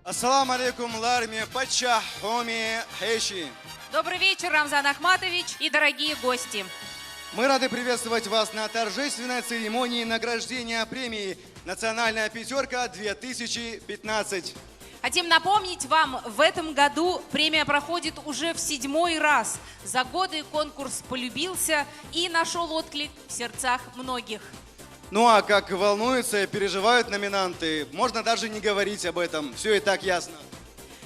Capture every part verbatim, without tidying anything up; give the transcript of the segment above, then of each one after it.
Ассаламу алейкум, лар ми паччахь, хьоме хьеши. Добрый вечер, Рамзан Ахматович и дорогие гости. Мы рады приветствовать вас на торжественной церемонии награждения премии «Национальная пятерка две тысячи пятнадцать». Хотим напомнить вам, в этом году премия проходит уже в седьмой раз. За годы конкурс полюбился и нашёл отклик в сердцах многих. Ну а как волнуются и переживают номинанты, можно даже не говорить об этом. Всё и так ясно.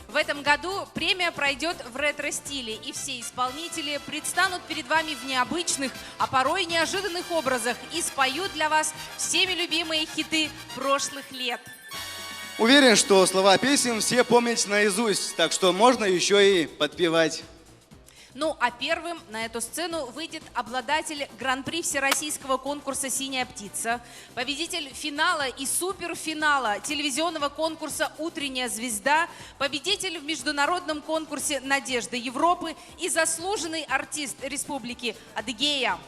В этом году премия пройдёт в ретро-стиле, и все исполнители предстанут перед вами в необычных, а порой неожиданных образах и споют для вас всеми любимые хиты прошлых лет. Уверен, что слова песен все помнят наизусть, так что можно ещё и подпевать. Ну, а первым на эту сцену выйдет обладатель Гран-при Всероссийского конкурса «Синяя птица», победитель финала и суперфинала телевизионного конкурса «Утренняя звезда», победитель в международном конкурсе «Надежда Европы» и заслуженный артист Республики Адыгея.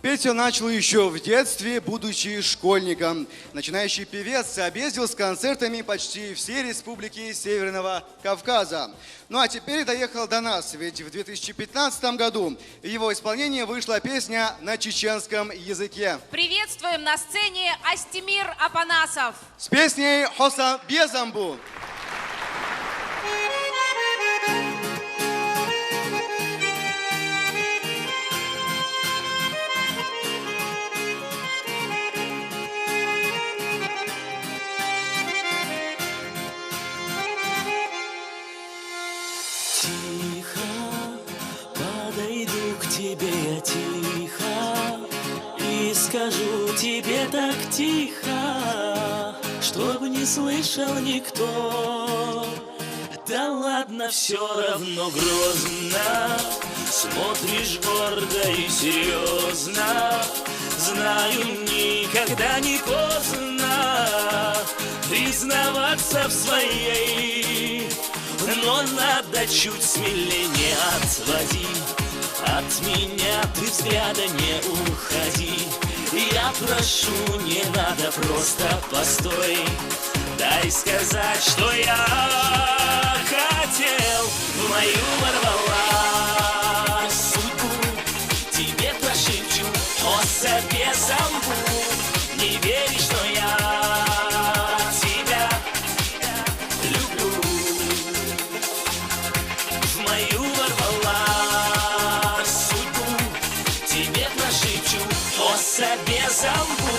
Петь он начал ещё в детстве, будучи школьником. Начинающий певец объездил с концертами почти все республики Северного Кавказа. Ну а теперь доехал до нас, ведь в две тысячи пятнадцатом году в его исполнении вышла песня на чеченском языке. Приветствуем на сцене Астемир Апанасов. С песней «Хьо са безам бу». Тихо подойду к тебе я, тихо, и скажу тебе так тихо, чтоб не слышал никто. Да ладно, всё равно грозно, смотришь гордо и серьёзно. Знаю, никогда не поздно признаваться в своей, но надо чуть смелее, не отводи от меня ты взгляда, не уходи. Я прошу, не надо, просто постой. Дай сказать, что я хотел. В мою ворвалась судьбу, тебе прошепчу: «Хьо са безам бу». Не верь, что я тебя люблю. В мою ворвалась судьбу, тебе прошепчу: «Хьо са безам бу».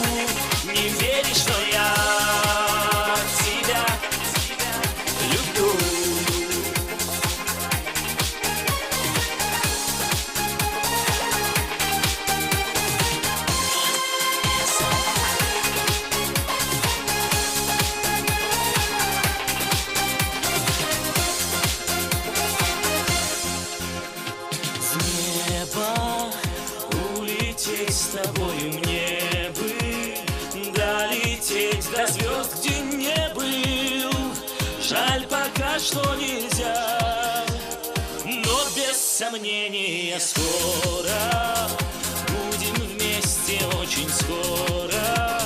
Не верь, что я тебя люблю. В небо улететь с тобою мне бы, долететь до звёзд, где не был. Жаль, пока что нельзя, но без сомнения скоро будем вместе очень скоро.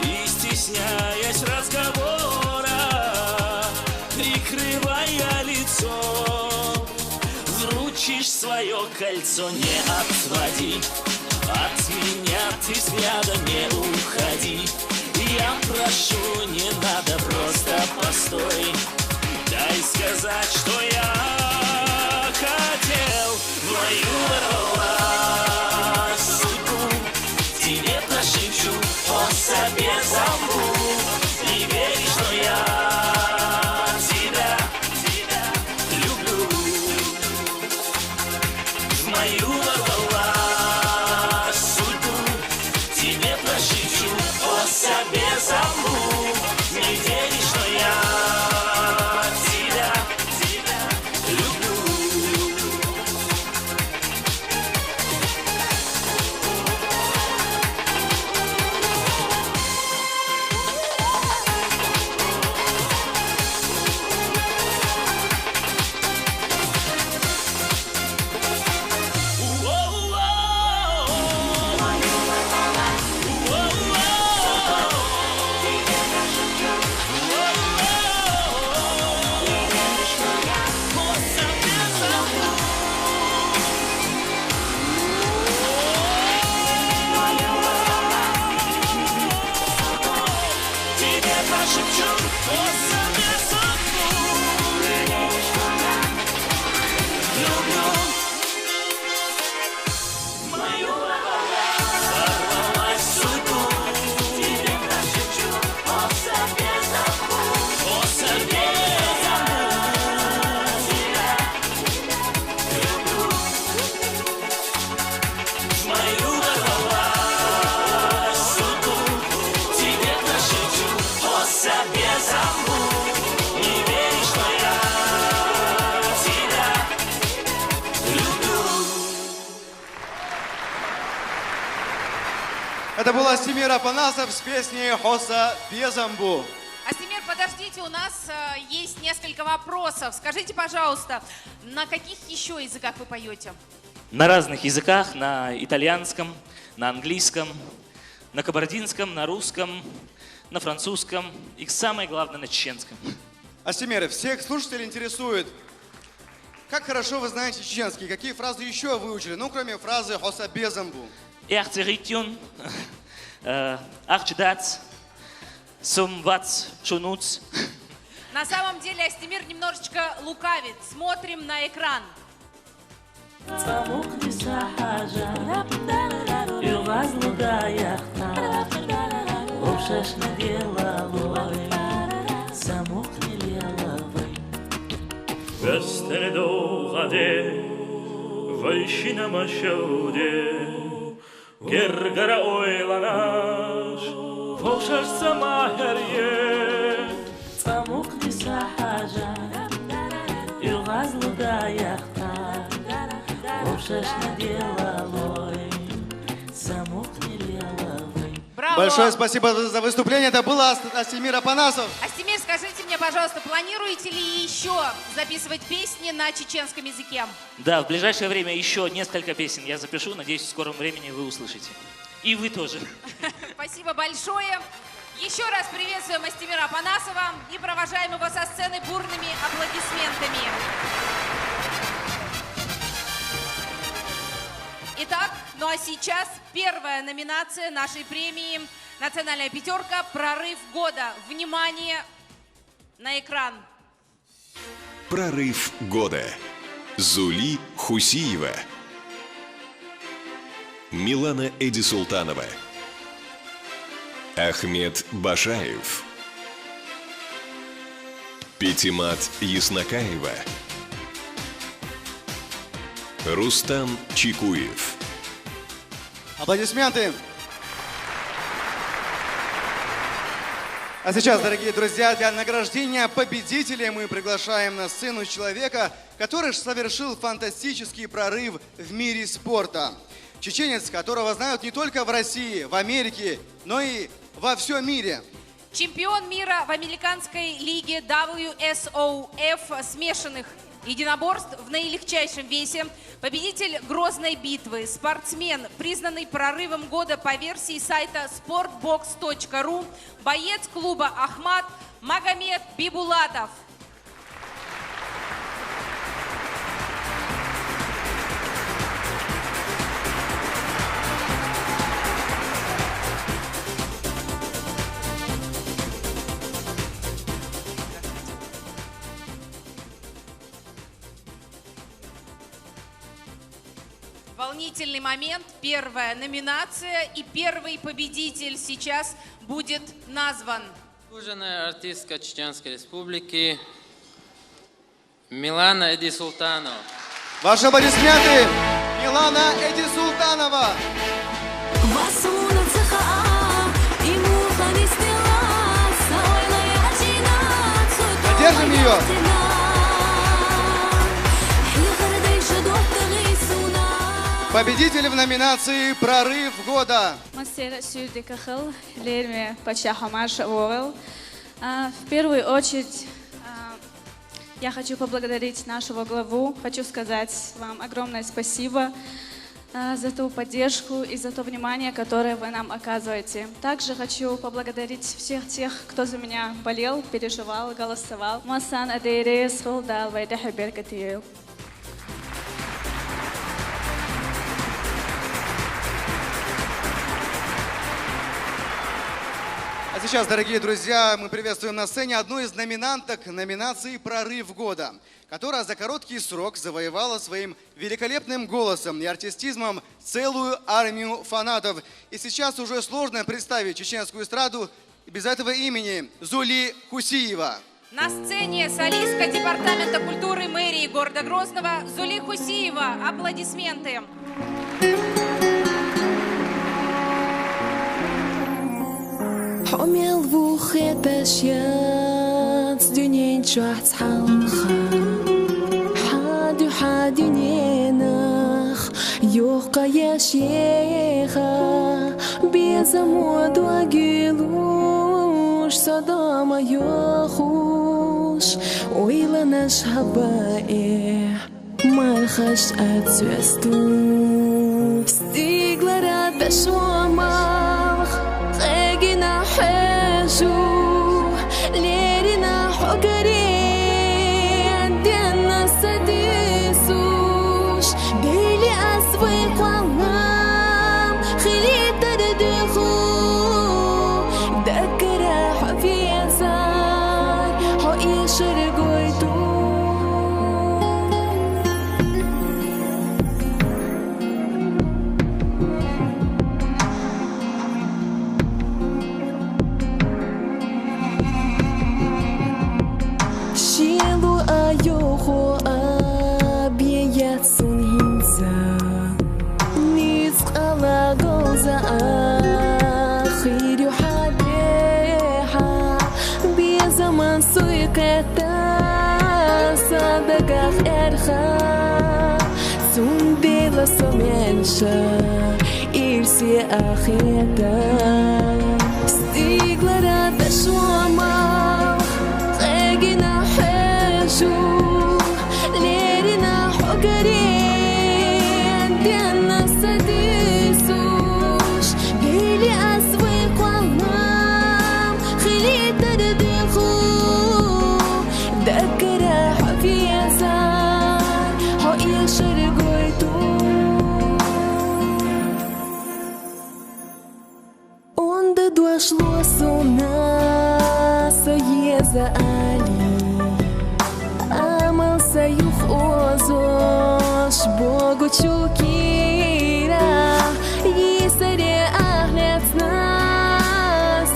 И, стесняясь разговора, прикрывая лицо, вручишь своё кольцо. Не отводи от меня ты взгляда, не уходи. Я прошу, не надо, просто постой. Дай сказать, что я хотел. В мою ворвалась судьбу, тебе прошепчу: «Хьо са безам бу». Не верь, что я тебя люблю. В мою ворвалась судьбу, тебе прошепчу: «Хьо са безам бу». Не верь, что я тебя люблю. Это был Астемир Апанасов с песней «Хоса безам бу». Астемир, подождите, у нас э, есть несколько вопросов. Скажите, пожалуйста, на каких еще языках вы поете? На разных языках, на итальянском, на английском, на кабардинском, на русском, на французском и, самое главное, на чеченском. Астемир, всех слушателей интересует, как хорошо вы знаете чеченский, какие фразы еще выучили, ну, кроме фразы «Хоса безам бу». Эх, церитюн, э, ах, чдац, сум, вац, шунуц. На самом деле Астемир немножечко лукавит. Смотрим на экран. Цӏамукъни са хьажа, югъазлу даяхъна, вовшашна делалой, самукъни лелавай. Вестер довгъаде, вайшина машавде, гергара ойланаш, вовшаш са магьарие. Цӏамукъни са хьажа, югъазлу даяхъна, вовшашна делалой, самукъни лелавай. Браво! Большое спасибо за выступление. Это был Ас-, Астемир Апанасов. Астемир, скажите мне, пожалуйста, планируете ли еще записывать песни на чеченском языке? Да, в ближайшее время еще несколько песен я запишу. Надеюсь, в скором времени вы услышите. И вы тоже. Спасибо большое. Еще раз приветствуем Астемира Апанасова и провожаем его со сцены бурными аплодисментами. Итак, ну а сейчас первая номинация нашей премии. Национальная пятерка. Прорыв года. Внимание на экран. Прорыв года. Зули Хусиева. Милана Эдисултанова. Ахмед Башаев. Петимат Яснакаева. Рустам Чикуев. Аплодисменты. А сейчас, дорогие друзья, для награждения победителей мы приглашаем на сцену человека, который совершил фантастический прорыв в мире спорта. Чеченец, которого знают не только в России, в Америке, но и во всем мире. Чемпион мира в американской лиге W S O F смешанных единоборств в наилегчайшем весе, победитель Грозной битвы, спортсмен, признанный прорывом года по версии сайта спортбокс точка ру, боец клуба «Ахмат» Магомед Бибулатов. Волнительный момент, первая номинация и первый победитель сейчас будет назван. Заслуженная артистка Чеченской Республики Милана Эдисултанова. Ваши аплодисменты, Милана Эдисултанова. Поддержим её. Победитель в номинации «Прорыв года». Мастер Сюрдикахыл, Лерме Пачахамаш Вовел. А, в первую очередь, а, я хочу поблагодарить нашего главу. Хочу сказать вам огромное спасибо, а, за ту поддержку и за то внимание, которое вы нам оказываете. Также хочу поблагодарить всех тех, кто за меня болел, переживал, голосовал. Масан адейрес хыл дал вайда хабер катиел. Сейчас, дорогие друзья, мы приветствуем на сцене одну из номинанток номинации «Прорыв года», которая за короткий срок завоевала своим великолепным голосом и артистизмом целую армию фанатов. И сейчас уже сложно представить чеченскую эстраду без этого имени. Зули Хусиева. На сцене солистка департамента культуры мэрии города Грозного Зули Хусиева. Аплодисменты. Хьо мел ву хеташ яц дуьнен чохь цхьалха, хьан дуьхьа дуьненах йохкъаеш еха, безамо дог уьлуш, со дома йохуш, ойланаш хьабаэ, мархаш а цоьсту. Стигалара дашо малх, къегина хьежу, лерина хьо карен, денна сатуьйсуш, дели ас вай кхоллам, хилийтар дуьху, даггара хьо везар, хьо эшар гойту. Шелу а йохо а бен яц сун хӀинца, нийса къала говза а хир ю хьан дехьа, безаман суй кхетта сан дагах эрха, цундела со мел ша ирсе а хета. Стигалара дашо малх, къегина хьежу, лерина хьо карен, денна сатуьйсуш, дели ас вай кхоллам, хилийтар дуьху, даггара хьо везар, хьо эшар гойту. Онда дош ло суна со еза али, амал са юхаозош богучу кийра, йийсаре ахь лаьцна,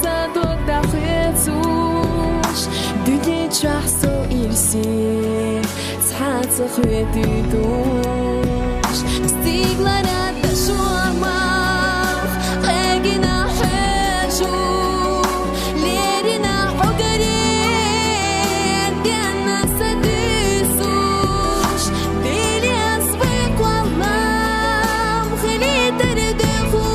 сан дог дӀахоьцуш, дуьнен чохь со ирсе цхьацца хьоьтуьйтуш. Стигалара дашо малх, къегина хьежу, лерина хьо карен, денна сатуьйсуш, дели ас вай кхоллам, хилийтар дуьху,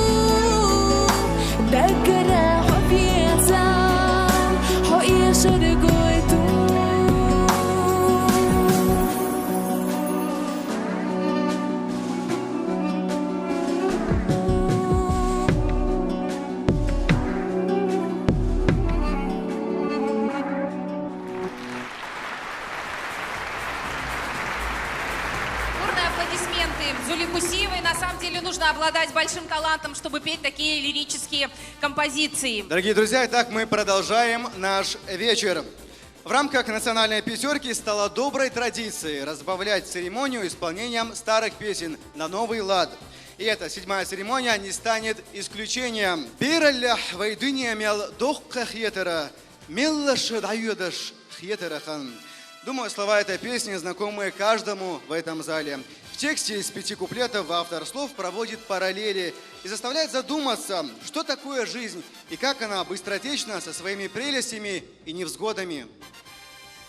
даггара хьо везар, хьо эшар гойту. Бурные аплодисменты Зули Хусиевой. На самом деле нужно обладать большим талантом, чтобы петь такие лирические композиции. Дорогие друзья, итак, мы продолжаем наш вечер. В рамках национальной пятерки стало доброй традицией разбавлять церемонию исполнением старых песен на новый лад. И эта седьмая церемония не станет исключением. Бераллехь вай дуьне мел доккха хетара, меллаша дӀайоьдаш хетара хан. Думаю, слова этой песни знакомы каждому в этом зале. В тексте из пяти куплетов автор слов проводит параллели и заставляет задуматься, что такое жизнь и как она быстротечна со своими прелестями и невзгодами.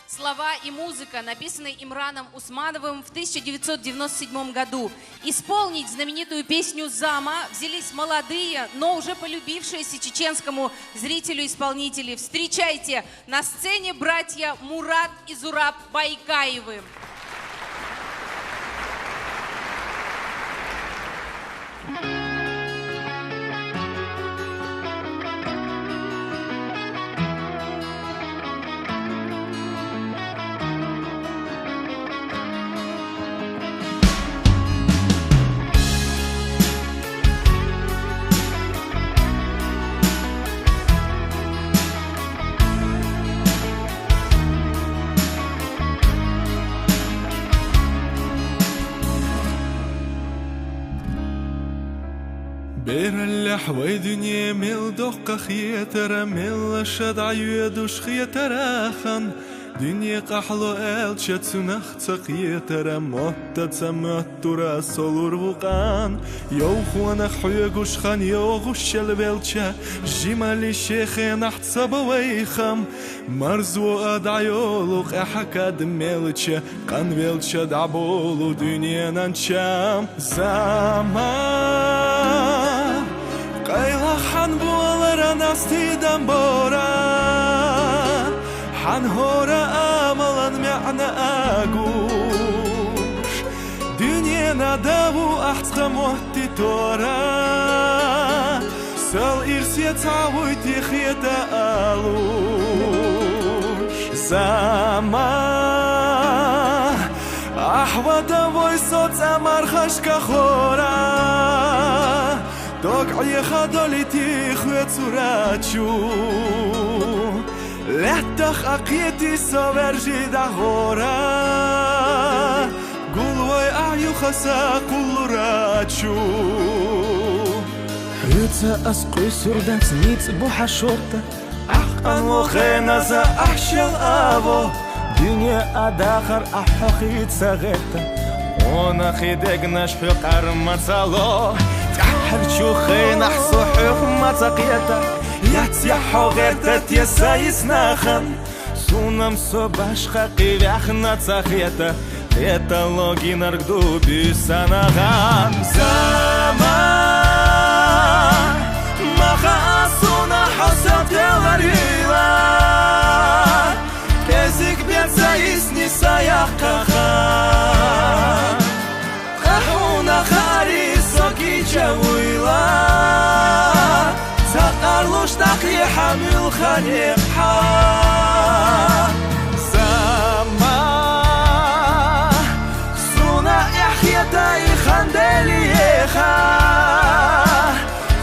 Слова и музыка написаны Имраном Усмановым в тысяча девятьсот девяносто седьмом году. Исполнить знаменитую песню «Зама» взялись молодые, но уже полюбившиеся чеченскому зрителю исполнители. Встречайте, на сцене братья Мурат и Зураб Байкаевы. Вай дуьне мел доккха хетар, мел ша дӀайоьдуш хетар хан. Дуьне къахьлу аьлча цунах ца кхетар, мотт а ца моттура со лур ву къан. Йовхонах хьоьгуш хан йогӀушшел велча, жималли шен хенахь ца бо вай хам. Марзо а дӀайолу къаьхьа кад мелча, къанвелча дӀаболу дуьненан чам. Заман, къайлах хьан болара настидам бора, хьан хӀора амалан маьӀна а гуш. Дуьненан да ву ахь цкъа моттитора, сал ирсе цхьа вуй те хета алуш. Заман, ахь вада вой со цӀа мархашка хора, дог Ӏеха долий те хоьцура чу. Лаьттах а кхетий со ваьржий дӀагӀора, гулвой ахь юхаса кхуллура чу. Хьоьца ас къуьйсур дац, ницкъ бу хьан шорта, ахь къанво хеназа ахь шел а во. Дуьне а дахар ахь хьо хи ца гӀерта, хьуна хи дегнаш хьоькхар ма ца ло. ТӀаьххьарчу хенахь со хьоьх ма ца кхета, яц яхь хьо гӀерта те са йиснахана. Сунам со башха кхин ваьхна ца хета, хеталогинарг ду буьйсанагӀан. Заман, ма хаьа суна хьо са теларийла, кӀезиг бен ца йисни са яккха хан. Къа хьуна хаьарий со кийча вуйла, ца къарлуш дӀакхехьа муьлхха некъ хьан. Заман, суна эхь хета и хан делиеха,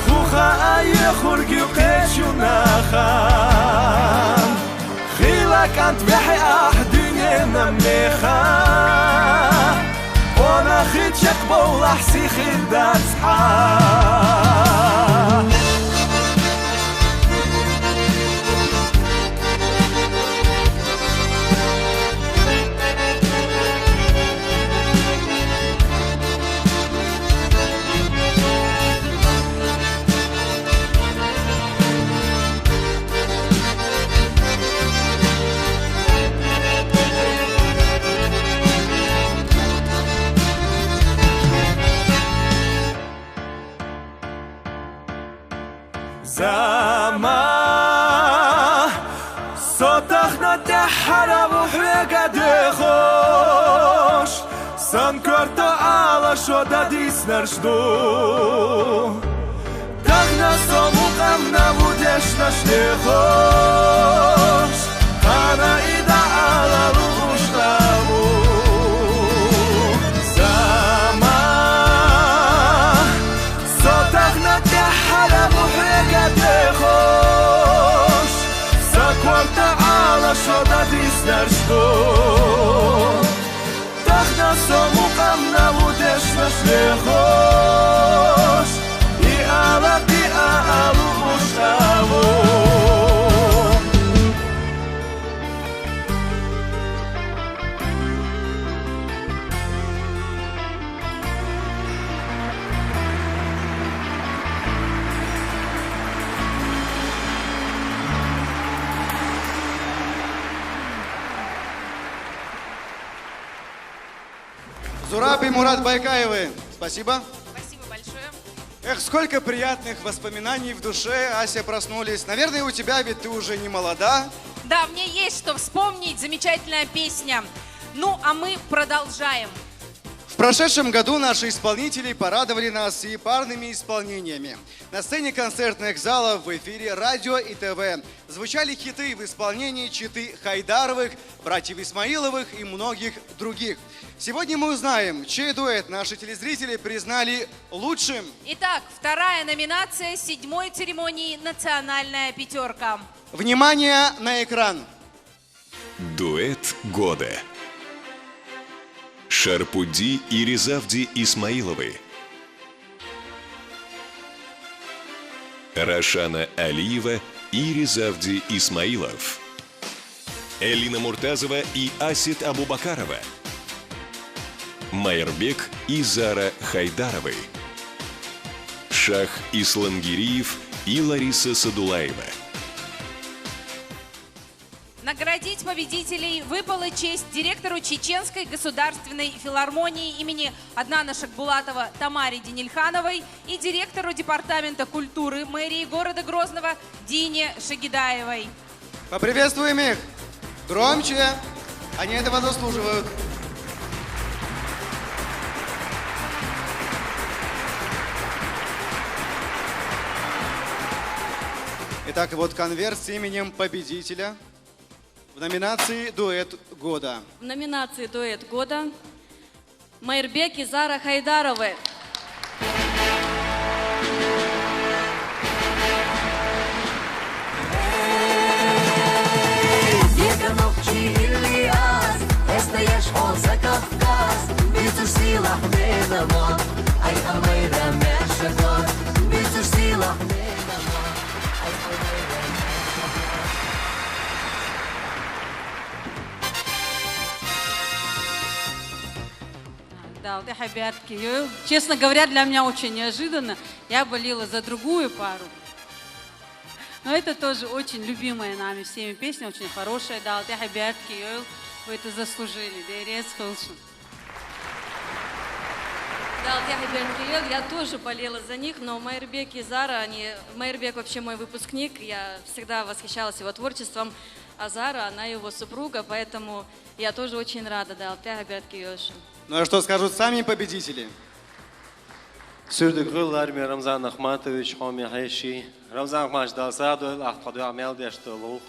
хӀу хаьа йоьхург ю кхечу нахан. Хила кӀант вехье ахь дуьненан меха, хьуна хи чекхбовлахь сихин дац хьан. Заман, со тахана тӀаьххьара ву хьоьга доьхуш, сан коьрта Ӏала шо дан диснарш ду. Тахана со мукъамна ву дешнаш лехуш, хӀара и дӀаала лууш а ву. Заман, со тахана тӀаьххьара ву хьоьга доьхуш, сан коьрта Ӏала шо дан диснарш ду. Тахана со мукъамна ву дешнаш лехуш, и ала кхиа а лууш а ву. Зураб и Мурат Байкаевы. Спасибо. Спасибо большое. Эх, сколько приятных воспоминаний в душе, Ася, проснулись. Наверное, у тебя, ведь ты уже не молода. Да, мне есть что вспомнить. Замечательная песня. Ну, а мы продолжаем. В прошедшем году наши исполнители порадовали нас и парными исполнениями. На сцене концертных залов, в эфире радио и ТВ звучали хиты в исполнении четы Хайдаровых, братьев Исмаиловых и многих других. Сегодня мы узнаем, чей дуэт наши телезрители признали лучшим. Итак, вторая номинация седьмой церемонии «Национальная пятерка». Внимание на экран. Дуэт года. Шарпудди и Ризавди Исмаиловы. Рашана Алиева и Ризавди Исмаилов. Элина Муртазова и Асет Абубакарова. Майрбек и Зара Хайдаровы. Шах Ислангириев и Лариса Садулаева. Наградить победителей выпала честь директору Чеченской государственной филармонии имени Аднана Шакбулатова Тамаре Денильхановой и директору Департамента культуры мэрии города Грозного Дине Шагидаевой. Поприветствуем их! Громче! Они этого заслуживают. Итак, вот конверт с именем победителя в номинации «Дуэт года». В номинации «Дуэт года» Майрбек и Зара Хайдаровы. Да, вот я хабиат киёл. Честно говоря, для меня очень неожиданно. Я болела за другую пару. Но это тоже очень любимая нами всеми песня, очень хорошая. Да, вот я хабиат киёл. Вы это заслужили. Дерез хулшун. Да, вот я хабиат киёл. Я тоже болела за них, но Майрбек и Зара, они... Майрбек вообще мой выпускник. Я всегда восхищалась его творчеством. А Зара, она его супруга, поэтому я тоже очень рада, да, вот я хабиат киёл шун. Ну а что скажут сами победители? Сюрдук гъул арми Рамзан Ахматович, хоми хеши. Рамзан Ахматович, Дала сагъ долда, ахтхадуа мел дешта лух.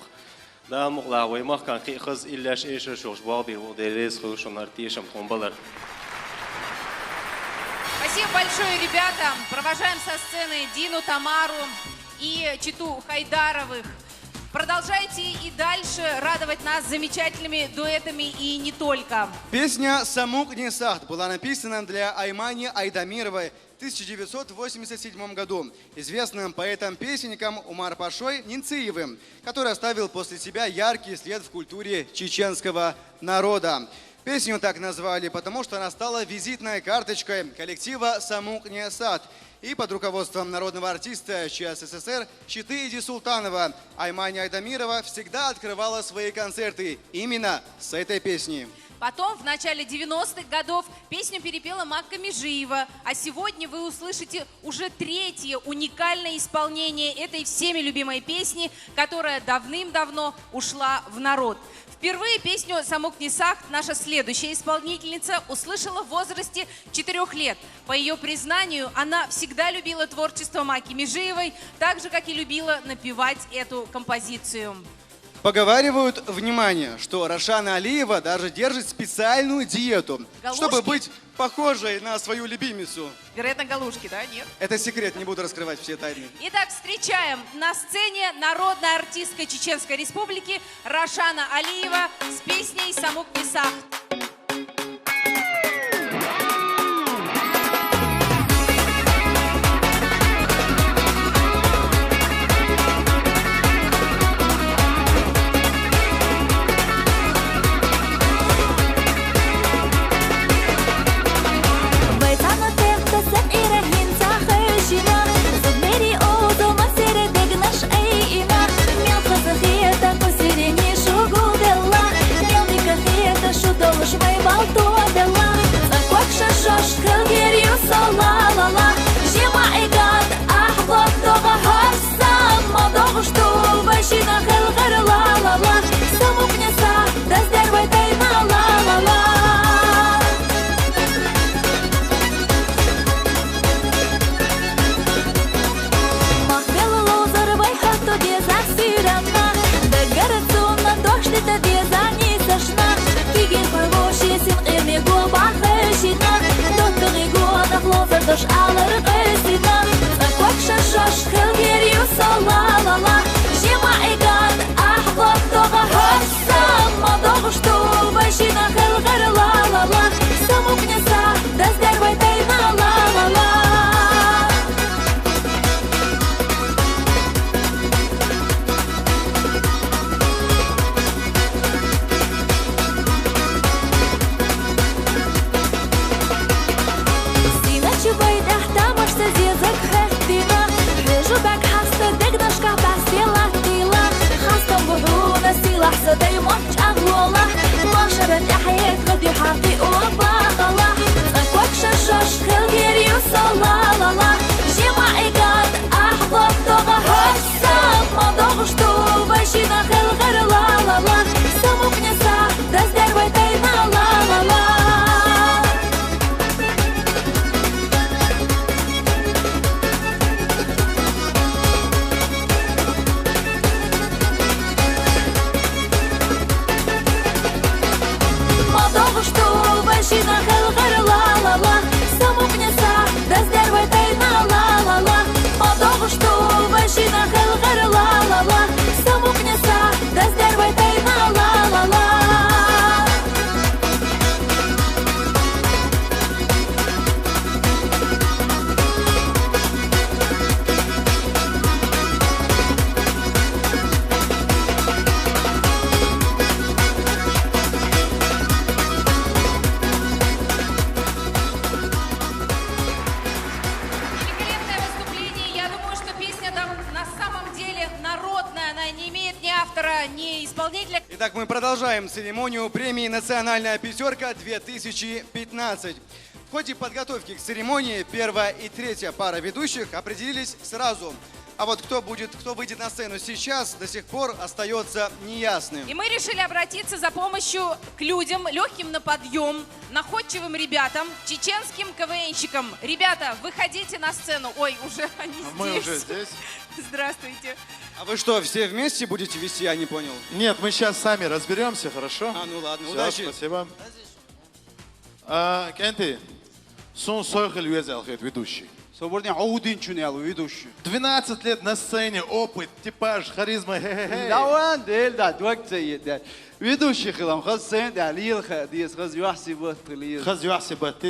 Дала мукъла вай махкан кхы хаз иллеш эшер шуш болби ву дерез хулшун артишам тумбалар. Спасибо большое, ребята. Провожаем со сцены Дину, Тамару и читу Хайдаровых. Продолжайте и дальше радовать нас замечательными дуэтами и не только. Песня «Самук не сахт» была написана для Аймани Айдамировой в тысяча девятьсот восемьдесят седьмом году известным поэтом-песенником Умар-Пашой Нинциевым, который оставил после себя яркий след в культуре чеченского народа. Песню так назвали, потому что она стала визитной карточкой коллектива «Самук не сахт». И под руководством народного артиста Ч С С С Р Читы Иди Султанова Аймани Айдамирова всегда открывала свои концерты именно с этой песни. Потом, в начале девяностых годов, песню перепела Макка Межиева, а сегодня вы услышите уже третье уникальное исполнение этой всеми любимой песни, которая давным-давно ушла в народ. Впервые песню «Самук не сахт» наша следующая исполнительница услышала в возрасте четырёх лет. По её признанию, она всегда любила творчество Маки Межиевой, так же, как и любила напевать эту композицию. Поговаривают, внимание, что Рашана Алиева даже держит специальную диету, чтобы быть похожей на свою любимицу. Вероятно, галушки, да? Нет? Это секрет, не буду раскрывать все тайны. Итак, встречаем на сцене народная артистка Чеченской Республики Рашана Алиева с песней «Самук не сахт». автора, ни исполнителя. Итак, мы продолжаем церемонию премии «Национальная пятерка две тысячи пятнадцать». В ходе подготовки к церемонии первая и третья пара ведущих определились сразу. А вот кто будет, кто выйдет на сцену сейчас, до сих пор остается неясным. И мы решили обратиться за помощью к людям, легким на подъем, находчивым ребятам, чеченским КВНщикам. Ребята, выходите на сцену. Ой, уже они А мы здесь. Уже здесь. Здравствуйте. А вы что, все вместе будете вести? Я не понял. Нет, мы сейчас сами разберемся, хорошо? А, ну ладно, всё, удачи. Спасибо. А, кӀанти, сун сой хила веза аьлла хет ведущий. Со бурни гӀовдинчун аьлла ведущий. Двенадцать лет на сцене, опыт, типаж, харизма, хе-хе-хе. Даван, дел да, дог ца е, да. Ведущий хилам, хаз сцена да, лил ха, диес, хаз юхси бат, лил. Хаз юхси бат.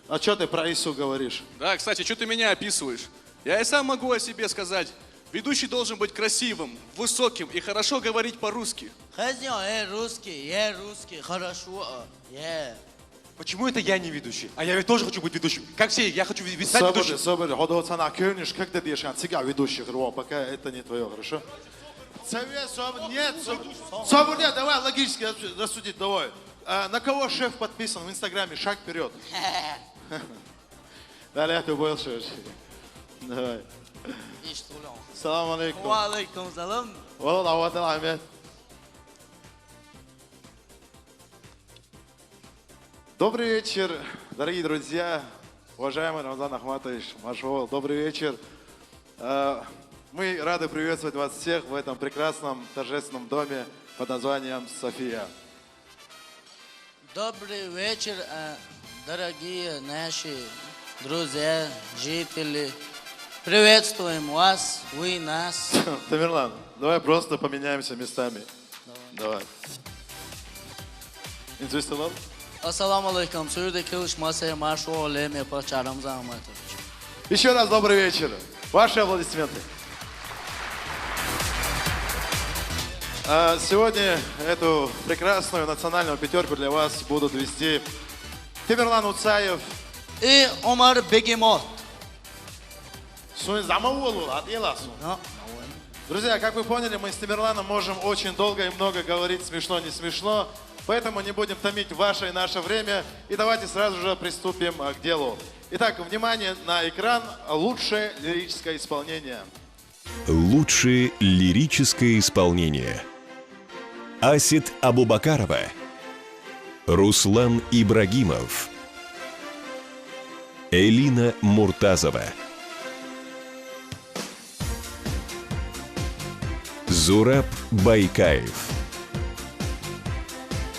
А чё ты про Ису говоришь? Да, кстати, чё ты меня описываешь? Я и сам могу о себе сказать. Ведущий должен быть красивым, высоким и хорошо говорить по-русски. Хазио, э, русский, э, русский, хорошо, э, э. Почему это я не ведущий? А я ведь тоже хочу быть ведущим. Как все, я хочу ви-, ви-, стать ведущим. Собере, собере, хӀу доцана кевниш, как ты дешан, цига ведущий, хру, пока это не твоё, хорошо? Сове-, соб-, нет, соб-, собере, давай логически рассу-, рассудить, давай. А, на кого шеф подписан в Инстаграме? Шаг вперёд. Далее ты больше. Давай. Иш тулон. Салам алейкум. Ва алейкум салам. Валла, Авадал Ахмед. Добрый вечер, дорогие друзья, уважаемый Рамзан Ахматович Машвол. Добрый вечер. Э, мы рады приветствовать вас всех в этом прекрасном торжественном доме под названием «София». Добрый вечер, э, дорогие наши друзья, жители. Приветствуем вас, вы нас. Тамерлан, давай просто поменяемся местами. Давай. Давай. Инсвисталал. Ассаламу алейкум. Суюрда килш масай маршо леме пача Рамзан Ахматович. Ещё раз добрый вечер. Ваши аплодисменты. А сегодня эту прекрасную национальную пятерку для вас будут вести Тамерлан Уцаев и Омар Бегемот. Сунь замаулу, отъела сунь. Да. Друзья, как вы поняли, мы с Тамерланом можем очень долго и много говорить, смешно, не смешно. Поэтому не будем томить ваше и наше время. И давайте сразу же приступим, а, к делу. Итак, внимание на экран. Лучшее лирическое исполнение. Лучшее лирическое исполнение. Асет Абубакарова. Руслан Ибрагимов. Элина Муртазова. Зураб Байкаев.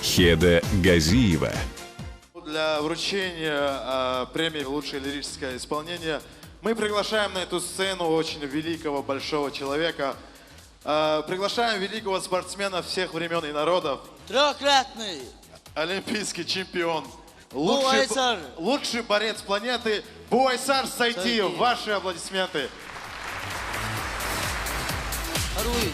Хеда Газиева. Для вручения, а, премии «Лучшее лирическое исполнение» мы приглашаем на эту сцену очень великого, большого человека. А, приглашаем великого спортсмена всех времён и народов. Трёхкратный. Олимпийский чемпион. Лучший б-, Буайсар. Лучший борец планеты Буайсар Сайтиев. Сайтиев. Ваши аплодисменты. Аруй.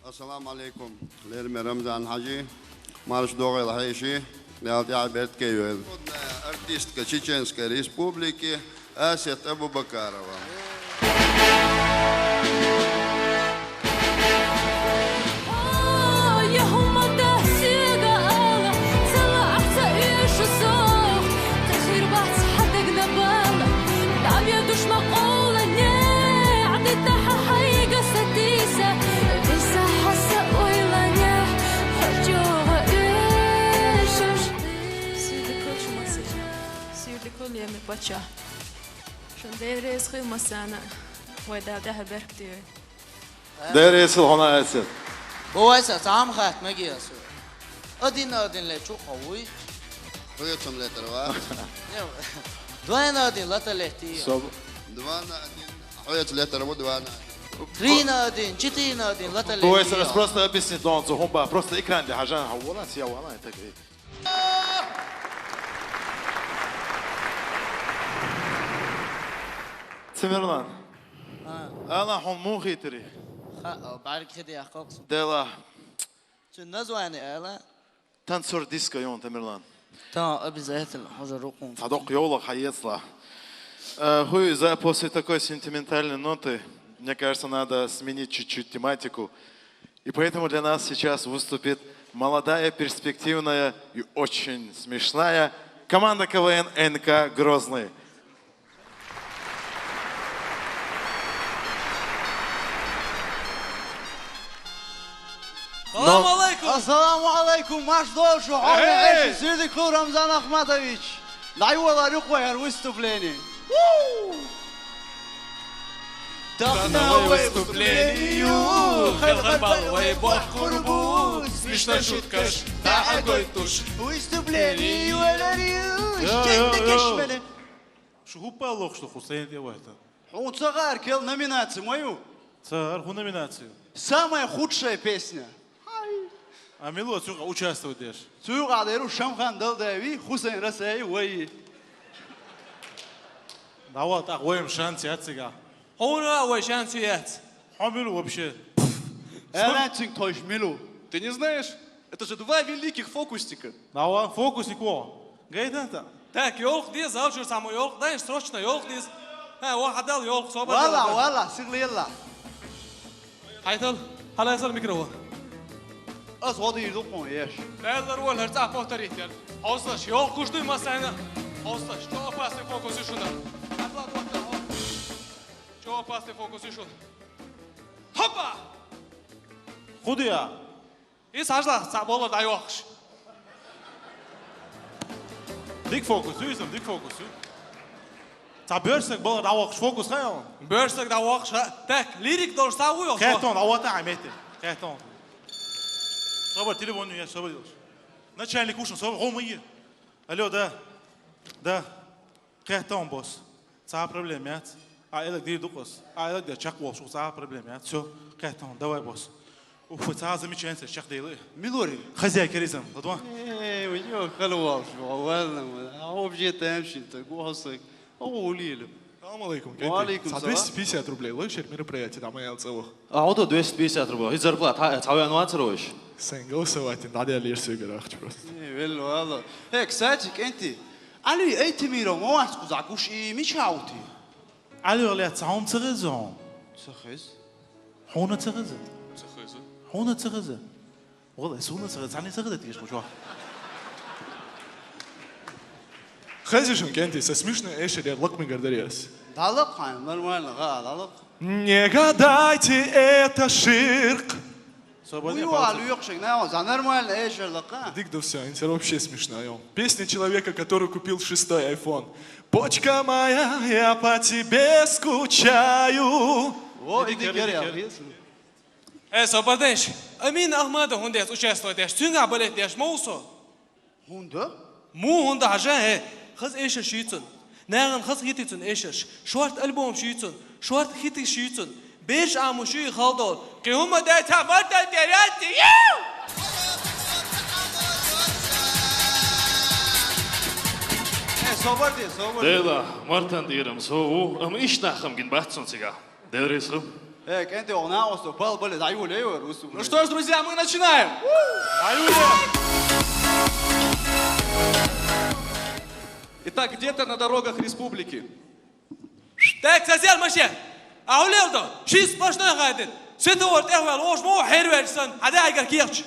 Ассаламу алейкум, лераме Рамзан-Хьажи. Марш догӀийла хьеши, Дала тӀехь беркате йойла. Народная артистка Чеченской Республики Асет Абубакарова. Суьйрдикур леми паччахь. Шун Дела реза хуьлда массарна. Вай Дала тӀехь беркате йойла. Дела реза хуьлда хьуна, Асет. Буайсар, цхьа хӀума хатта мегий аса? Один на один ле чу кхо вуй? Хьоьца-м летар вац. Не, два на один лата летий. Соб-, два на один. Хьоьца летар ву, два на один. Три на один, четыре на один лата летий. Буайсар, ас просто объяснить дон цу хӀума бах. Просто экран де хьажан, хьо волан, я волан, так и. Тамерлан. А. Ала хьуна муха хийтарий? Ха, бӀарг хи де яхкхалкс. Дела. Цуьнан название ала? Танцор диско ю, Тамерлан. Та, обязательно, хьажа рукун. Цхьа доккха йовлакх хьаэцалахь. Э, хӀу иза после такой сентиментальной ноты, мне кажется, надо сменить чуть-чуть тематику. И поэтому для нас сейчас выступит молодая, перспективная и очень смешная команда К В Н Н К «Грозный». Салам алейкум! Ассаламу алейкум, марш догӀу шу, хьо Эй! Хьеши, суьрдиг хьу, Рамзан Ахматович! ДӀайолара юкъа вай хӀара выступление! Вуу! Тахана вай выступление, хьалхарбал вай боккхур бу, смешной шуткаш, дӀагойтуш. Выступление, валарю, Йо, йо, стендекеш йо. Мене. Шу хӀуппа лохуш ду, Хусейн, тӀе вайтан. Хьуна ца гӀар кел номинация ма ю? Ца гӀар хӀу номинация? Самая худшая песня. А мила цуьнга участвовать деш? Цуьнга деру Шамхан Далдаеви, Хусейн Расаи вайи. Давай, так, вайм шанс яц цигахь. Хьуна вай шанс яц. Хьо мила вообще? Элан цинг тхойш мила? Ты не знаешь? Это же два великих фокусника. Давай, фокусник во. Гайдан та? Так, йолх дез, завчур саму йолх, дай срочно йолх дез. Ха, во хадал йолх, собар Вала, йолх. Вала, сиглела. Хьайтал, хьалайсар микрофон. Ас гӀо дийр ду кхуьн, еш. Беллар вон хӀара цӀа повторить яр. Хьовсаш, йохкуш дуй масайна. Хьовсаш, чо опасный фокус ю шуна. Отла вот, хьо. Чо опасный фокус ю шуна. Хопа! Худия! Иза хьажла, цхьа болар дӀайохкуш. Дик фокус ю, иза, дик фокус ю. Цхьа боьрсаг болар дӀавохкуш, фокус хьайна? Боьрсаг дӀавохкуш, ха? Так, лирик долуш цхьа ву йохуш? Кхетон, а вот а метте. Кхетон. Собар, телефон ю, я собар йолуш. Начальник ушна, собар, гӀо ма е. Алло, да. Да. Кхетон, босс. Цхьа проблема яц. А элаг дийр ду къос. А элаг дер чекх волуш, цхьа проблема яц. Всё, кхетон, давай, босс. Ух, цхьа замечание чекхдели. Милори? Хозяйка резан, ладва? Э, у неё халвал, валла, а вообще там что-то, госок. О, улили. Салам алейкум, Кенти. Ва алейкум салам. Цхьа двести пятьдесят рублей лой шер мероприятие, да, моя целых. А вот двести пятьдесят рублей. И зарплата, а, цхьа ван вацар ваш? Сайн голосовать, да, да, лир сигарахч просто. Э, валла, валла. Э, кстати, Кенти, Али, эй, ты миро, мо вас куза куш и мичаути? Али, валла, цхьа хӀума ца хеза? Ца хеза. Хьуна ца хеза? Ца хеза. Хьуна ца хеза? Валла, суна ца хеза, цхьанне ца хеза, тӀеш кхучо. Хеза шун, Кенти, со смешно эшер яр лакмигар дарьяс. ДӀалакха, нормально, гӀа, дӀалакха. Не гадайте, это ширк. Собар, уй, я валла, палца. Уйохшиг, на, за нормально эшер лакха. Дик да всё, это вообще смешно, ё. Песня человека, который купил шестой айфон. Почка моя, я по тебе скучаю. Во, иди, иди, гер, гер, я, гер. Э, собар деш, Амин Ахмадов хӀунда яц участвовать деш, цуьнга балет деш, ма ву со? ХӀунда? Муха хӀунда хьажа, хӀе, хаза эшарш ю цуьнан. Нахана хаза хӀитий цуьнан эшарш. Шорта альбомаш ю цуьнан. Шорта хӀиташ ю цуьнан. Берш Ӏамош ю и халдолу. Кхин хӀумма дай ца мартан тӀе ятти, йоу! Э, собар де, собар де. Дела, мартан тӀера-м со ву, амма иштта нах-м гина бац суна цигахь. Деррис хӀу. Э, Кенти, оха накъосту бал бале, дӀайоле, эй, вара, русу. Ну что ж, друзья, мы начинаем! ДӀайоле! Итак, где-то на дорогах республики. Так, сосед машин. А улел до? Ши сплошной хайдин. Светофор тӀехваьлла, ош мо хьервер сан. Хьада айгар кехч.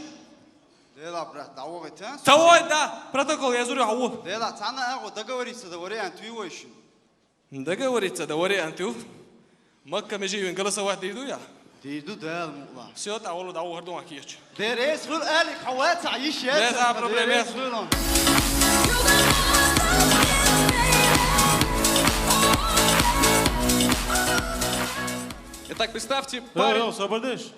Дела, брат, дӀавогӀи тян. Того, да, протокол я зурю, хьо. Дела, цана агу договориться да вариант виойшин. Договориться да вариант ю. Макка межи вин голосовать дийр ду я? Дийр ду, Дала мукъла. Всё, та волу да вахар ду кечу. Дерес хул алик, хьо ваца йиш яц. Без проблем, дерес хул. Итак, представьте, парень. Э, э, собар деш.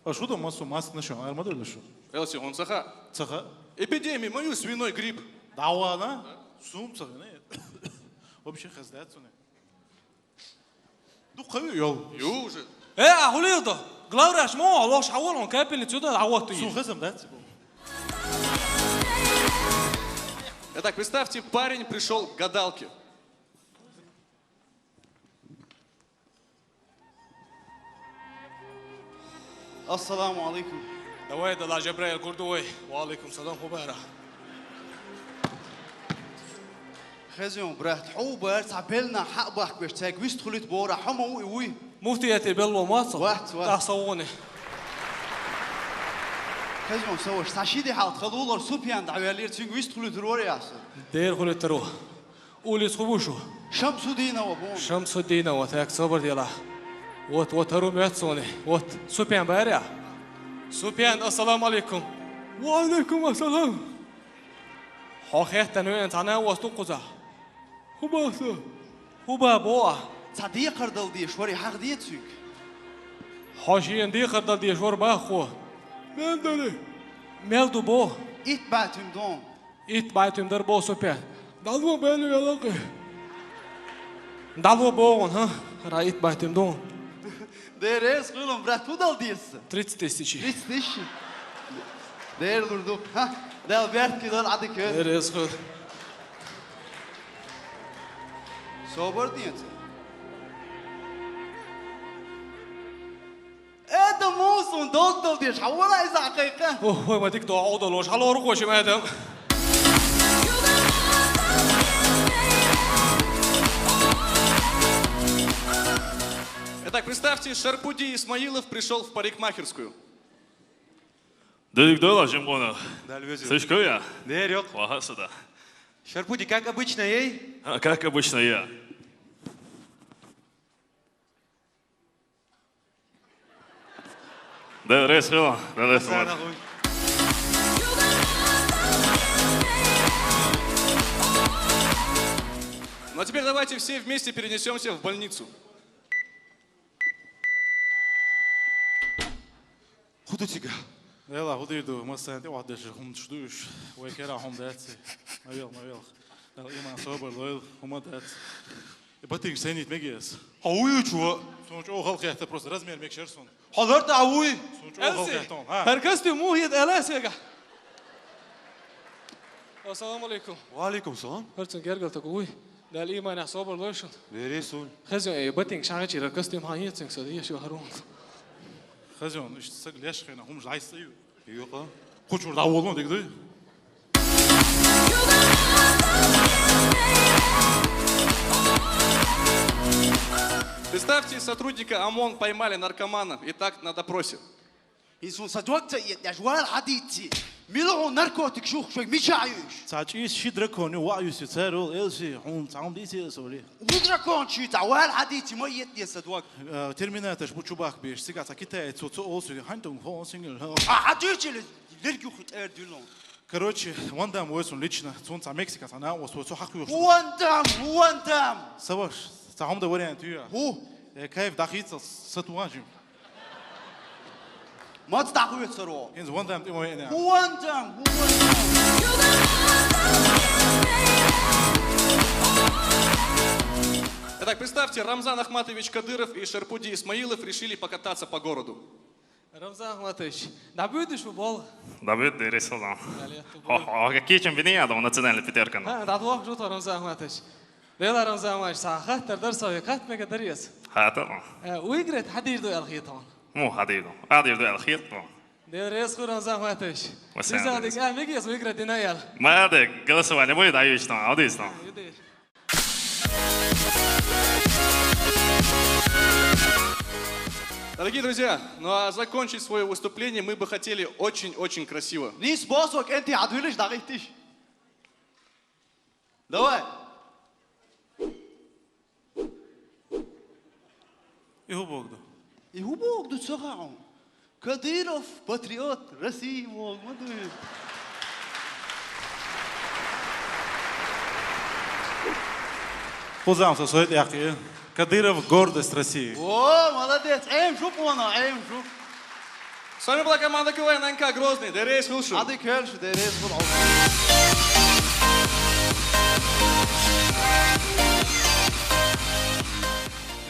А шу ду масу маск на шу, армадур да шу. Элси, хун цаха. Цаха. Эпидемия, мою свиной грипп. Давала. Сум цаха, не? Вообще хаздац уни. Дукха ю йол. Ю уже. Э, а хулил до. Главврач мо, лош хавал он капельницу да, а вот ты. Сум хазам дац. Итак, представьте, парень пришёл к гадалке. Ассаламу алейкум. Давай, дала Жабраил, гурду вай. Ва алейкум салам, хӀу бара. Хезон, брат, хьо бара, цхьа белна хьа бахкаш, цайг вист хулит бора, хьо ма ву и вуй? Муфтиятера белло маца? Вац, вац. Тах савони. Хезон, саваш, цхьа шиди хьалт халулар Супьян дӀавяллир, цуьнг вист хулит рор яса. Дер хулит ро. Улиц хӀу ву шу? Шамсудинова бу. Шамсудинова, так, собар дела. Вот, вот, хӀару моьтту сони. Вот, Супьян баря? Супьян, ассаламу алейкум. Ва алейкум ассалам. Хьо хеттан вен цхьана васту кхуза. ХӀу бахса? ХӀу ба бо а? Цхьа декхар дал деш вари хьах децуьг. Хьо шен декхар дал деш вар баххо. Мел дали? Мел ду бо? Ит байтуьм дон. Ит байтуьм дар бо Супьян. Дало бели велакъи. Дало богун, ха? Ра ит байтуьм дон. Дерес хулум, брат, хӀу дал дес? Тридцать тысяч. Тридцать тысяч? Дер лурду. Ха? Дал берт ки дал адик. Дерес хул. Собар дец. Это мусун долг дал деш, хьавала иза хьакъайка. Ох, ой, ма дик до, аудалош, хьалору кошим, Адам. Итак, представьте, Шарпуди Исмаилов пришёл в парикмахерскую. Дедик, дала жимгона. Дал вези. Слышь, я? Дер, ёк. Ваха сюда. Шарпуди, как обычно, ей? А, как обычно, я. Да, рейс хила, да, рейс хила. Ну а теперь давайте все вместе перенесёмся в больницу. ХӀу ду цига? Дела, хӀу дийр ду, массайна тӀе вахь дешар хӀуманаш ду уьш. Вай кера хӀума дац. Ма велха, ма велха. Дала иман собар лойла, хӀума дац. И батинг сайнийта мегий ас? Хьо вуй чу? Суна чӀогӀа халахетта, просто размер мегаш яр суна. Хьо лар да вуй? Суна чӀогӀа халахетта хьона, ха? ХӀара костюм муха хета, ала ас вега? Ассаламу алейкум. Ва алейкум салам. ХӀара цун гергалта гуй. Дала иманах собар лой шун. Бере сун. Хазион, э, батинг шагачира костюм хьан ецинг со, еш ю харун. Хазион, иштта саг леш хена, хӀумаш лайса ю. Юха. Кучур да волон дигдуй. Представьте, сотрудника ОМОН поймали наркомана. Итак, на допросе. Инсун са докца иет, я жвал хадитси. Милу наркотик шух швег мича юш. Цачис ши дракон ю ва юси царул элси хун цам диси соли. У дракон чи та вал хадитси ма иет, я са док. Э, терминатор бу чубак беш, сига ца китаец, цо, цо олсу, хантун, хо, сингл, хо. А, хадитси ле, лергю хут эр дюлон. Короче, Ван Дам войсун лично, цун ца Мексика, ца на, ос, цо хакуш. Ван Дам, Ван Дам. Саваш, ца хом да вариант ю. Ху. Э, кайф дахица, сатуажим. Мац дахует саро. Инз Ван Дам, ты мой, не. Ван Дам, Ван Дам. Итак, представьте, Рамзан Ахматович Кадыров и Шарпуди Исмаилов решили покататься по городу. Рамзан Ахматович, дабуди шу бол? Дабуд дерес хулам. Дале, хо, хо, какие чем вини, я думаю, национальный питерка, ну. А, да, двух жуто, Рамзан Ахматович. Дела, Рамзан Ахматович, са хаттар дар сави, хат мега дарес. Хата. Э, выиграть хадир ду алхитон. Му хадир ду. Хадир ду алхитон. Дел рес ху, Рамзан Ахматович. Васян Сизан рес. Дик, а, мегес выиграть дина ял. Ма де, голосование будет, а, вечно, а, вот здесь там. Дорогие друзья, ну а закончить свое выступление мы бы хотели очень-очень красиво. Нис босок энти адвилиш дагитиш. Давай. И хӀу богду? И хӀу богду, цо хаун? Кадыров, патриот России, мог, ма дуй. Хузам со сойт яхи. Кадыров — гордость России. О, молодец. Эм шуп вона, эм шуп. С вами была команда КВН НК Грозный. Дерейс хулшу. Ады кельшу, дерейс хулшу.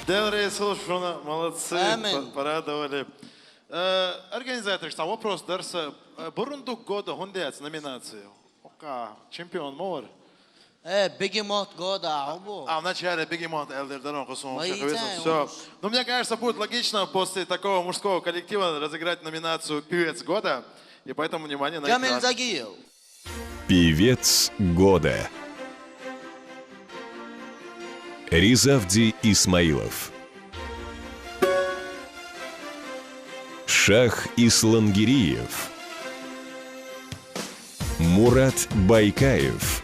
Дерейс хулшу, молодцы. Амин. По-, порадовали. Э, организаторш, ца вопрос дарса, э, бурундук года хӀунда яц номинация? Ока, чемпион мор. Э, бегемот года, абу. А, вначале бегемот, Элдер Дарон, Хусумов, Мои Шаховесов. Цен, Всё. Ну, мне кажется, будет логично после такого мужского коллектива разыграть номинацию «Певец года». И поэтому, внимание на Джамиль экран. Загиев. Певец года. Ризавди Исмаилов. Шах Ислангириев. Мурат Байкаев.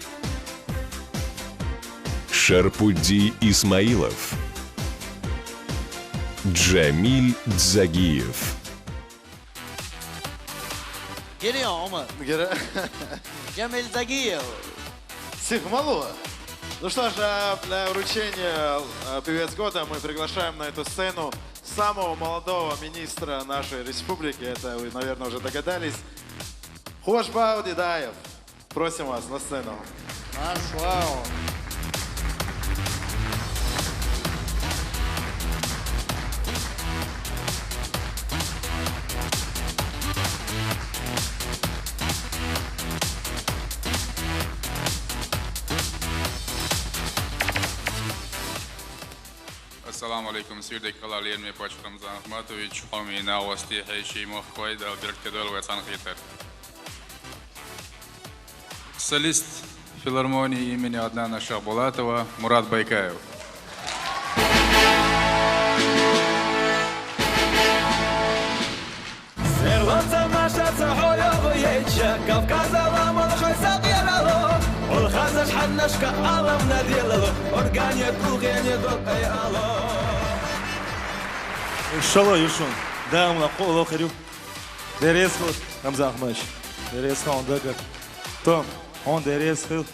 Шарпудди Исмаилов. Джамиль Дзагиев. Geliyor Omar. Geri- Cemil Zagiyev. Сих малу. Ну что ж, а, для вручения, а, «Певец года» мы приглашаем на эту сцену самого молодого министра нашей республики. Это вы, наверное, уже догадались. Хошбау Дидаев. Просим вас на сцену. Марш, вау. Ассаламу алейкум, сирдек халал ерме пачкам Замахматович, хомина васти хейши мохкой дал беркедол вецан хитер. Солист филармонии имени Аднана Шахбулатова Мурат Байкаев. Серлоца наша ца хойого еча, Кавказала мон хой сабирало, Орхазаш ханнашка алам наделало, Органе дулгене докай ало. Шало юшун, дамла холо хирю. Дерес хил, Рамзан Ахмач. Дерес хил, он дага. Том, он дерес хил.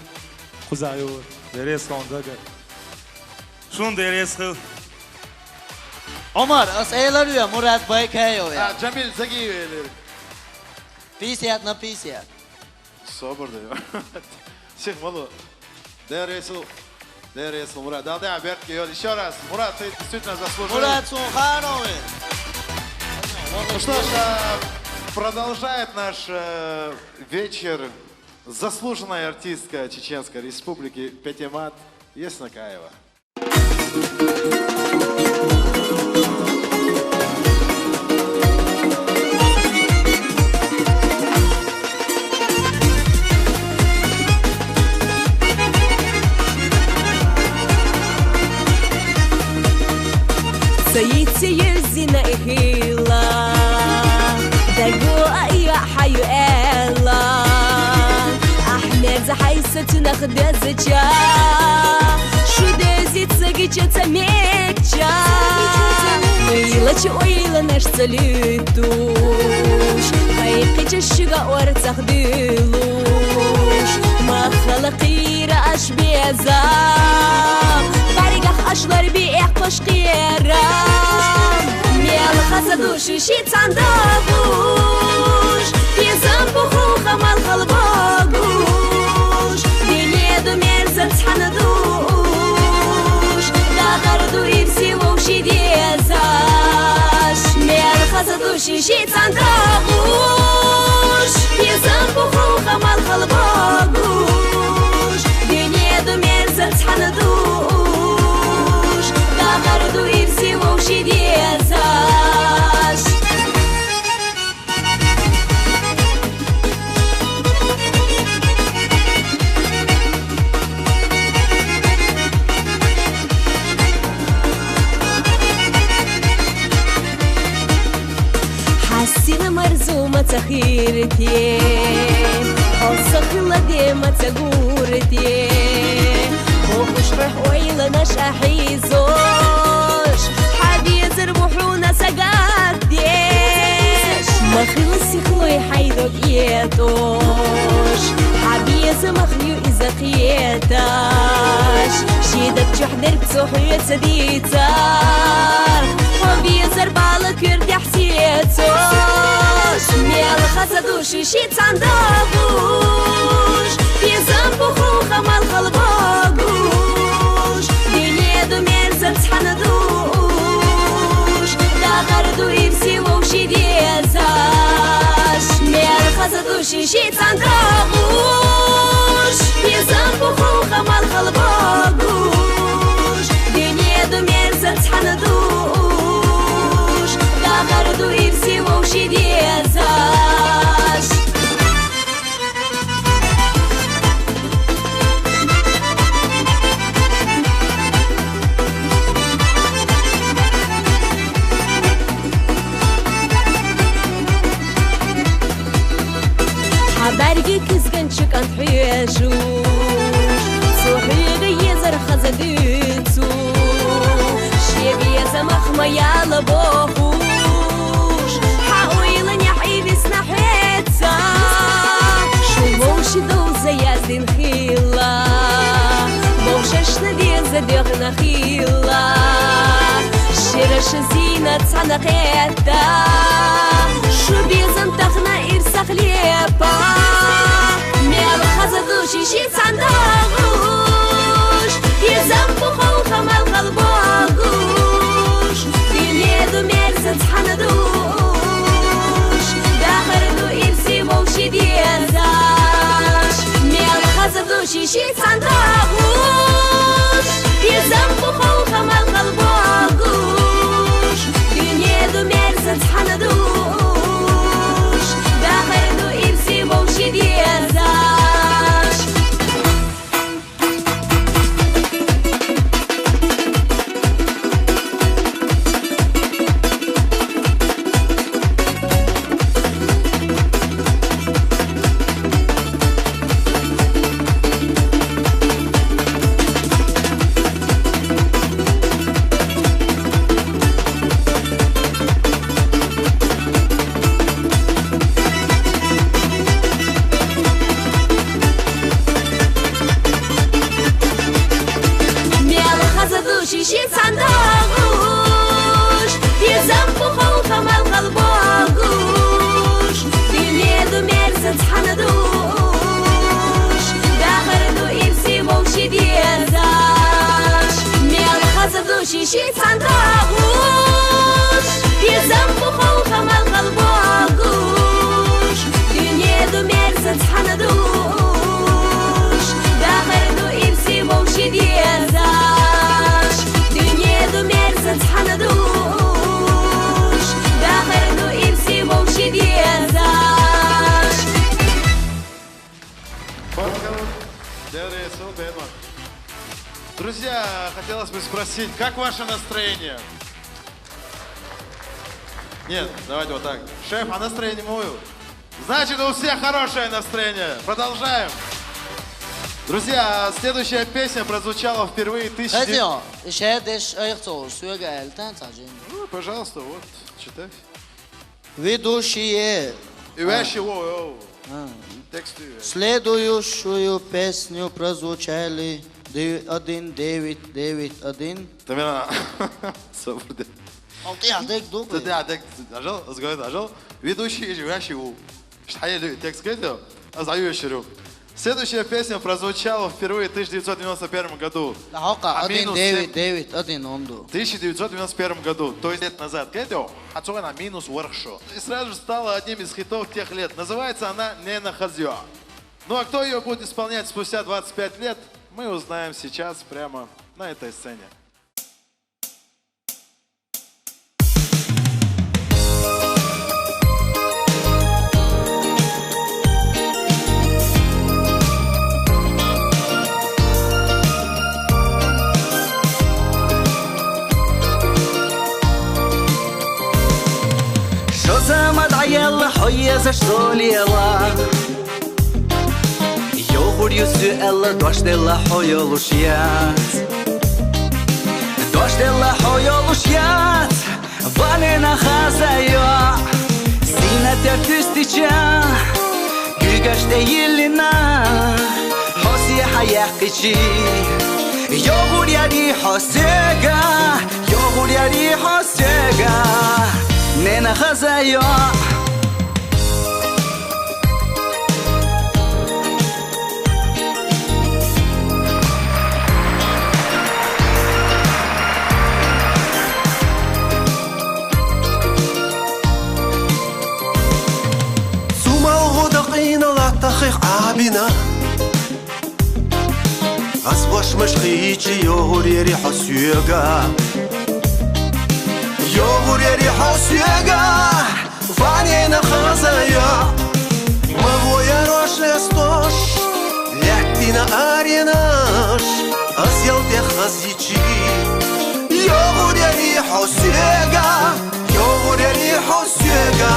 Хузаю, дерес хил, он дага. Шун дерес хил. Омар, ас эйлар уя, Мурат Байкаев уя. А, Джамиль Загиев эйлар. Пятьдесят на пятьдесят. Собор да. Всех мало. Дересу. Дересу, Мурат. Дал, да, Берт Киёл. Ещё раз. Мурат, ты действительно заслужил. Мурат Сунхаровы. Ну что ж, а, продолжает наш, э, вечер заслуженная артистка Чеченской Республики Петемат Еснакаева. Саитси юзина ихила, дагу айя хаю эла, Ахмед захайса тунах дезача, шудези цагича цамекча, уйлача уйланаш цалютуш, хайкича шуга ор цахдилуш, махала кира аш беза, баригах ашлар би эх пошкера, мел хаса души ши цандагуш, пизам пуху хамал халбагуш, динеду мерза цханадуш, дагарду ивси вовши дезаш, мел хаса души ши цандагуш, пизам пуху хамал халбагуш, динеду мерза цханадуш, дагарду ивси вовши дезаш. Хасина марзума цахирте, хосахла дема цагурте, хохушрах ойла наш ахизош, хабизар бухуна сагатдеш, махила сихлой хайдок етош, хабиза махлю изакиеташ, шидак чухдер цохует садицар, хабизар бала кюртяхсиетош, мел хаса души ши цандагуш, пизам пуху хамал халбагуш, динеду мерза цханадуш, дагарду ивси вовши дезаш, мел хаса души ши цандагуш, пизам пуху хамал Ди кизган чу кӀант хьежуш, цу хьуьга езар хаза дуьйцу. Шеб еза мах ма яла бохуш, хьа уйла нехь ивисна хьеца. Шу вовши довза яздин хилла, вовшашна деза дегӀна хилла. Шераш зина цхьана кхетта, шу безам тахна ирсах лепа. Мел хаза ду ши ши цхьан дагъуш, безам бухал хамал халбагуш. Дуьнеду мерза цхьана душ, дахар ду ирси вовши дезаш. Мел хаза ду ши ши цхьан дагъуш, безам бухал хамал халбагуш. Дуьнеду мерза цхьана душ, дахар ду ирси вовши дезаш. Мел хаза ду ши ши цхьан дагъуш, безам бухал хамал халбагуш. Дуьнеду мерза цхьана душ, дахар ду ирси вовши дезаш. Мел хаза ду ши ши цхьан дагъуш, безам бухал хамал халбагуш. Дуьнеду мерза цхьана душ, дахар ду ирси вовши дезаш. Дуьнеду мерза цхьана душ, дахар ду ирси вовши дезаш. Друзья, хотелось бы спросить, как ваше настроение? Нет, давайте вот так. Шеф, а настроение мою? Значит, у всех хорошее настроение. Продолжаем. Друзья, следующая песня прозвучала впервые тысяча девятьсот... Хезио, ишедеш айхцо, суега эльтан цажин. Ну, пожалуйста, вот, читай. Ведущие. И вещи, о, о. А. Текст и вещи. Следующую песню прозвучали дев-, один девять девять один. Тамина. Сабуде. Алты адек дук. Ты да, адек, ажал, сгой, ажал. Ведущие и вещи, о. Что я текст говорю? А за вещи. Следующая песня прозвучала впервые в тысяча девятьсот девяносто первом году. Лахока, а минус один девять девять один онду. Тысяча девятьсот девяносто первом году, то есть лет назад. Кэдо, а цо на минус ворхшо. И сразу же стала одним из хитов тех лет. Называется она «Нена хазио». Ну а кто ее будет исполнять спустя двадцать пять лет, мы узнаем сейчас прямо на этой сцене. Шоза мад аялла хьо езаш золияла. Йогъур юсу элла дош делла хьо йолуш яц. Дош делла хьо йолуш яц. Ванена хазайо, сина тертуьстича, гуьгаш тӀе йиллина, хьо сихьа яхъичи. Йогъур яри хьо соьга, йогъур яри хьо соьга, нена хазайо. Цу малгӀуда къинал аттахъих Ӏабина. Ас вашмаш хичи йогӀур яри хьо соьга. ЙогӀур яри хьо соьга. Ванена хазайо, ма воярош эстош, лаьттина аренаш, ас ялте хазйичи. ЙогӀур яри хьо соьга, йогӀур яри хьо соьга,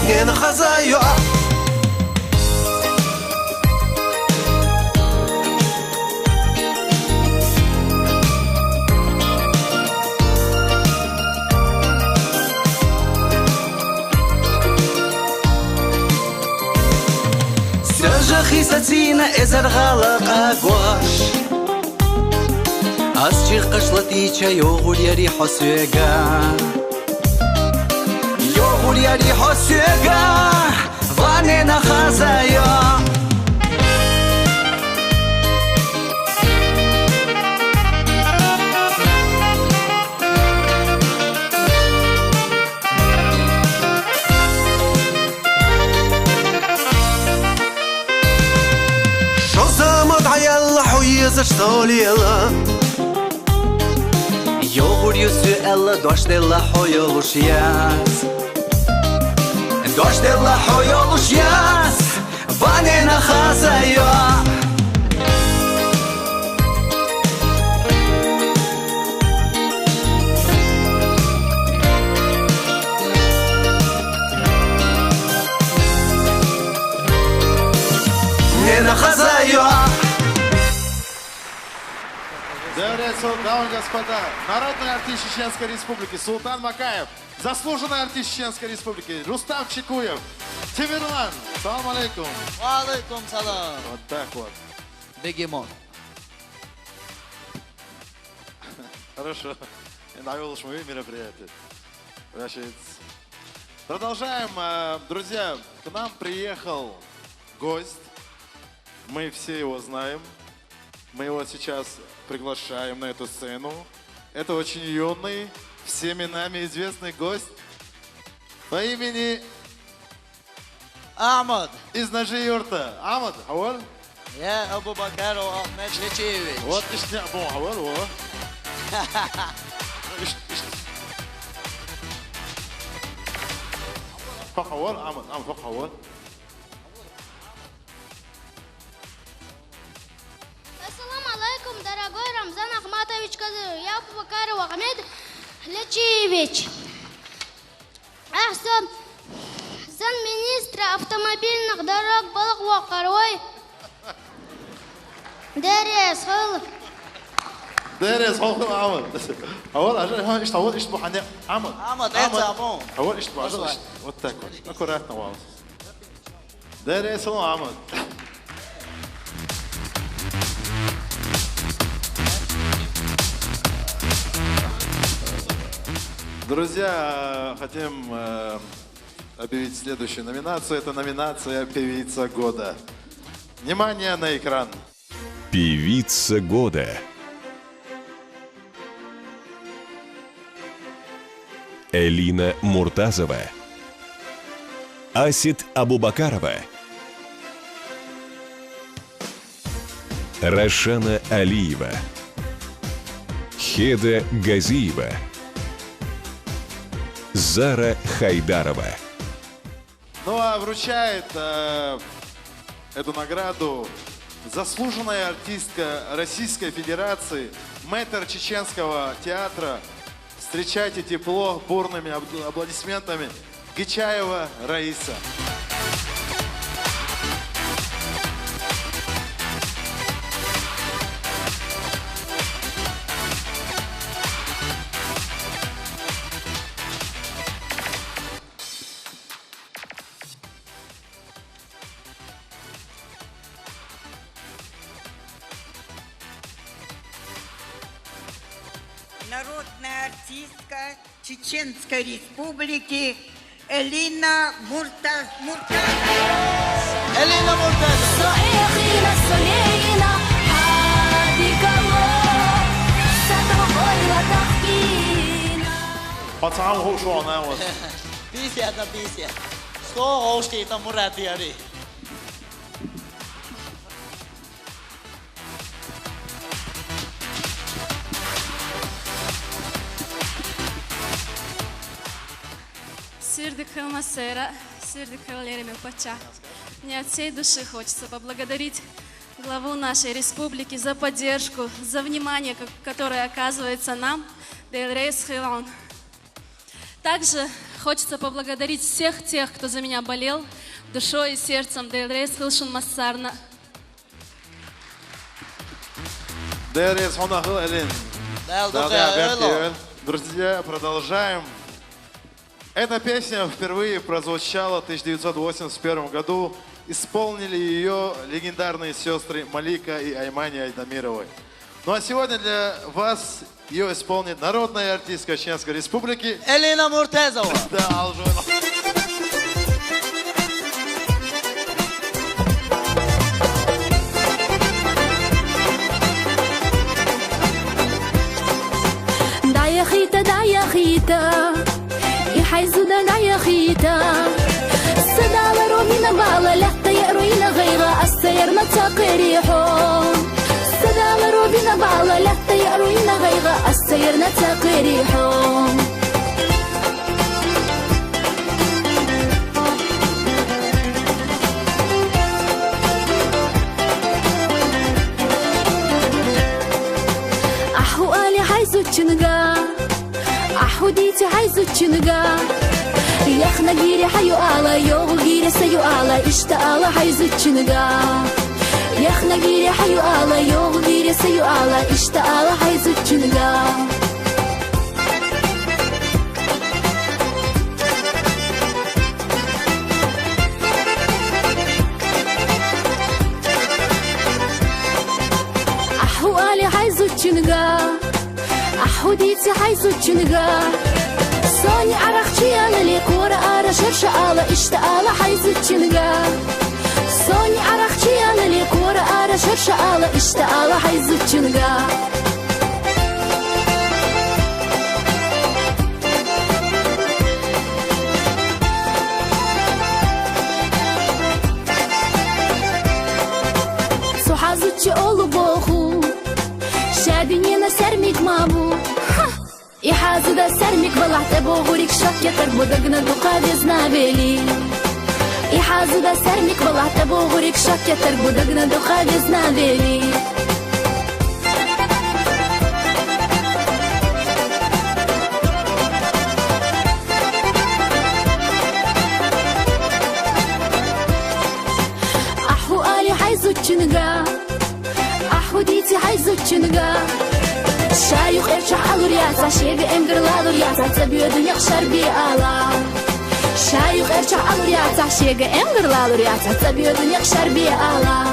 нена хазайо. Хисацина эзар гъала къагош. Аз чихъаш латича ёгъур яри хьо суьга. Ёгъур яри хьо суьга. Ванена хазайо. Шозамат гьаялла хьо езаш толела. Ёгъур юсю элла дош делла хьо ёлуш яс. Дош делла хьо ёлуш яс. Ванена хазайо. Нена хазайо. Дерес, дамы и господа, народный артист Чеченской Республики Султан Макаев, заслуженный артист Чеченской Республики Рустам Чекуев, Темирлан, салам алейкум. Ва алейкум салам. Вот так вот. Бегемот. Хорошо. Нравилось моё мероприятие. Значит, продолжаем. Э, друзья, к нам приехал гость. Мы все его знаем. Мы его сейчас приглашаем на эту сцену. Это очень юный, всеми нами известный гость по имени Ахмад. Из Нажи-Юрта. Ахмад, гьавал? Я, Абубакаров Ахмад Лечиевич. Вот, ишни, бу, гьавал, о. Иш, иш. Факъ гьавал, Ахмад, Ахмад, факъ гьавал. Ассаламу алейкум, дорогой Рамзан Ахматович Кадыров. Я Абубакаров Ахмед Лечиевич. Ахсан, сан министр автомобильных дорог балагь вахар вай. Дерес хул. Дерес хул, Ахмад. Гьавал, ажа, ишт, гьавал, ишт бу гьанна, Ахмад. Ахмад, Ахмад. Эца, бу. Гьавал, ишт бу, ажа, ишт. Вот так вот. Аккуратно, Ахмад. Дерес хул, Ахмад. Друзья, хотим, э, объявить следующую номинацию. Это номинация «Певица года». Внимание на экран. Певица года. Элина Муртазова. Асет Абубакарова. Рашана Алиева. Хеда Газиева. Зара Хайдарова. Ну а вручает, э, эту награду заслуженная артистка Российской Федерации, мэтр Чеченского театра. Встречайте тепло, бурными ап-, аплодисментами, Гичаева Раиса. Народная артистка Чеченской Республики Элина Мурта-, Муртазова. Элина Муртазова. Пацан, гьу шо, она вот. Пятьдесят на пятьдесят. Сто гъовшти, это мурад яри. Сирдикал масера, сирдикал лерими пача. Мне от всей души хочется поблагодарить главу нашей республики за поддержку, за внимание, ко-, которое оказывается нам, Дейлрейс Хилон. Также хочется поблагодарить всех тех, кто за меня болел душой и сердцем. Дейлрейс Хилшун Массарна. Дейлрейс Хона Хил Элин. Дал Дал Дал Дал Дал. Друзья, продолжаем. Эта песня впервые прозвучала в тысяча девятьсот восемьдесят первом году Исполнили ее легендарные сестры Малика и Аймани Айдамировы. Ну а сегодня для вас ее исполнит народная артистка Чеченской Республики Элина Муртезова. Да, Алжир. Даяхита, даяхита, ихьайзуда даяхита. Садала робина бала лятта яруина гайга, астаярна цакъерихо. Садала робина бала лятта яруина гайга, астаярна цакъерихо. Аху али хайзучинга, аху дити хайзучинга. Яхна гири хаю ала, йогу гири саю ала, ишта ала хайзучинга. Яхна гири хаю ала, йогу гири саю ала, ишта ала хайзучинга. Аху али хайзучинга, аху дити хайзучинга. Сони арахчи анали кора ара шерша ала, ишта ала хайзучинга. Сони арахчи анали кора ара шерша ала, ишта ала хайзучинга. Сухазучи олу боху, шадинена сармик мабу. Ха! Ихазуда сармик балахта богурик шак ятар будагна духа везна вели. Ихазуда сармик балахта богурик шак ятар будагна духа везна вели. Аху али хайзучинга, аху дити хайзучинга. Шаю эрча алур яца, шега эмгер лалур яца, цабио дуня шарби ала. Шаю эрча алур яца, шега эмгер лалур яца, цабио дуня шарби ала.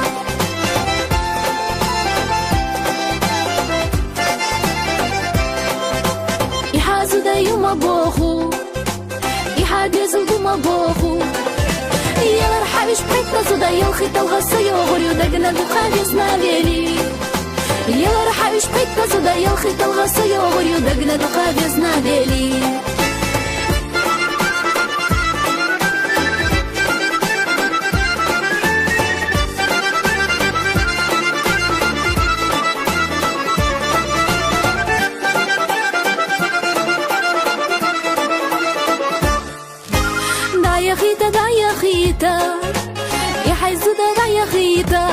Ихазуда юма боху, иха дезу дума боху. Ялар хавиш пайтна зуда, ял хитал гаса йогурю дагна духа везна вели. Ялар хавиш пайтна зуда, ял хитал гаса йогурю дагна духа везна вели. Даяхита, даяхита, ихайзуда даяхита.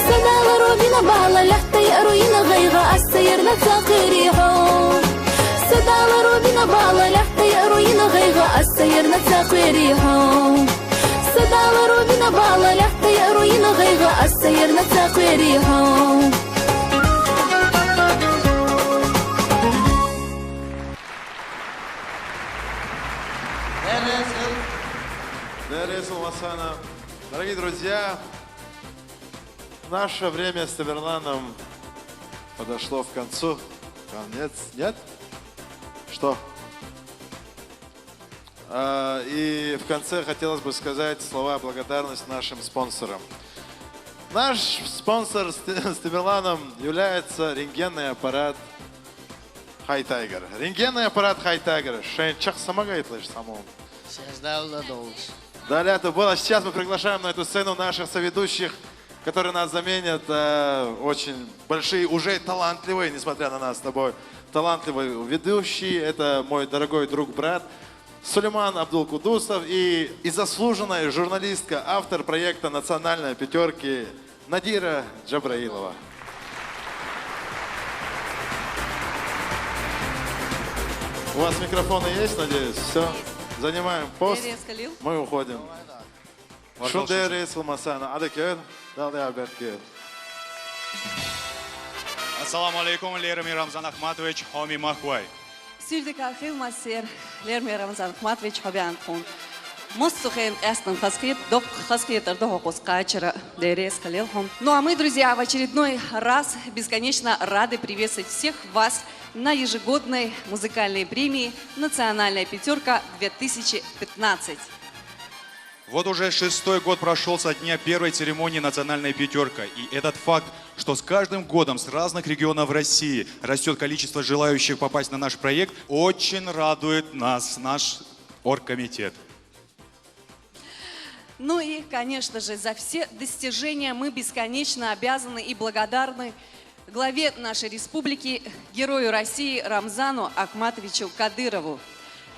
Садала робина бала лятта яруина гайга, астаярна цакъерихо. Садала робина бала лятта яруина гайга, астаярна цакъерихо. Садала робина бала лятта яруина гайга, астаярна цакъерихо. Дересил Масана. Дорогие друзья, наше время с Тамерланом подошло в концу. Конец, нет? Что? А, и в конце хотелось бы сказать слова благодарности нашим спонсорам. Наш спонсор с Т-, с Тамерланом является рентгенный аппарат Хайтайгер. Рентгенный аппарат Хайтайгер. Шен чак самагайтлыш саму. Сейчас да, Владос. Да, лето было. Сейчас мы приглашаем на эту сцену наших соведущих, которые нас заменят. Э, очень большие, уже талантливые, несмотря на нас с тобой, талантливые ведущие. Это мой дорогой друг, брат Сулейман Абдулкудусов и, и заслуженная журналистка, автор проекта «Национальная пятерки» Надира Джабраилова. У вас микрофоны есть, надеюсь? Все. Занимаем пост. Мы уходим. Шундер Рейсул Масана. Адакер. Далее Альберт Кер. Ассаламу алейкум, Лерми Рамзан Ахматович, Хоми Махвай. Сивдика хил масер, Лерми Рамзан Ахматович, Хоби Антон. Мост цу хенкъястан хасхет, док хасхетар дохо кус качара дерес халел хом. Ну а мы, друзья, в очередной раз бесконечно рады приветствовать всех вас на ежегодной музыкальной премии «Национальная пятерка две тысячи пятнадцать». Вот уже шестой год прошел со дня первой церемонии «Национальная пятерка». И этот факт, что с каждым годом с разных регионов России растет количество желающих попасть на наш проект, очень радует нас, наш оргкомитет. Ну и, конечно же, за все достижения мы бесконечно обязаны и благодарны главе нашей республики, герою России Рамзану Ахматовичу Кадырову,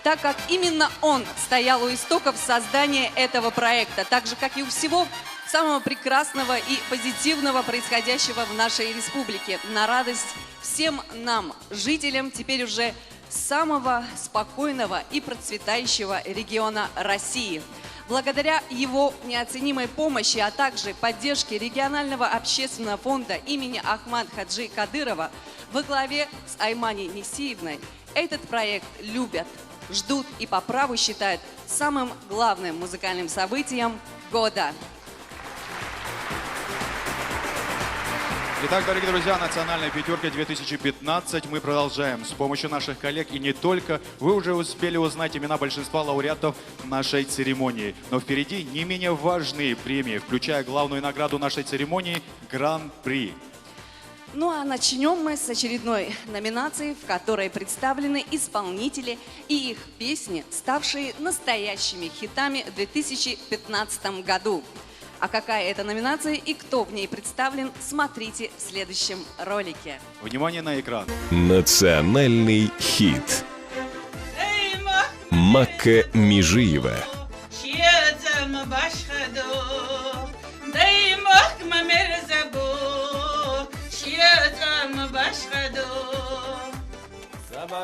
так как именно он стоял у истоков создания этого проекта, так же, как и у всего самого прекрасного и позитивного, происходящего в нашей республике, на радость всем нам, жителям теперь уже самого спокойного и процветающего региона России. Благодаря его неоценимой помощи, а также поддержке регионального общественного фонда имени Ахмад Хаджи Кадырова во главе с Аймани Несиевной этот проект любят, ждут и по праву считают самым главным музыкальным событием года. Итак, дорогие друзья, «Национальная пятерка две тысячи пятнадцать» мы продолжаем. С помощью наших коллег и не только, вы уже успели узнать имена большинства лауреатов нашей церемонии. Но впереди не менее важные премии, включая главную награду нашей церемонии — Гран-при. Ну а начнем мы с очередной номинации, в которой представлены исполнители и их песни, ставшие настоящими хитами в две тысячи пятнадцатом году. А какая это номинация и кто в ней представлен, смотрите в следующем ролике. Внимание на экран. Национальный хит. Макка Межиева.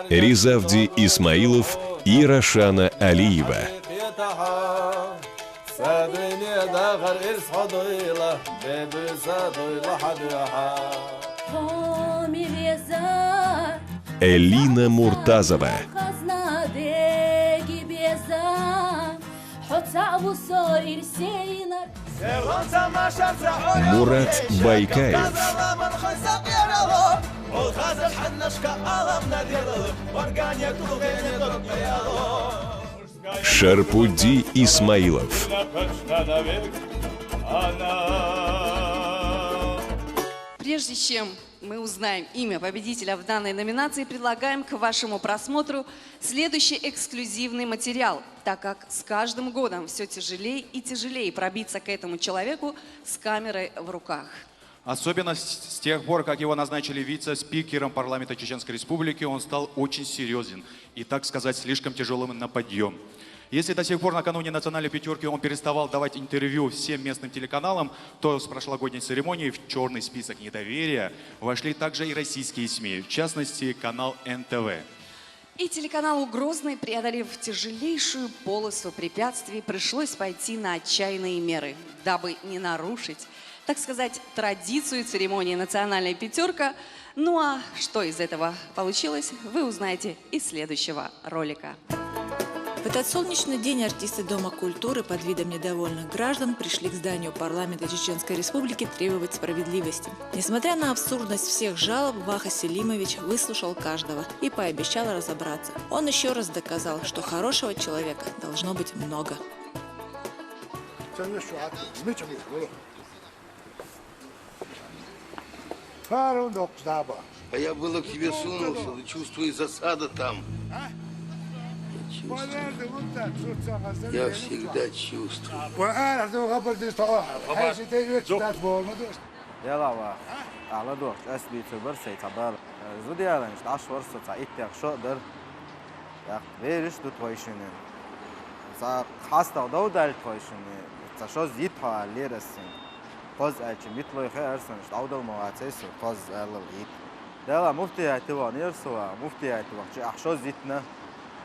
Ризавди Исмаилов и Рашана Алиева. Элина Муртазова. Мурат Байкаев. Шарпудди Исмаилов. Прежде чем мы узнаем имя победителя в данной номинации, предлагаем к вашему просмотру следующий эксклюзивный материал, так как с каждым годом все тяжелее и тяжелее пробиться к этому человеку с камерой в руках. Особенно с тех пор, как его назначили вице-спикером парламента Чеченской Республики, он стал очень серьезен и, так сказать, слишком тяжелым на подъем. Если до сих пор накануне «Национальной пятерки» он переставал давать интервью всем местным телеканалам, то с прошлогодней церемонии в черный список недоверия вошли также и российские СМИ, в частности, канал НТВ. И телеканалу «Грозный», преодолев тяжелейшую полосу препятствий, пришлось пойти на отчаянные меры, дабы не нарушить, так сказать, традицию церемонии «Национальная пятерка». Ну а что из этого получилось, вы узнаете из следующего ролика. В этот солнечный день артисты Дома культуры под видом недовольных граждан пришли к зданию парламента Чеченской Республики требовать справедливости. Несмотря на абсурдность всех жалоб, Ваха Селимович выслушал каждого и пообещал разобраться. Он еще раз доказал, что хорошего человека должно быть много. А я было к тебе сунулся, чувствую, засада там. Я чувствую. Я всегда чувствую. Яла ва, ала дохч ас бицу бар сай цабал. Зудиялан шташ варса ца иттяхшо дар. Як бериш ду твойшинен. Ца хаста дов дал твойшинен. Ца шоз ит ха лерасин. Коз ачи митлой хе арсан штавдал мавацес коз алал ит. Дала муфтияти ва нерсуа, муфтияти ва чи ахшоз итна.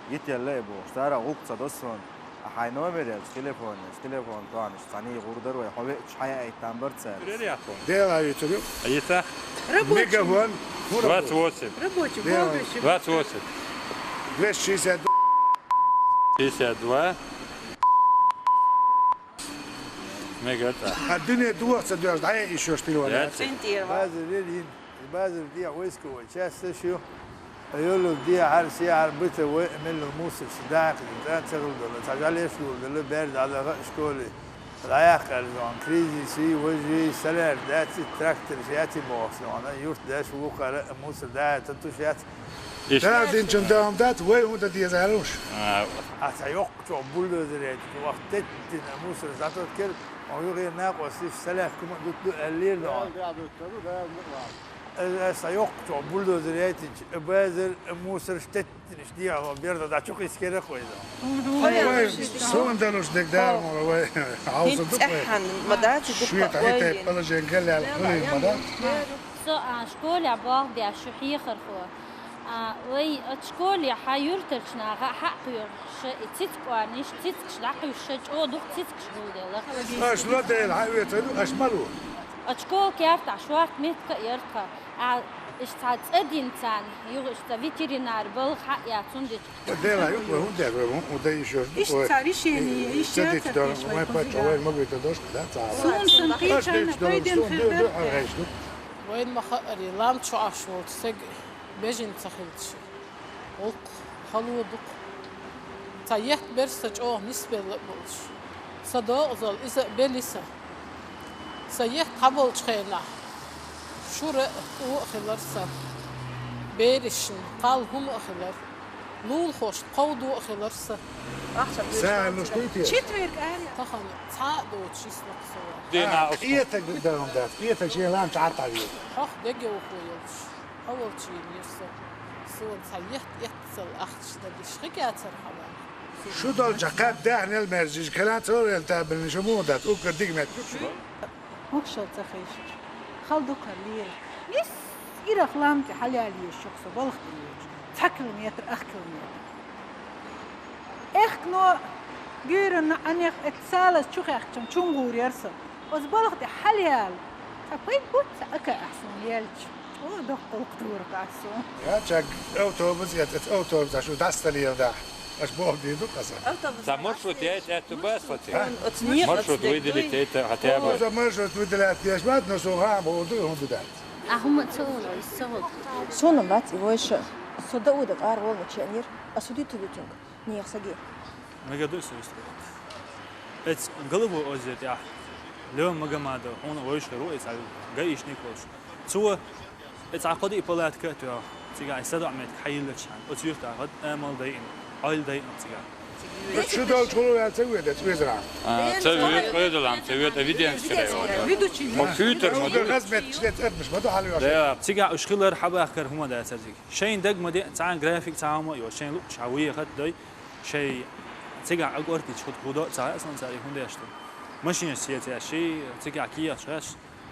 Ит ялле бу, штара гукца досван. Ахай номер яз телефон, телефон туаниш, цани гурдар вай, хове чхая айтан барца. Дела ютубе. Аита? Мегафон. Двадцать восемь. Рабочий, полностью. Двадцать восемь. Двести шестьдесят. Пятьдесят два. Мега тӀа. А дуьне дохца доьжна, дӀаяйиш йош тилван. Яц. Центр ва. Базар лелийна. Базар дехьа войсковой часть ю. Йолу дехьара, сехьара битар вай, мелло мусорш даккха, цӀа ца хилла долу, цхьа жӀалеш лур долу, бер дӀадаха школе. ДӀаяккха аьлла зона, кризис и, важа и, салаьрш дац и, тракторш яц и боху зона, юрт деш вукхара, мусор дӀа а тутуш яц. Иштта. Дала динчун даун дац, вай хӀун дан деза аьлла уьш? А. А цхьа йоккхачохь бульдозер яйтича, вахт теттина мусор затоткира, ма юххера накъосташ салаьрш хӀума а гуттар а аьллера зона. Аса йоккхачохь бульдозер яйтича, базар, мусорш теттина, иштта дехьа берда дӀа чу кхискера кхойза. Вай, суна далуш дерг дара мура, вай. Хьовса ду вай. ЦӀеххьана ма дац, шуьйтахь хӀетта положение галлал хуьлийна ма дац. Со, а, школе боху деш шу хьехархо. А, вай, оцу школе хьан юьртарчу наха хьаъ кхоьруш, и цициг орниш, цицигаш дӀакхуьйсуш, чӀогӀа дукха цицигаш гулделла. Аша ло дела, хьан оьцур ду, аша ма ло. Оцу школа кертахь шорта меттиг а яра тхан. А, иштта цхьа цӀа дина царна, юха иштта ветеринар балха хьаъ яц, хӀунда аьлча. Дела, юха, хӀунда аьлла, вай, хӀун, хӀун дан йиш йолуш ду, иштта вай, цхьа решение, и, иштта цӀа дитта дора, вайн паччахь вайн ма гойту дош, да, цхьа. Суна сан кхечарна пайден хир дара. Вайн ма хаъара, лам чу Ӏаш волчу стеган бежана ца хилча. ГӀуллакх хало ду-кх. Цхьа етт бер сан чӀогӀа нисбелла а болуш. Сан декъазалла иза а белира сан. Сан етт хьаболчу хенахь шура а, тӀо а хилира сан. Берашна кхалла хӀума а хилира. Лулахошна кховдо а хилира сан. СагӀа луш дуй те? Четверг аьлла. Тахана цхьа а доцуш йиснакх со вара. Дина а, къетаг дан дац, къетаг шен лам чу Ӏаттавийла. Хьох дегайовхо йолуш. Хьо волчийн йира со. Суна цхьа етт эццал ахча дагиш хи кецар хьавар. Шу долча кхаьб даьхнел мерзижа, калан цо вел табилни шу муха дац, уггар дига меттиг шу. Мукшал ца хешаш. Хал дукхар лела. Нис ирах лам тӀе хьалялъеш шу со балха тӀе йоьдуш. Цхьа километр, ах километр. Эхкано гуьйранна Ӏанех эццалас чу хехчам чунгур яр со. Оцу балха тӀе хьалаяла. Цхьа пай бу, цхьа ака ахь суна яьлча. О, доккха гӀуллакх дора кхас суна. Я, чаг автобус, я, автобус, ашу дастале дахь. Аш боху дийр ду кхаса. Ца маршрут яйта аьтту бац хьо цига? Маршрут выделить яйта хьан тӀе а бу. О, за маршрут выделять деш бац, но со гӀама хӀун ду, хӀун ду дац. А хӀума ца олу, иза ца олу. Суна бац и вайша. Со дауда къара волу чу анир, а со диту витунг. Нехан саги. Мега дуй со вистхуьлу. Эц головой озер тӀехь Леон Магомадов, хьуна вевзаш хир ву, эц хьан гаишник волуш. Цо эц хьан кхо-диъ палатка а тоьхна, цигахь и садоӀу меттиг хьайиллачхьана, оцу юьртахь гӀад амал дайина, Ӏойла дайина цигахь. Шу долчу гӀуло ваьлла ца воьду, эц везарахь? А, ца воьду, Ойдалан ца воьду, Веденский район. Ведучий. Хьо фуьйтар ма ду. Хазметташ дец адамаш ма ду хьалавеш. Да, цигахь уьш хилар хьабахкар хӀума дацар цига. Шайн даг ма де, цхьана график цхьа хӀума а йо, шайн луъучу хьан вехат дой. Шай цигахь агортича хӀуд хӀудо а ца хаьа сан цара и хӀун деш ду. Машинаш сецаьш, ши цигахь кехаш хеш,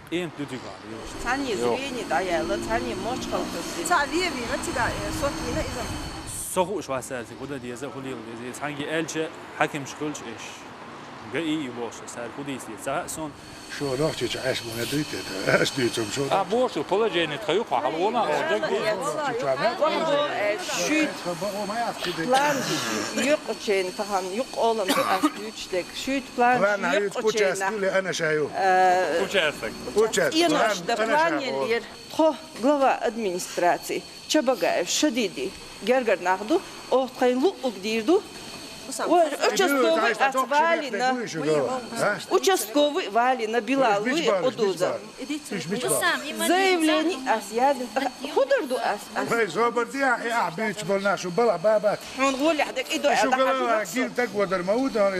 къемат ду дигахь йолуш. Цхьанне звени дӀаяьлла, цхьанне мочхалкхуьллий. Цхьа вевина цигахь, э, сот вина иза. Со хууш вац цара цига хӀун дан деза, хӀун лела деза. Цхьаьнге аьлча, хьаькамаш хуьлуш иш. ГАИ ю бохуш, цара хӀун дийца деза. Ца хаьа суна. Шу нохчийчу Ӏаш муна дуй те, аш дуьйцу шу. А, боху, положение тхан юкъа хьалволан, о, даг. Шуьйта план йокъучейн, тахана юкъа олам ду ас дуьйцуш дерг. Шуьйта план йокъучейна. План ана шаю. Э, участок. Участок. План ана шаю. Тхо глава администрации. Чабагаев Шадиди гергара нах ду, оха тхайн луъуг дийр ду. Участковый ас валина. Участковый валина Билал ву и Къудуза. Заявление ас язна. ХӀун дар ду ас? Вай зобар диа, и ахь буьйцуш болу нах шу бала баба. Хьуна гӀолехь дерг и до. Шу гала гин таг водар ма ву дан,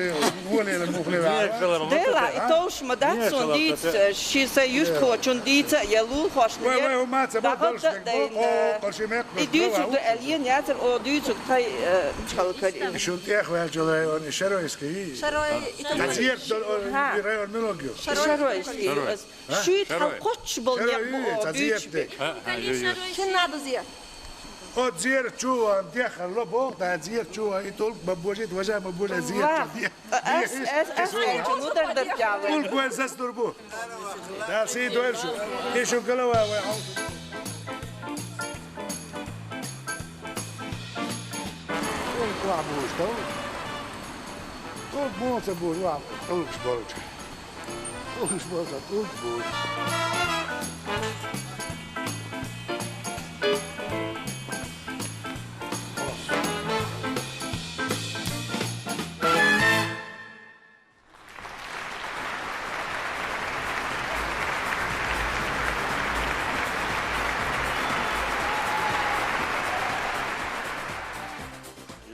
гӀоле ла мухле ва. Дела, и товш ма дац сон дийца, ши сайн юьртхочун дийца, я лулхошна. Вай, вай, хӀума ца бо долуш дерг бо, о, къарши мекх. И дуьйцург ду аьлла, ен яцар, о, дуьйцург тхай, э, чхьалкари. Шун тӀех ваьлчул район, и Шаройский. Шарой, и Тацерт дол, о, район мелогио. Шаройский. Шуьйта хьал кхоччуш болу некъ бу, о, буьйцуш бе. Шин надо зер. О, зер чу ван, дехар ло боху, да, зер чу ван, и тулк ма божит, важа ма божа, зер чу де. Ас, ас, ас, ас, чу ну дар дар тява. Тулк ван сас дур бу. Да, си дойр шу. И шу голова вай. Тулк ва буш, да? Тулк муца буш, ва, тулк шболча.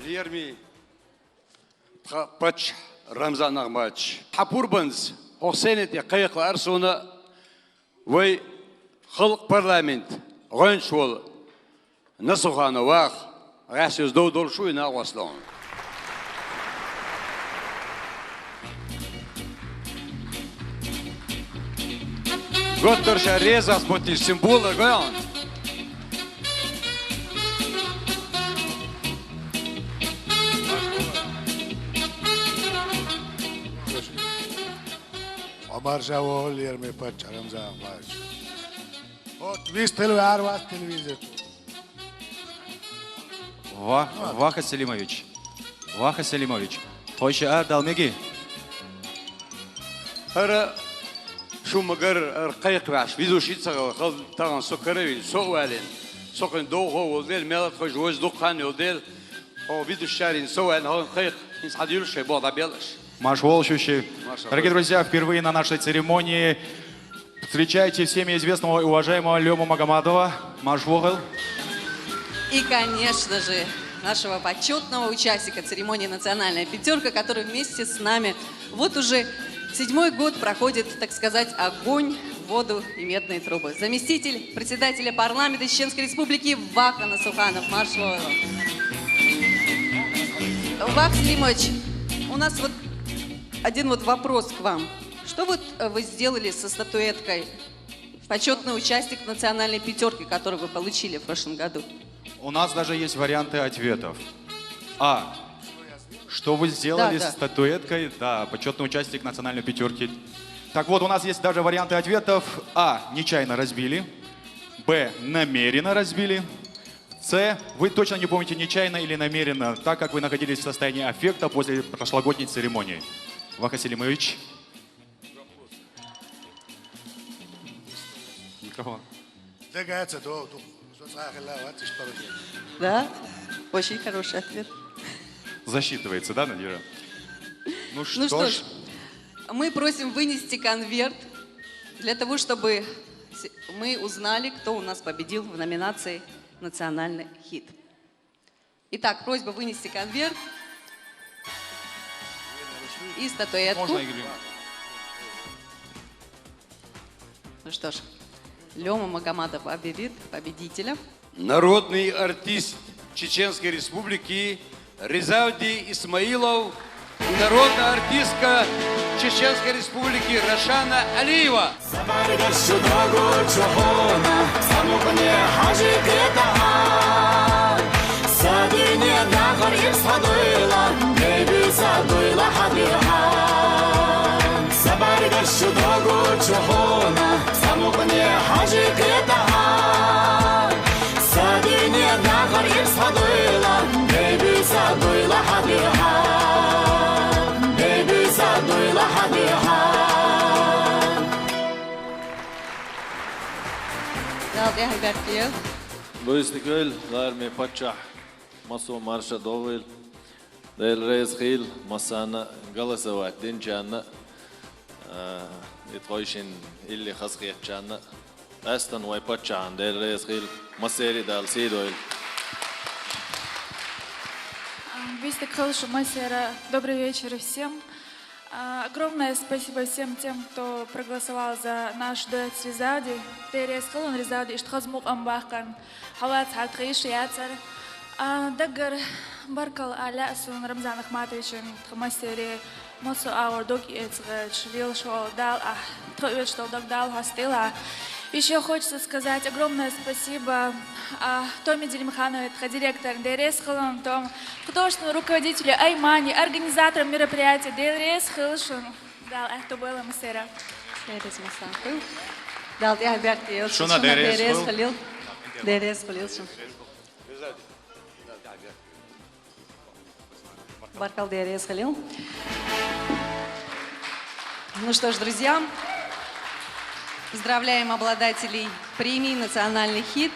Лераме тха паччахь Рамзан Ахматович, хьа пурбанца хӀокху сцени тӀе кхайкха лаьара суна вай халкъан парламентан гӀоьнча волу Насуханов Ваха, гӀаьсса йоза дов долуш ву и накъосталла. Готтара ша реза вац моттийча символ а гой хьуна. Хьо марша вогӀийла, лераме паччахь Рамзан Ахматович. ХӀотта вистхила ваьара вац телевизор. Ва-, Ваха Селимович. Ваха Селимович. Тхойша ара дала мегий? ХӀара шу ма-гарра, хӀара кхайкхавеш, везаш ца хилла, хала тахана со каравелла, со а валийна. Со кхуьнан довхо а волу дела, мел а тхойша вовза дукха хан йолу дела, хьо везачарна со а валийна, хӀара кхайкха, хӀинца хьан дуьйлуш шайн болх дӀабелла аша. Марша вогӀийла шу ши. Марша. Дорогие друзья, впервые на нашей церемонии встречайте всеми известного и уважаемого Лёму Магомадова. Марша вогӀийла. И, конечно же, нашего почётного участника церемонии «Национальная пятёрка», который вместе с нами вот уже седьмой год проходит, так сказать, огонь в воду и медные трубы. Заместитель председателя парламента Чеченской Республики Ваха Насуханов. Марша вогӀийла. Вах Селимович, у нас вот один вот вопрос к вам. Что вот, э, вы сделали со статуэткой «Почётный участник национальной пятёрки», которую вы получили в прошлом году? У нас даже есть варианты ответов. А. Что вы сделали Да, с да. статуэткой? Да, почётный участник национальной пятёрки. Так вот, у нас есть даже варианты ответов. А. Нечаянно разбили. Б. Намеренно разбили. С. Вы точно не помните, нечаянно или намеренно, так как вы находились в состоянии аффекта после прошлогодней церемонии. Ваха Селимович. Микрофон. ДагадогӀу, со цкъа а хилла вац иштта паргӀат. Да, очень хороший ответ. Засчитывается, да, Надира? Ну Ну что что ж. ж, мы просим вынести конверт для того, чтобы с-, мы узнали, кто у нас победил в номинации «Национальный хит». Итак, просьба вынести конверт и статуэтку. Можно, Игорь? Ну что ж, Лёма Магомадов объявит победителя. Народный артист Чеченской Республики Ризавди Исмаилов и народная артистка Чеченской Республики Рашана Алиева. Сабаргаш шу догу чухуна, самукъне хьажи кхетахьа. Са дуьне дахар ирс хьадуйла, бейби са дуйла хьадуьйхьа. Сабаргаш шу догу чухуна, самукъне хьажи кхетахьа. Са дуьне дахар ирс хьадуйла, бейби са дуйла хьадуьйхьа. Бейби са дуйла хьадуьйхьа. Дала тӀаьхьа баьхкийла. Буьйса дика хуьлда, лараме паччахь, массо а марша догӀийла. Дела реза хуьлда массарна а, голосовать динчарна а, и тхойшинна илли хазахетачарна а. Къаьсттина вайн паччахьна Дела реза хуьлда, массеран а Дала сий дойла. А, буьйса дика хуьлда шу массеран а. Добрый вечер всем. А, огромное спасибо всем тем, кто проголосовал за наш дуэт с Ризавди. Дела реза хуьлда, Ризавди, иштта хаза мукъам баккхарна. Хьо вацахьара тхан йиш яцара. А, даггара баркалла ала лаьа суна Рамзан Ахматовична, тхан массеран а, массо а агӀор дог эцарца лелаш волу Дала, ахь тхан оьцуш долу дог Дала хьоьстийла. Ещё хочется сказать огромное спасибо, а, Томе Делимхановой, тхан директорна, Дела реза хуьлда, Том, художественному руководителю Аймане, организаторам мероприятия, Дела реза хуьлда шуна. Дала аьтто бойла массеран а. Дела реза массарна хуьлда. Дала тӀаьхьа баьхкийла. Шуна Дела реза хуьлда. Дела реза хуьлда шуна. Баркалла, Дела реза хуьлда. Ну что ж, друзья, Поздравляем обладателей премии «Национальный хит».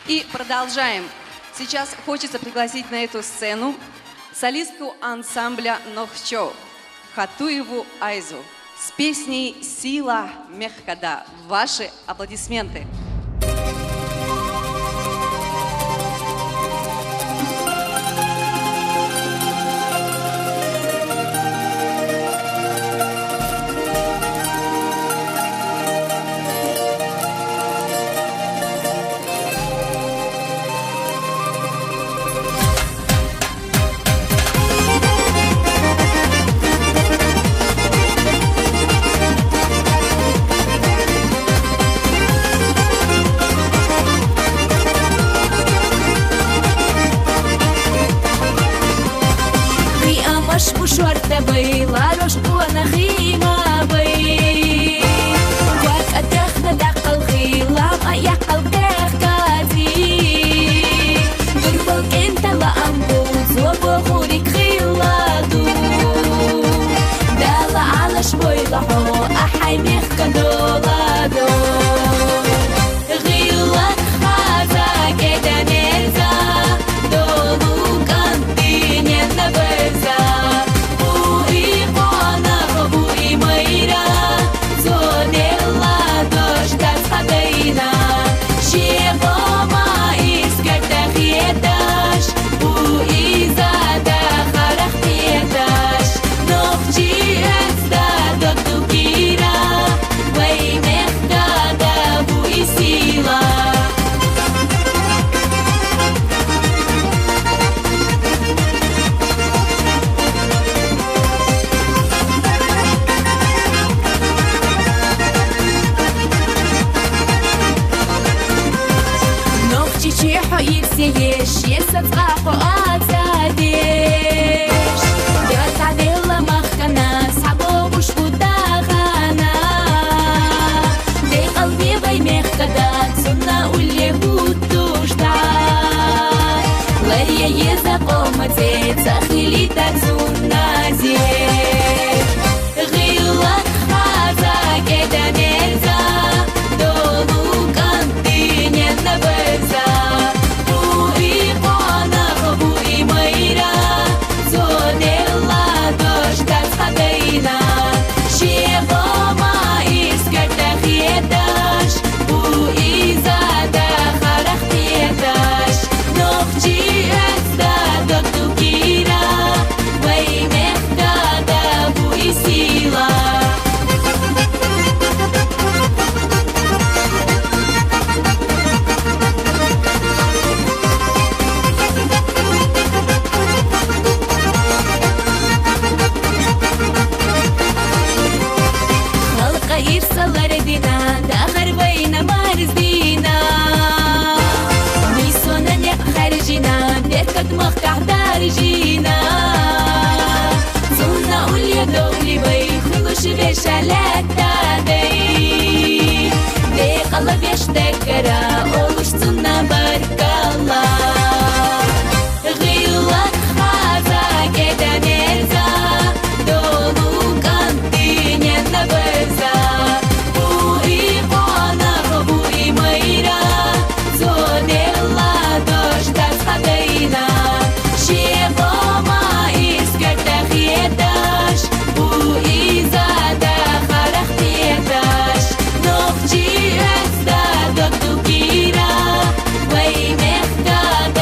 И продолжаем. Сейчас хочется пригласить на эту сцену солистку ансамбля «Нохчо» Хатуеву Айзу с песней «Сила мехкада». Ваши аплодисменты. Хиамаш бушварта бай, ларош куана хима бай. Вак атахна дакъал хилам, аякъал дехкади. Дурбал кентала амбу, зобо хурик хиладу. Дала алаш бойла хо, ахай мехка доладу. Гъилан хаза кеда мерза, долу кантинян берза. Буи къонах, буи майра, зонела доштас хадайна. Шебома искарда хеташ, буи зада харах хеташ. Нохчи эцда додукира, вай мехкада буи сила. Нохчи чи хо ирсе еш, еса цӀа хо ацадеш. Яца дела махкана, сабо буш удагана. Декъал вевай мехкада, цунна улле гуттушта. Лария еза къомаце, цахилита цунна зе. Гъилан хаза кеда мерза, долу кантинян берза. Буи къонах, буи майра, зонела доштас хадайна. Шебома искарда хеташ, буи зада харах хеташ. Нохчи эцда додукира, вай мехкада буи сила. Халкъа ирсалар дина, дахар вайна марз дина. Мисона некъ харжина, беркат махкахь даржина. Цунна улле довли вай, хулуш вешалатта дай. Декъала веш дагара, олуш цунна баркалла. Гъилан хаза кеда мерза, долу кантинян берза. Буи къонах, буи майра, зонела доштас хадайна. Шебома искарда хеташ, буи зада харах хеташ. Нохчи эцда додукира, вай мехкада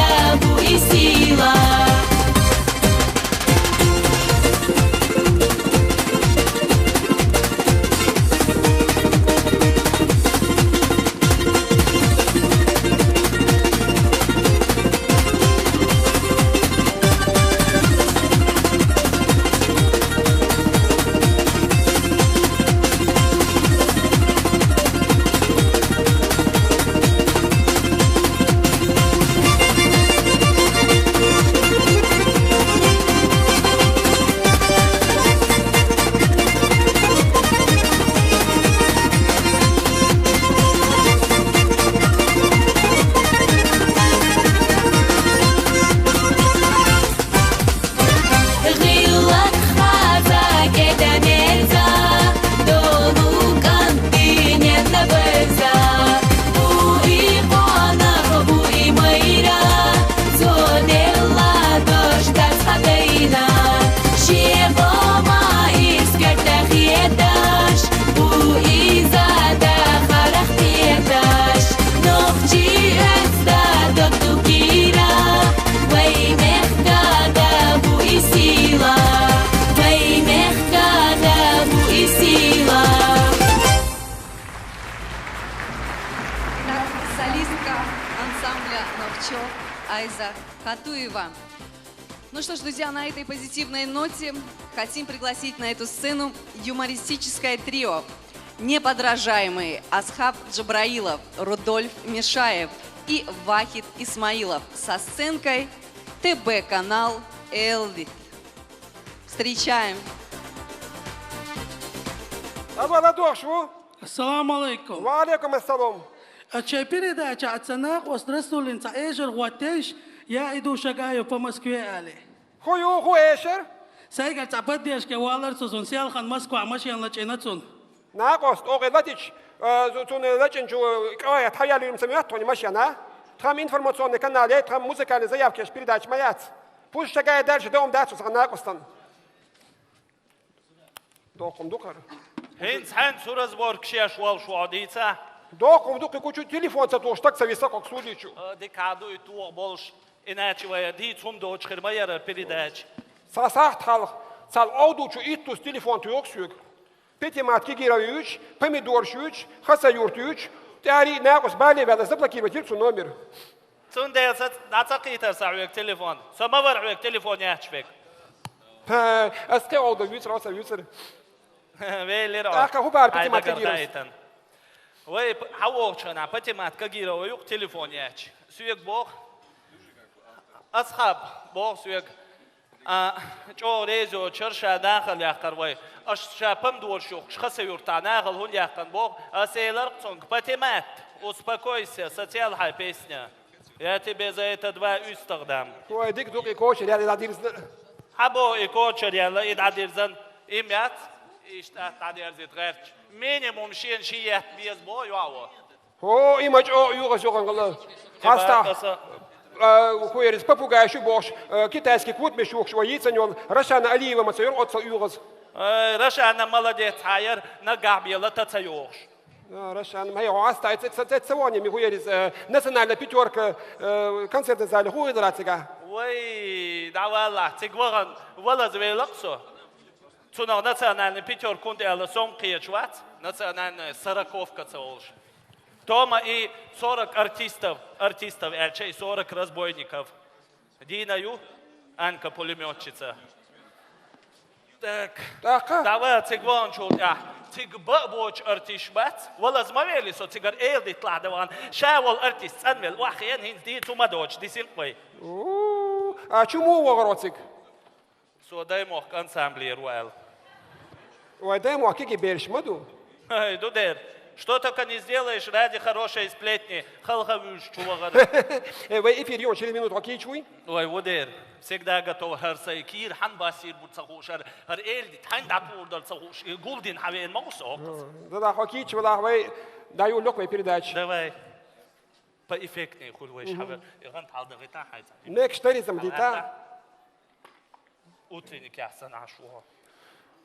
Айза Хатуева. Ну что ж, друзья, на этой позитивной ноте хотим пригласить на эту сцену юмористическое трио. Неподражаемые Асхаб Джабраилов, Рудольф Мишаев и Вахид Исмаилов со сценкой ТБ-канал «Элдит». Встречаем! Алло, ладохь шу? Ассаламу алейкум. Ва алейкум ассалам. А чай передача аца накъост Расулин ца эшер гъоттейш, я иду шагаю по Москве али. Ху ю, ху эшер? Сайгар ца поддержка валар цузун, селхан Москва машин лачина цун. Накъост, о, гъелатич, цун лачинчу кавая тхаяли им самят, тони машина. Тхам информационный канал, тхам музыкальный заявки передача маяц. Пусть шагая дальше, дом дацу сага накъостан. Дохум дукар. ХӀинц хӀанз цу разборка шеш вал шу дийца. Дохум дукхи кучу телефон ца тулш, так ца виса кок судичу. Дик хьаду и тух болш, иначе вая дийц хум доч хир ма яра передача. Ца сахт халх, цал овдучу иттус телефон туйох сюг. Петимат кигирович, помидоршич, хасаюртуч, тяри накъус бали вяла заблокировать цу номер. Цундела са дацакхитар са хьоьга телефон. Со ма вар хьоьга телефон яхча век. Ха, аскъе олда вицра, оса вицра. Велира. Аха, ху бар Патимат Кагировс? Вай хьавохчана Патимат Кагирова юк телефон яч. Суег бох. Асхаб бох суег. А чо резо чарша дахал яхкар вай. Аш ша пам дур шух, хаса юрта нахал хун яхкан бох. А сейлар цунг Патимат. Успокойся, социал хай песня. Я тебе за это два уйстагъдам. Ой, дик дукъи кочар яла дирзна. Хьабо и кочар яла и дадирзан. Им яц, ишта дадирзит гъерч. Минимум шин шият без бо юаво. Хо, има чо югъа сюгъан гала. Хаста. Хуерис попугай шу бош, китайский кут мешух шу, яйца нёл, Рашана Алиева ма цайор отца югъаз. Рашана молодец, хайер, на габьела та цайош. Рашан, май оста, это это это сегодня ми хуерис национальная пятерка концертный зале хуй драцига. Вай, давала, цигваган, валаз велаксо. Цунах национальный пятерка кунт эла сон кечвац, национальная сороковка цаолш. Тома и сорок артистов, артистов элчей сорок разбойников. Дина ю, Анка пулеметчица. Так. Таха. Давай цигван чул я. Циг ба боч артист бац. Валаз ма вели со цигар эл дит ладаван. Ша вал артист цан вел. Вахен хин ди цума доч дисин квай. А чему вогороцик? Со дай мох ансамблер вал. Ой, дай мох киги берш маду. Ай, дудер. Что только не сделаешь ради хорошей сплетни. Халха вюш чувагар. Э, вай эфир ё через минуту окичуй. Ой, удер. Всегда готов хар сай кир хан басир бур цахушар. Хар элди тан дапурдал цахуш. Гулдин хавен маусо. Да да окич вала вай даю лёк вай передача. Давай. Поэффектнее хулвай шавер. Иган талда гита хайца. Мек штаризм дита. Утренник яхсан ашло.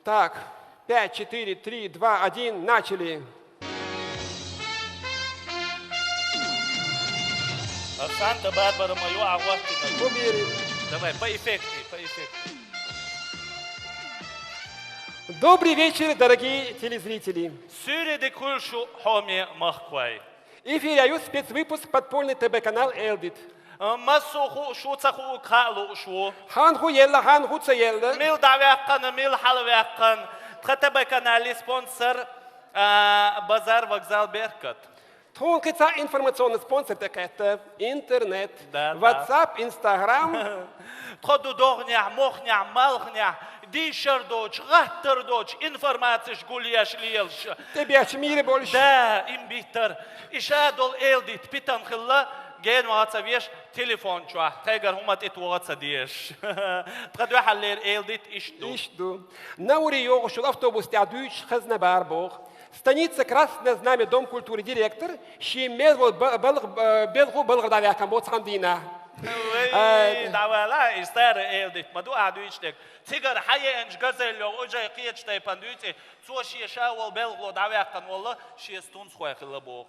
Так, пять, четыре, три, два, один, начали. Санта-Барбара мою агвартина. Убери. Давай, поэффектнее, поэффектнее. Добрый вечер, дорогие телезрители. Сюри де кульшу хоми махквай. Эфиряю спецвыпуск подпольный ТБ-канал «Элдит». Масу ху шу цаху кхалу шу. Хан ху елла, хан ху ца елла. Мил давяккан, мил халвяккан. ТБ-канали спонсор, а, базар вокзал Беркат. Тхун кица информационный спонсор текетта интернет, Да, да. WhatsApp, Instagram. Тходу догня, мохня, малхня, дишар доч, гаттар доч, информациш гулияш лиелш. Тебе мире больше. Да, имбитар. Иша дол элдит питан хилла, ген ваца веш телефон чуа. Тегар хумат ит ваца деш. Тхаду халлер элдит ишду. Ишду. Наури йогушул автобус тя дюч хазна бар бог. Станица Красное Знамя, Дом культуры директор, ши мел вол ба-, балг-, э, белгу балг да вякам бо цхандина. Ой, давала, и старый элдит, маду адуичтек. Цигар хае энж газель лё, уже киечтай пандуйте, цо ши ша вол белгу да вякан волла, ши стунс хой хилла бог.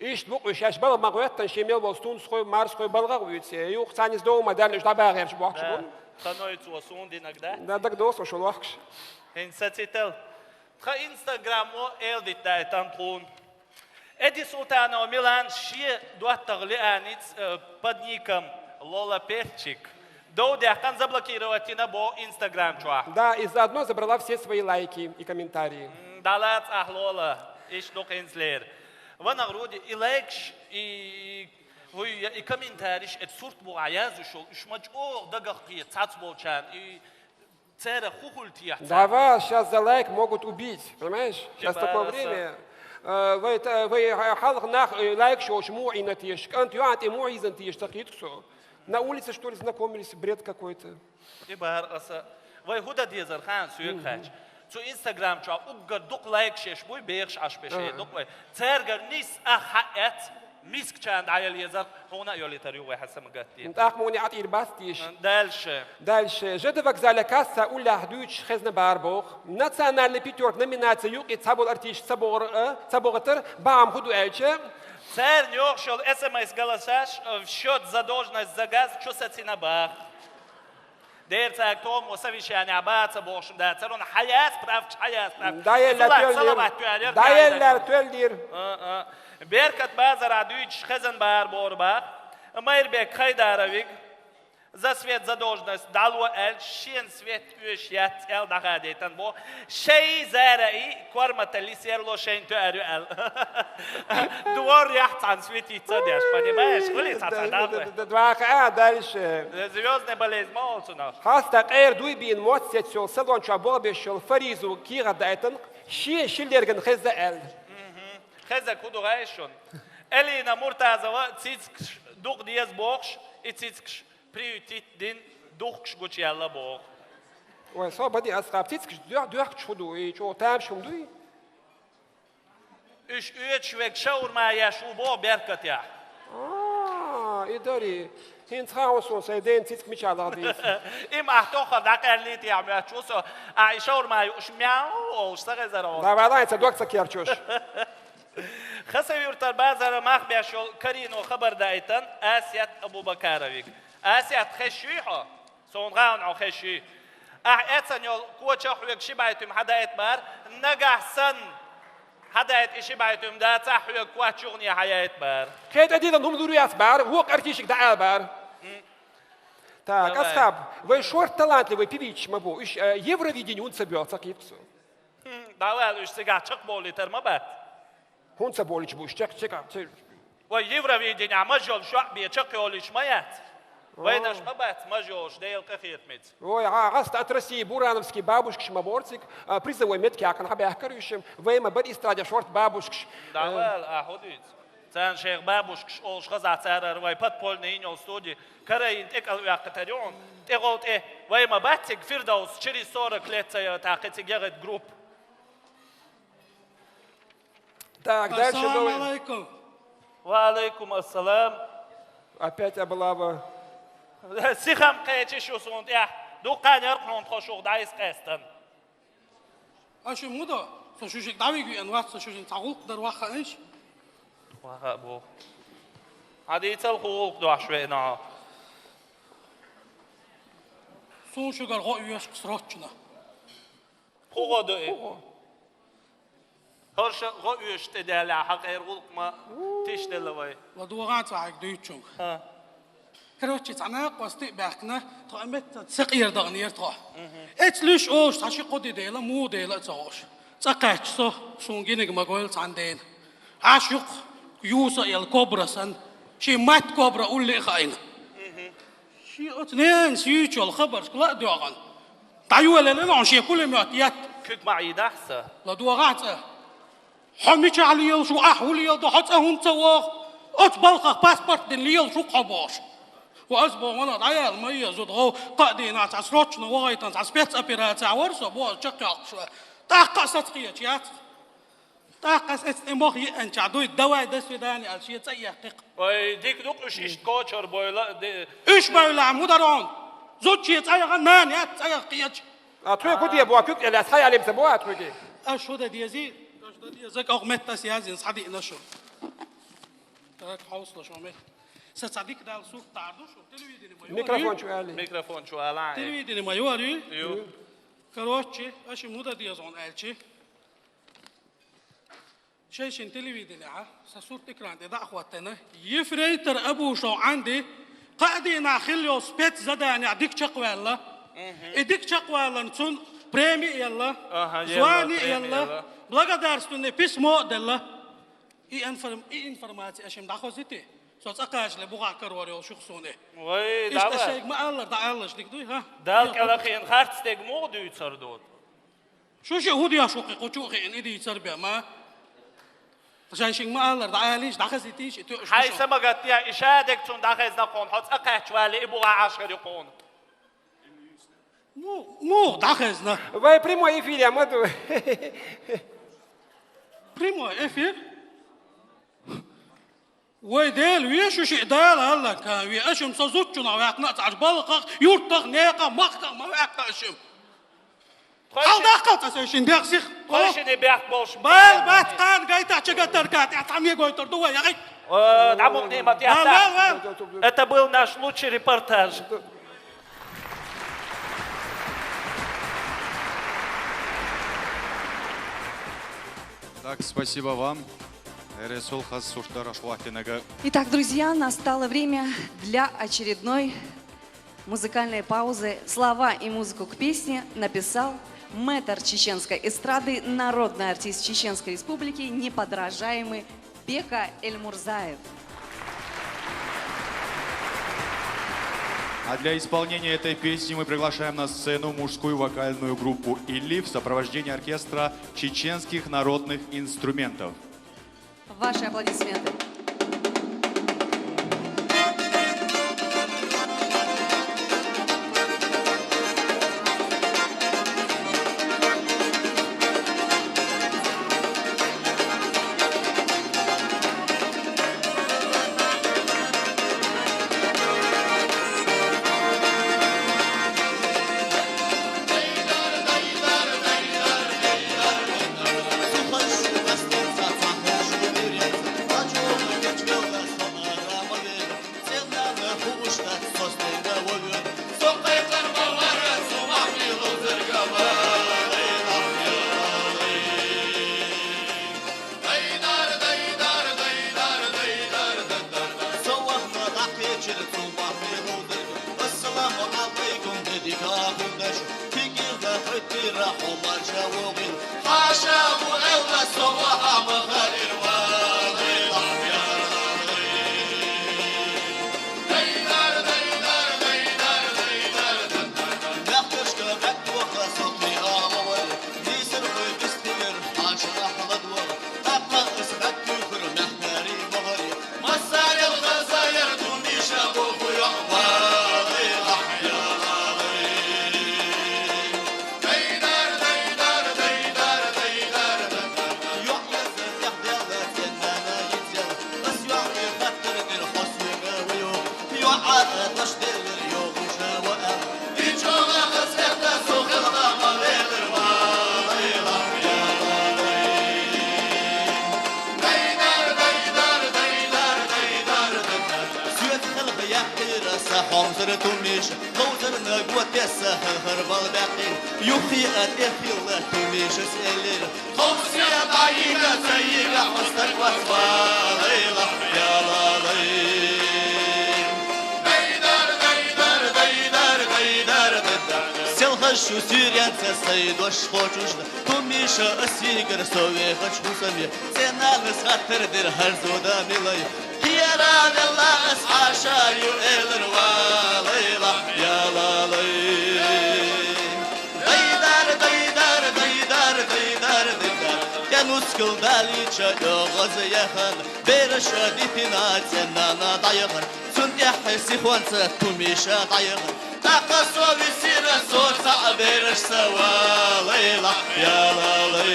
Ишт бук уж яш бал магуэттан ши мел вол стунс хой, марс хой балга гуйце. Юх цанис дома дальше уж да багерш бохчу. Ханой цо сунди иногда. Да, так досо шулохкш. Эн сацител. Тха Инстаграм о элдит дай тантхун. Эдисултанова Милана шен доттагӀа Лианица, э, под ником Лола Перчик дов даьккхина, заблокировать йина бо Instagram чохь. Да, и заодно забрала все свои лайки и комментарии. М, дӀалаца ахь, Лола, иштта ду хӀинцалера. Ванах, Руди, и лайкаш, и, хӀуй, и комментариш, и сурт бу а язъеш йолу, уьш ма чӀогӀа дагах кхета цхьацца болчарна, и церан хӀун хуьлу техьа цара? Да вас щас за лайк могут убить, понимаешь? Щас такое время. Э, вай, э, вай, э, хьалха нах, э, лайкаш йолуш муха Ӏийна теша? КӀант йоӀана тӀе муха йизна теша, ца кхеташ цо? На улице, что ли, знакомились? Бред какой-то. И бара аса. Вай хӀун дан дезара хаьа соьга хаьттича? Цу Instagram чохь уггар дукха лайкаш еш буй, бехаш Ӏаш беш, дукха вай. Цаьргара нисса ах хьаэц, мискачарна дӀаяла езарх, хьуна а йолуьйтур ю вай хьан самагатдина. ТӀаккха муха Ӏа тӀера бац теша? Дальше. Дальше. ЖД вокзале касса уллехь дуьйцуш хезна бара боху. Национальный пятёрка номинаци юкъе цхьаболу артист ца богӀур-, а, ца богӀуьйтур, бахьана хӀун ду аьлча? Царна йогӀуш йолу СМС-голосаш, э, в счёт за должность за газ чу сацийна баха. Дера цаьрга томо совещанехь баха ца бохуш дац, цаьрга хьан яц справкаш, хьан яц справкаш. ДӀаеллера тоьллера. ДӀаеллера тоьллера. А, а. Беркат базарахь дуьйцуш хезна бара боху баха. Майрбек Хайдаровиг за свет, за должность дӀало аьлча, шена свет оьшуш яц аьлла дӀахадийтина боху. Шайн зараи корматалли серло шайна тоьар ю аьлла. Двор яхь цхьаьна светить ца деш, понимаешь? Хуьлий цхьа цхьа дагӀой? Д-, д-, д-, два К, а, дальше. Звёздная болезнь ма олу цунах. Хьаста къера дуй бийна мотт сецна йолу салон чохь болх беш йолу Фаризу кехат даийтина, шен шиллергана хезна аьлла. Мгм. Хезаг хӀун ду гӀайша шуна? Элина Муртазова цицкаш дукха деза бохуш, и цицкаш приютить дина, духкуш гучуяьлла боху. Ой, со бади ас хаб, цицкаш доьх-, доьхкуш хӀун ду, и чӀогӀа тамаш хӀума дуй? Уьш оьцуш верг шаурма еш ву боху Беркатехь. А, и дари. ХӀинца хаьа суна сайн ден цицка мичахь лаха деза. Има ахь тоххара дӀакъаьллийтехь моьттуш ву со, ахь и шаурма юуш мяу олуш ца хезара хьуна. Да, валлахӀи, ца дог ца керчош. Хасавюртара базара мах беш йолу Карино хабар даийтина Асет Абубакаровиг. Асет, хезаш юй хьо? Суна гӀаьнна хьо хезаш юй. Ахь эцна йолу коча хьоьга ши бӀе туьма хьадаийтабара, нагахь санна хьадаийтина и ши бӀе туьма дацахь, хьоьга коч юхане хьаяийтабара. Кхин тӀедиллина хӀума лур яц бара, вукху артисташка дӀаала бара. Так, давай. Асхаб, вай шорта талантливый певицаш ма бу. Уьш, э, Евровидение хӀунда ца боьлху, ца кхетта суна. ХӀм, дӀавала, уьш цигахь чекхбовлийтар ма бац. ХӀунда ца болуьйтуш бу уьш чекх-, чекх-, ца- Вай Евровиденехь маж йолу шоъ бен чекхйолуьйтуш ма яц. Вайнаш ма бац маж йолуш, Делан къинхетамца. Ой, а, гӀаста от России бурановский бабушкаш ма бора цига, а, призовой меттиг яьккхина хьабаьхкира уьш, вай ма бара эстрадехь шорта бабушкаш. ДӀавала, ахь хӀун дуьйцу? Царна шайх бабушкаш олуш хазахь цара вай подпольный йина йолу студи карайна тӀекӀал оьккхуьйтур ю хьуна. ТӀегӀолу тӀе вай ма бац цига Фирдовс через сорок лет ца яла тӀаккха цига ягӀид группа. Так, дальше. Ассаламу алайкум. Ва алайкум ассалам. Опять облава. Сихам кхечи шу суна тӀехь. Дуккха а яркъ хьуна тхо шух дӀайса къестан. Аша мудо, со шуьшиг дӀавига веана вац, со шуьшин цхьа гӀуллакх дар ваха ханаш. Ваха бу. Хьан дийцал хӀун гӀуллакх дохьуш веана хьо? Суна шуьгара гӀо оьшуш срочно. ХӀун гӀо ду и? ХӀорша гӀо оьшуш тӀедаьллехь, хьан къера гӀуллакх ма тишделла вай. ЛадогӀа цхьа хьайга дуьйцучунга. ХӀа. Короче, цхьа накъост тӀе а баьхкина, тхо а метта сакъера даханера тхо. Мгм. Эцлуьйш олуш цхьа ши-кхо де дела, муха дела а ца хууш. Цкъа кхаьчча со, суна гиниг ма гойла цхьана дена. Ӏаш юккъе юса а елла кобра санна, шен матта кобра улле а хаийна. Мгм. Шен оцу ненан сийчул хабаршка ла а доьгӀна. ДӀайолаелла хьуна шен пулемёт етта. Куьг ма Ӏийдахь сан. ЛадогӀахь цӀа. Хьо мичахь лелаш ву, ахь хӀун леладо, хьо цӀа хӀунда ца вогӀу? Оцу балхах паспорт дина лелаш ву-кх хьо бохуш. Ва ас боху, ванах, дӀаяла ма еза зуда гӀов, кхаа дийнахь цхьа срочно вахийтина, цхьа спецоперацехь вара со, боху, чекхйоккхуш вара. ТӀаккха а саца кхеташ яц. ТӀаккха ас эцна тӀе мох еанчохь дуй, давай, до свидания, аьлла, шен цӀа а яьккхи-кх. Ой, дика ду-кх уьш иштта кочар бовла а, де- Уьш бовла а, мударон! Зуда шен цӀа яхана, нана яц цӀа яха кхеташ. А тхоьга хӀун де боху, куьг тӀе лаьцна, хьан ялийта ца боху а тхоьга? Аш хӀун дан дезий? Аш дан деза, кӀовха меттас яздина, схьадиъна шу. Так, хьовсалаш ма меттиг. Сан цхьа дика Далла сурт тӀаьхьа ду шу. Телевидение ма ювар ю? Микрофон чу али. Микрофон чу ала. Телевидение ма ювар ю? Ю. Короче, аша муха дан деза хьуна аьлча. Шайшин телевидениехь, са сурт экран тӀе дӀа а хӀоттийна, ефрейтор Абушев Ӏанди кхаа дийнахь хилла йолу спецзаданехь дика чекхваьлла. И дика чекхваларна цунна преми а елла, звани а елла, благодарственное письмо а делла. И информ-, и информация аша дӀахозуьйтий? Со цӀа кхачале бухахь карор йолуш ю-кх суна и. Вай, иштта давай. Шайга ма-аллара, дӀаалалаш дика дуй, хӀа? Далла кӀелхьарчийна харц стеган муха дуьйцур ду? Шу шиъ хӀун деш ву-кх, кху чу а хиъна, и дийцар бен, ма? Шайшинга ма-аллара, дӀаалийша, дӀахазийтийша, и тоьуш ду. Хьайн са ма гатде, и шадерг цунна дӀахезна хьуна, хьо цӀа кхаьчча вале, и бухахь Ӏаш хир ю хьуна. Му-, муха дӀахезна? Вай прямой эфире ма ду. Прямой эфир? Вай Дела веза шу шиъ, Дала аьлларг кхана ве, аша-м со зудчунах ваьккхина а ца Ӏаш, балхах, юьртах, некъах, махках ма ваьккхина аша-м. Хьал дахкал цӀа шайшинна бехсих. Тхойшинна бехк болуш. Бала бац кхана гайтахь чагатарга тӀехь цхьа мегойтур ду вай, яхий? Э, дӀа мукъане ма тӀехь. Вал, вал, вал. Это был наш лучший репортаж. Так, спасибо вам. Эресул хаза сурт дара аша хӀоттийнарг. Итак, друзья, настало время для очередной музыкальной паузы. Слова и музыку к песне написал мэтр чеченской эстрады, народный артист Чеченской Республики, неподражаемый Бека Эльмурзаев. А для исполнения этой песни мы приглашаем на сцену мужскую вокальную группу «Илли» в сопровождении оркестра чеченских народных инструментов. Ваши аплодисменты. Дайдар, дайдар, дайдар, дайдар, дайдар. Со вахана дӀакхечира цу бахьане ловзарга. Ассаламу Ӏалайкум, де дика хӀуманаш. Фигирда хӀоьттира хьо марша вогӀийла. Хьаша ву аьлла, со ваха ма хилира, валлай, лахья, валлай. Дайдар, дайдар, дайдар, дайдар, дайдар. Мехкашка беттоха со кхиа ма вара. Нийсар вай бистхилира, хьаша ахьа ладогӀа. ТӀаккха ас хӀоьттуьйтура мехкарий могӀаре. Массарел хаза яра Тумиша боху йоӀ, валлай, лахья, валлай. Дайдар, дайдар, дайдар, дайдар, дайдар. ЙоӀ еза тӀехдаьлла, цӀен-нана йицъелла. Ас йоӀе хаттар дира, хьо соьга ва йоӀ. ЙоӀа дош делира, йогӀуш ва аьлла. И чӀогӀа хазахетта со хилла ма велира, валлай, лахья, валлай. Дайдар, дайдар, дайдар, дайдар, дайдар. Соьца хелха яьккхира са хьомсара Тумиша. Ловзарна го тесса хьалхара бала баьккхина. Юххе а тӀеххилла Тумишас элира. Тховсе дӀайига ца йига хьо стаг вац, валлай, лахья, валлай. Дайдар, дайдар, дайдар, дайдар, дайдар. Селхаш шу суьйренца сайн дош кхочуш да. Тумиша ас йигар со вехача хӀусаме. ЦӀен-нанас хаттар дира, хӀара зуда мила ю. Кхера велла ас хьаша ю элира, валлай, лахья, валлай. Дайдар, дайдар, дайдар, дайдар, дайдар. ТӀенускал далийча оьгӀаз яхана, бераш дитина цӀен-нана дӀаяхара. Цунна тӀехь сихонца Тумиша дӀаяхара. ТӀаккха со висира, со цхьаъ бераш ца валлай, лахья, валлай.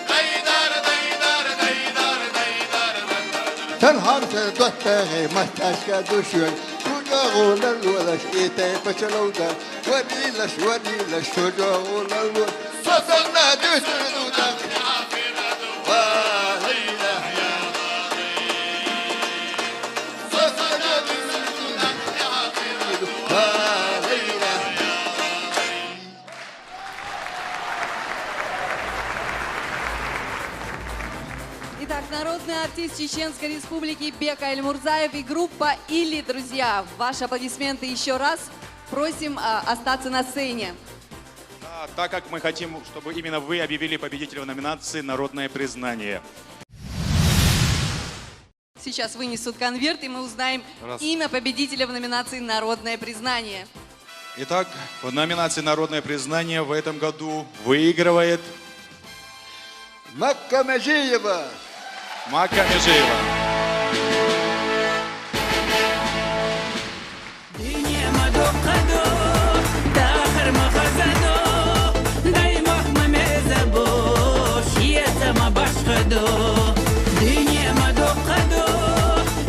Дайдар, дайдар, дайдар, дайдар, дайдар. Цхьана хьамсара доттагӀий матташка ду шоьга, шу чӀогӀа ларлолаш и тайпа чаловда, варилаш, варилаш, шу чӀогӀа ларлолаш. Со санна дуьсур ду дагахь. Ва лайла я. Со санна дуьсур ду дагахь. Ва лайла я. Так, народный артист Чеченской Республики Бека Эльмурзаев и группа «Илли», друзья. Ваши аплодисменты еще раз. Просим а, остаться на сцене. Да, так как мы хотим, чтобы именно вы объявили победителя в номинации «Народное признание». Сейчас вынесут конверт, и мы узнаем Раз. имя победителя в номинации «Народное признание». Итак, в номинации «Народное признание» в этом году выигрывает Макка Межиева. Макка Межиева. Дунъя ма докъадо, дахар ма хазадо, даймах ма мезабо, шиеца ма башхадо. Дунъя ма докъадо,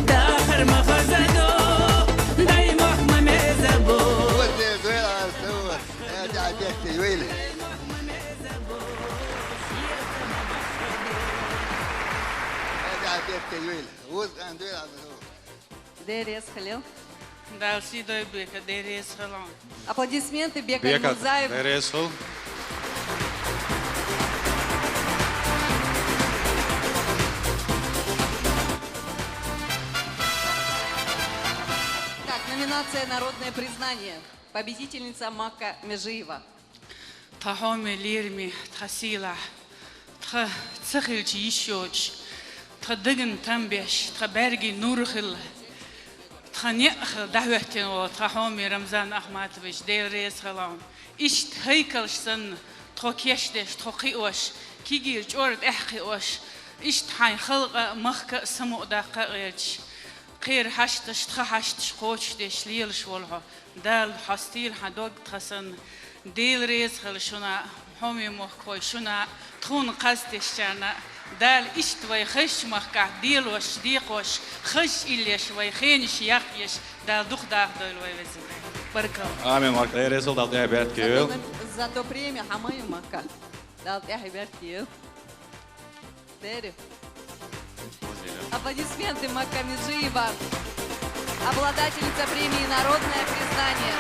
дахар ма хазадо, даймах ма мезабо. Вот это, это, это, это, это, это, это, это, это, Дерес Халил. Дал сидой Бека, Дерес Халил. Аплодисменты Бека Эльмурзаев. Дерес Халил. Так, номинация «Народное признание». Победительница Макка Межиева. Тха хьоме лераме, тха сийлахь, тха ца хилча йиш йоацаш, тха дагана там беш, тха бӀаргий нур хила, тха некъ хила дӀахӀоьттина вола тха хьоме Рамзан Ахматович, Дела реза хилва. Иштта хӀайкалаш санна, тхо кийчдеш, тхо кхиош, кегийра чӀор тӀехь кхиош, иштта хьайн халкъа а, махка а самукъадаккха а гӀерташ, кхера хьашташ, тха хьашташ кхочушдеш лелаш вола хьо. Дала хьо стийла, хьан дог тха санна. Дела реза хила шуна, хьоме мохк хой шуна, тхуна кхазтешчарна. Дала иштта вай хезача махкахь делош, декхош, хазача иллеш вай хенаш яккхаеш, Дала дукха даха дойла вай веза. Баркалла. Амин, Марк. Дересал Дала тӀехьа бертке. За то премия хьамаю Макка. Дала тӀехьа бертке. Дерри. Аплодисменты Макка Межиева, обладательница премии «Народное признание».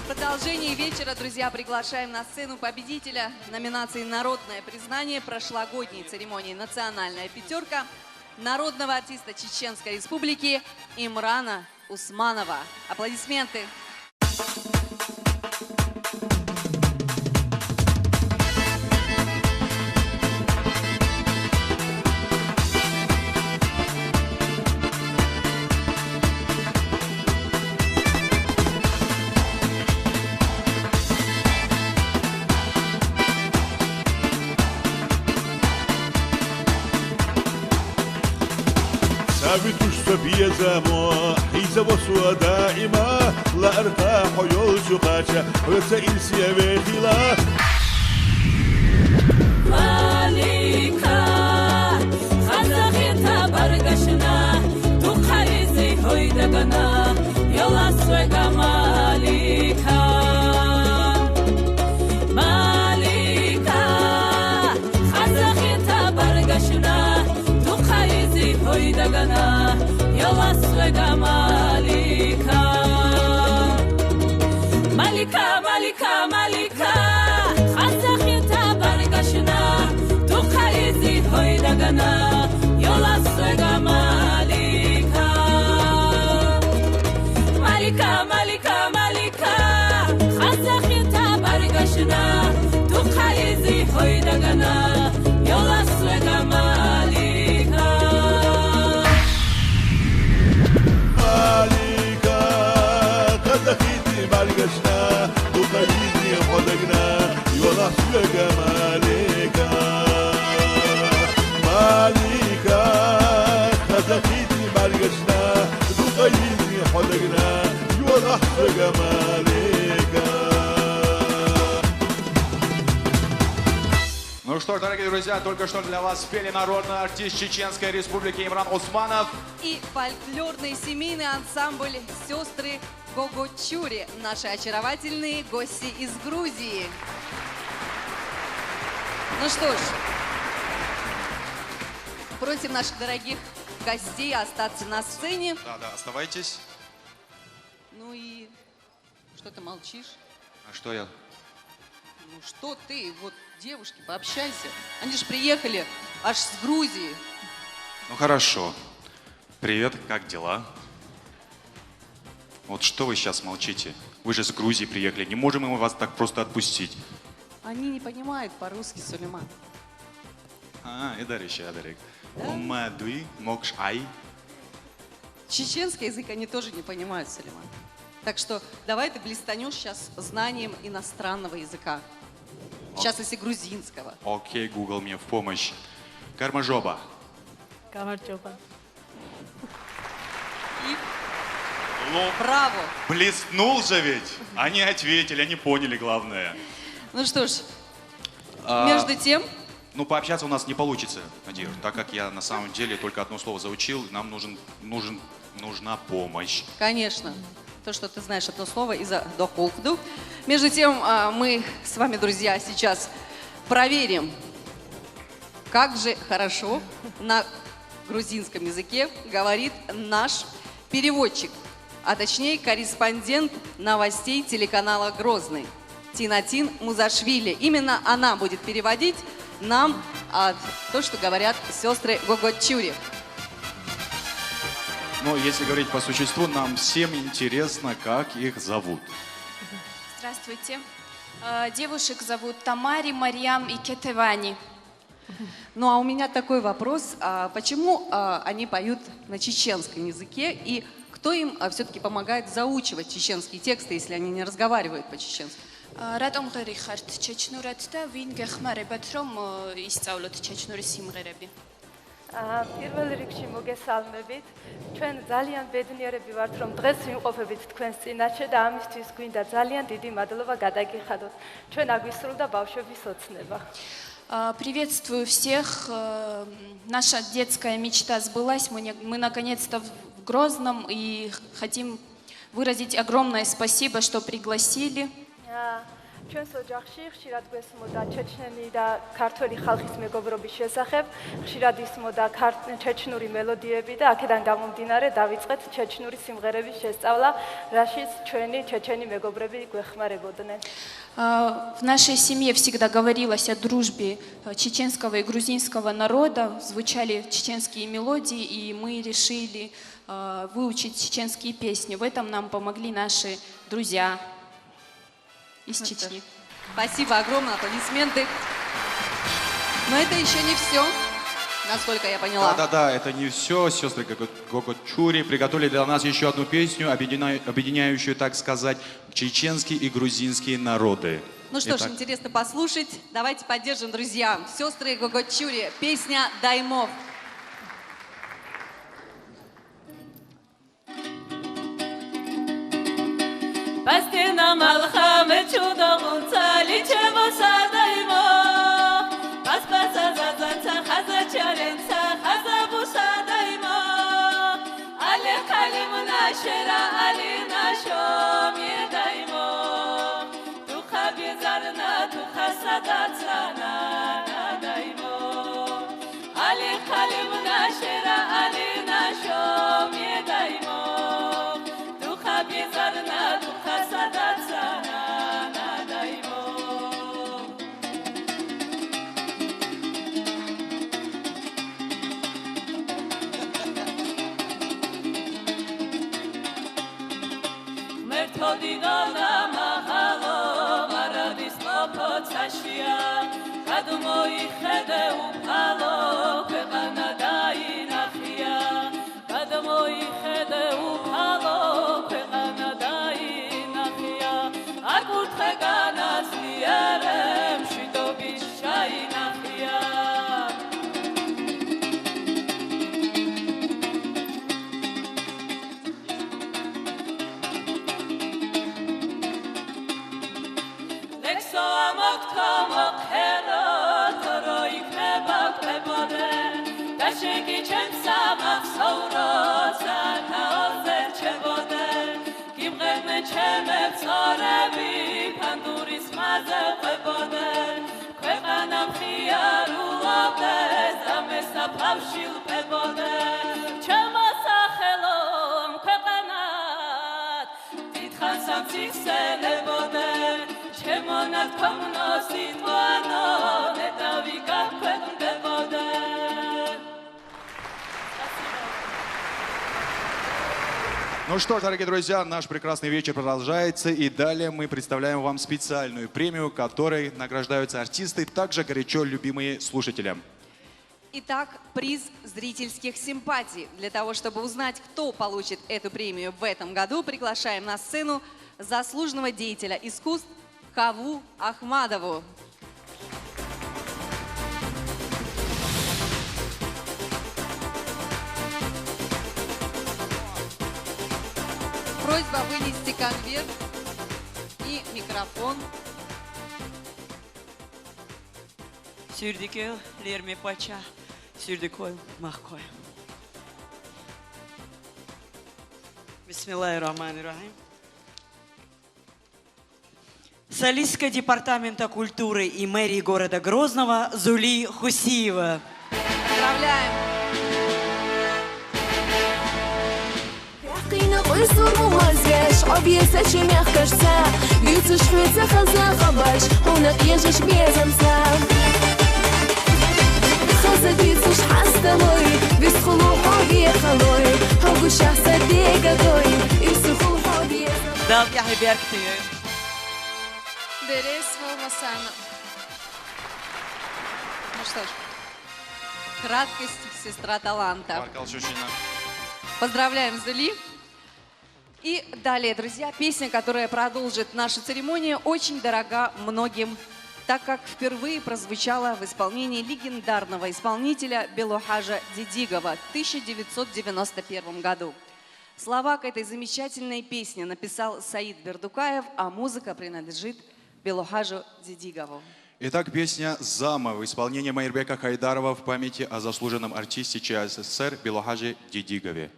В продолжении вечера, друзья, приглашаем на сцену победителя номинации «Народное признание» прошлогодней церемонии «Национальная пятерка», народного артиста Чеченской Республики Имрана Усманова. Аплодисменты. Саби туш со безамо, хьийзаво со даима, лаарта хьо йолчу кхача, хьоьца ирсе вехила. Малика, хазахита баргашна, дукха изи хьой дагана, йолас вега Малика. Малика, хазахита баргашна, дукха изи хьой дагана, йолас вега Малика. Малика, Малика, Малика, хазахита баргашна, дукха изи хьой дагана, йолас вега Малика. Малика, Малика, Малика, хазахита баргашна, дукха изи хьой дагана, йолас вега Малика. Малика, хазахита баргашна, дукха изи хьо дагана, йолас вега Малика. Малика, хазахита баргашна, дукха изи хьо дагана, йолас вега Малика. Ну что ж, дорогие друзья, только что для вас спели народный артист Чеченской Республики Имран Усманов. И фольклорный семейный ансамбль «Сестры Гогочури», наши очаровательные гости из Грузии. Ну что ж, просим наших дорогих гостей остаться на сцене. Да, да, оставайтесь. Ну и что ты молчишь? А что я? Ну что ты, вот девушки, пообщайся. Они же приехали аж с Грузии. Ну хорошо. Привет, как дела? Вот что вы сейчас молчите? Вы же с Грузии приехали. Не можем мы вас так просто отпустить. Они не понимают по-русски, Сулейман. А, и дальше, Адарик. Умадуи, мокш ай. Чеченский язык они тоже не понимают, Сулейман. Так что давай ты блестанешь сейчас знанием иностранного языка. В частности, грузинского. Окей, Google мне в помощь. Кармажоба. გამარჯობა. И Ну, браво! Блеснул же ведь. Они ответили, они поняли главное. Ну что ж, А, между тем, Ну, пообщаться у нас не получится, Надир, так как я на самом деле только одно слово заучил, нам нужен, нужен, нужна помощь. конечно, то, что ты знаешь одно слово, из-за дохулхду. Между тем, а, мы с вами, друзья, сейчас проверим, как же хорошо на грузинском языке говорит наш переводчик, а точнее корреспондент новостей телеканала «Грозный» Тинатин Музашвили. Именно она будет переводить нам а, то, что говорят сестры Гогочури. Но если говорить по существу, нам всем интересно, как их зовут. Здравствуйте. Э, Девушек зовут Тамари, Мариам и Кетевани. Ну а у меня такой вопрос. А почему а, они поют на чеченском языке и кто им все-таки помогает заучивать чеченские тексты, если они не разговаривают по-чеченски? Э, რატომ ღერი ხართ ჩეჩნურად და ვინ გეხმარებათ, რომ ო, ისწავლოთ ჩეჩნური სიმღერები? ა, პირველ რიგში მოგესალმებით. ჩვენ ძალიან ბედნიერები ვართ, რომ დღეს ვიმყოფებით თქვენს წინაშე და ამისთვის გვინდა ძალიან დიდი მადლობა გადაგიხადოთ. ჩვენ აგვისრულდა ბავშვების ოცნება. А, Приветствую всех. Э, Наша детская мечта сбылась. Мы, не- мы наконец-то в Грозном и хотим выразить огромное спасибо, что пригласили. ა, ჩვენს ოჯახში ხშირად გვესმოდა ჩეჩნელი და ქართველი ხალხის მეგობრობის შესახებ. ხშირად ისმოდა ქართ- ჩეჩნური მელოდიები და აქედან გამომდინარე დავიწყეთ ჩეჩნური სიმღერების შესწავლა, რაშიც ჩვენი ჩეჩენი მეგობრები გვეხმარებოდნენ. А, В нашей семье всегда говорилось о дружбе э, чеченского и грузинского народа, звучали чеченские мелодии, и мы решили э, выучить чеченские песни. В этом нам помогли наши друзья из Чечни. Спасибо огромное, аплодисменты. Но это еще не все, насколько я поняла. Да-да-да, это не все. Сестры Гого- Гогочури приготовили для нас еще одну песню, объединя- объединяющую, так сказать, чеченские и грузинские народы. Ну что ж, Итак, интересно послушать. Давайте поддержим, друзья. Сестры Гогочури. Песня «Даймов». Пастена малхаме чудо гунца личево садаймо. Паспаса зазанца хаза чаренца хаза бусадаймо. Але калимна шера алина шом едаймо. Туха безарна, туха садацана надаймо. Али калимна шера алина шом едаймо. Туха безарна, туха садацана надаймо. Мертодино намагало марадис лопоцашия. Кадмои хеде упало квекана даинахия. Кадмои хеде упало квекана даинахия. Акурт хеганас ниерем шидобиш шаинахия. Лексо ამოთქო მოხერო თორო იქნება კვებოდე და შეკიჩემ სამახსოვრო სათავზე ჩებოდე. გიმღერნე ჩემებ წორები ფანდურის ხმაზე ყვებოდე. ქვეყანა მხიარულობდეს და მე საფავში ლპებოდე. ჩემო სახელო ქვეყანად დიდხანს ამციხსენებოდე. ჩემო Ну что ж, дорогие друзья, наш прекрасный вечер продолжается, и далее мы представляем вам специальную премию, которой награждаются артисты, также горячо любимые слушателям. Итак, приз зрительских симпатий. Для того, чтобы узнать, кто получит эту премию в этом году, приглашаем на сцену заслуженного деятеля искусств Каву Ахмадову. Просьба вынести конверт и микрофон. Сюрдюков Лерме пача, Сюрдюков Махкой. Бисмиллахир-рахманир-рахим. Солистка департамента культуры и мэрии города Грозного Зули Хусиева. Поздравляем! Къина къуй сур мугъазгаш, объезачи мягкашца, бицуш хвеца хаза хабаш, уна къежаш безамца. Хаза бицуш хасталой, бис хулу хоби халой, хогу шахса дегатой, ису хул хоби. Дал яхи берктиев. Дерес Волмасан. Ну что ж, краткость — сестра таланта. Баркал шушина. Поздравляем, Зули. И далее, друзья, песня, которая продолжит нашу церемонию, очень дорога многим, так как впервые прозвучала в исполнении легендарного исполнителя Белохажа Дидигова в тысяча девятьсот девяносто первом году. Слова к этой замечательной песне написал Саид Бердукаев, а музыка принадлежит Белохажу Дидигову. Итак, песня «Зама» в исполнении Майрбека Хайдарова в памяти о заслуженном артисте Ч А С С С Р Белохаже Дидигове.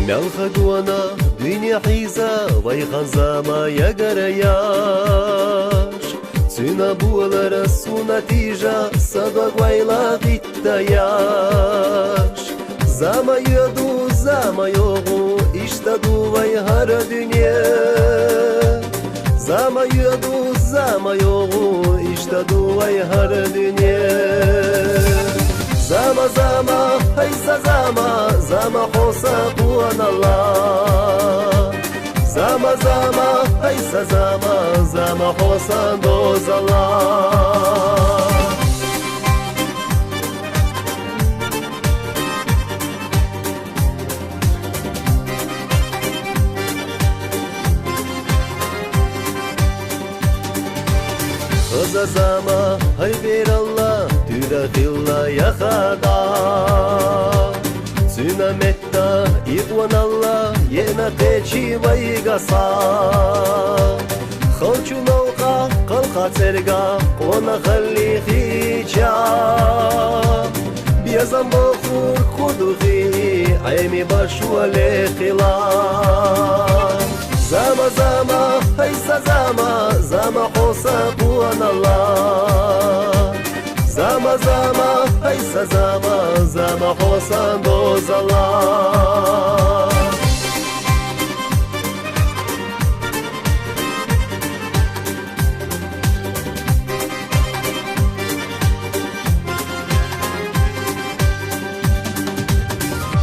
Мелха гуана дуьне хьийза, вай хан зама ягара яш. Цуьнан булара суна тийжа, са дог вайла гӀиттаяш. Зама йоаду, зама йогӀу, иштта ду вай хӀара дуьне. Зама йоаду, зама йогӀу, иштта ду вай хӀара дуьне. Зама, зама, хӀай са зама, зама хьо сан къоналла. Зама, зама, хӀай са зама, зама хьо сан дозалла. Хаза зама, хӀай бералла, туьра хилла яхада. Цуьнан метта икъоналла, ена кхечи вайгаса. Халчу новкъа, кхалха цӀерга, къона халли хийча. Безам бохур кудухи, Ӏеми башвале хила. Зама, зама, хӀай са зама, зама хьо сан къоналла. Зама, зама, хӀай са зама, зама хьо сан дозалла.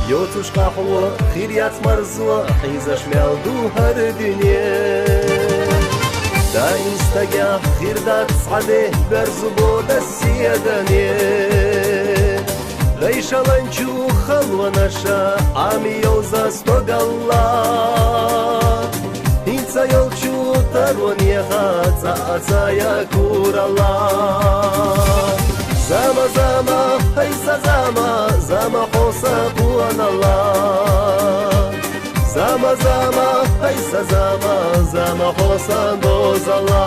Йоцуш къахьлу хир яц марзло, хьийзаш мел ду хӀара дуьне. Даим стагехь хир дац цхьа де, берзу бода седане. Дайшаланчу халонаша Ӏами йовза стогалла. ХӀинца йолчу таронеха цӀа а ца я куралла. Зама, зама, хӀай са зама, зама хьо сан къоналла. Зама, зама, хӀай са зама, зама хьо сан дозалла.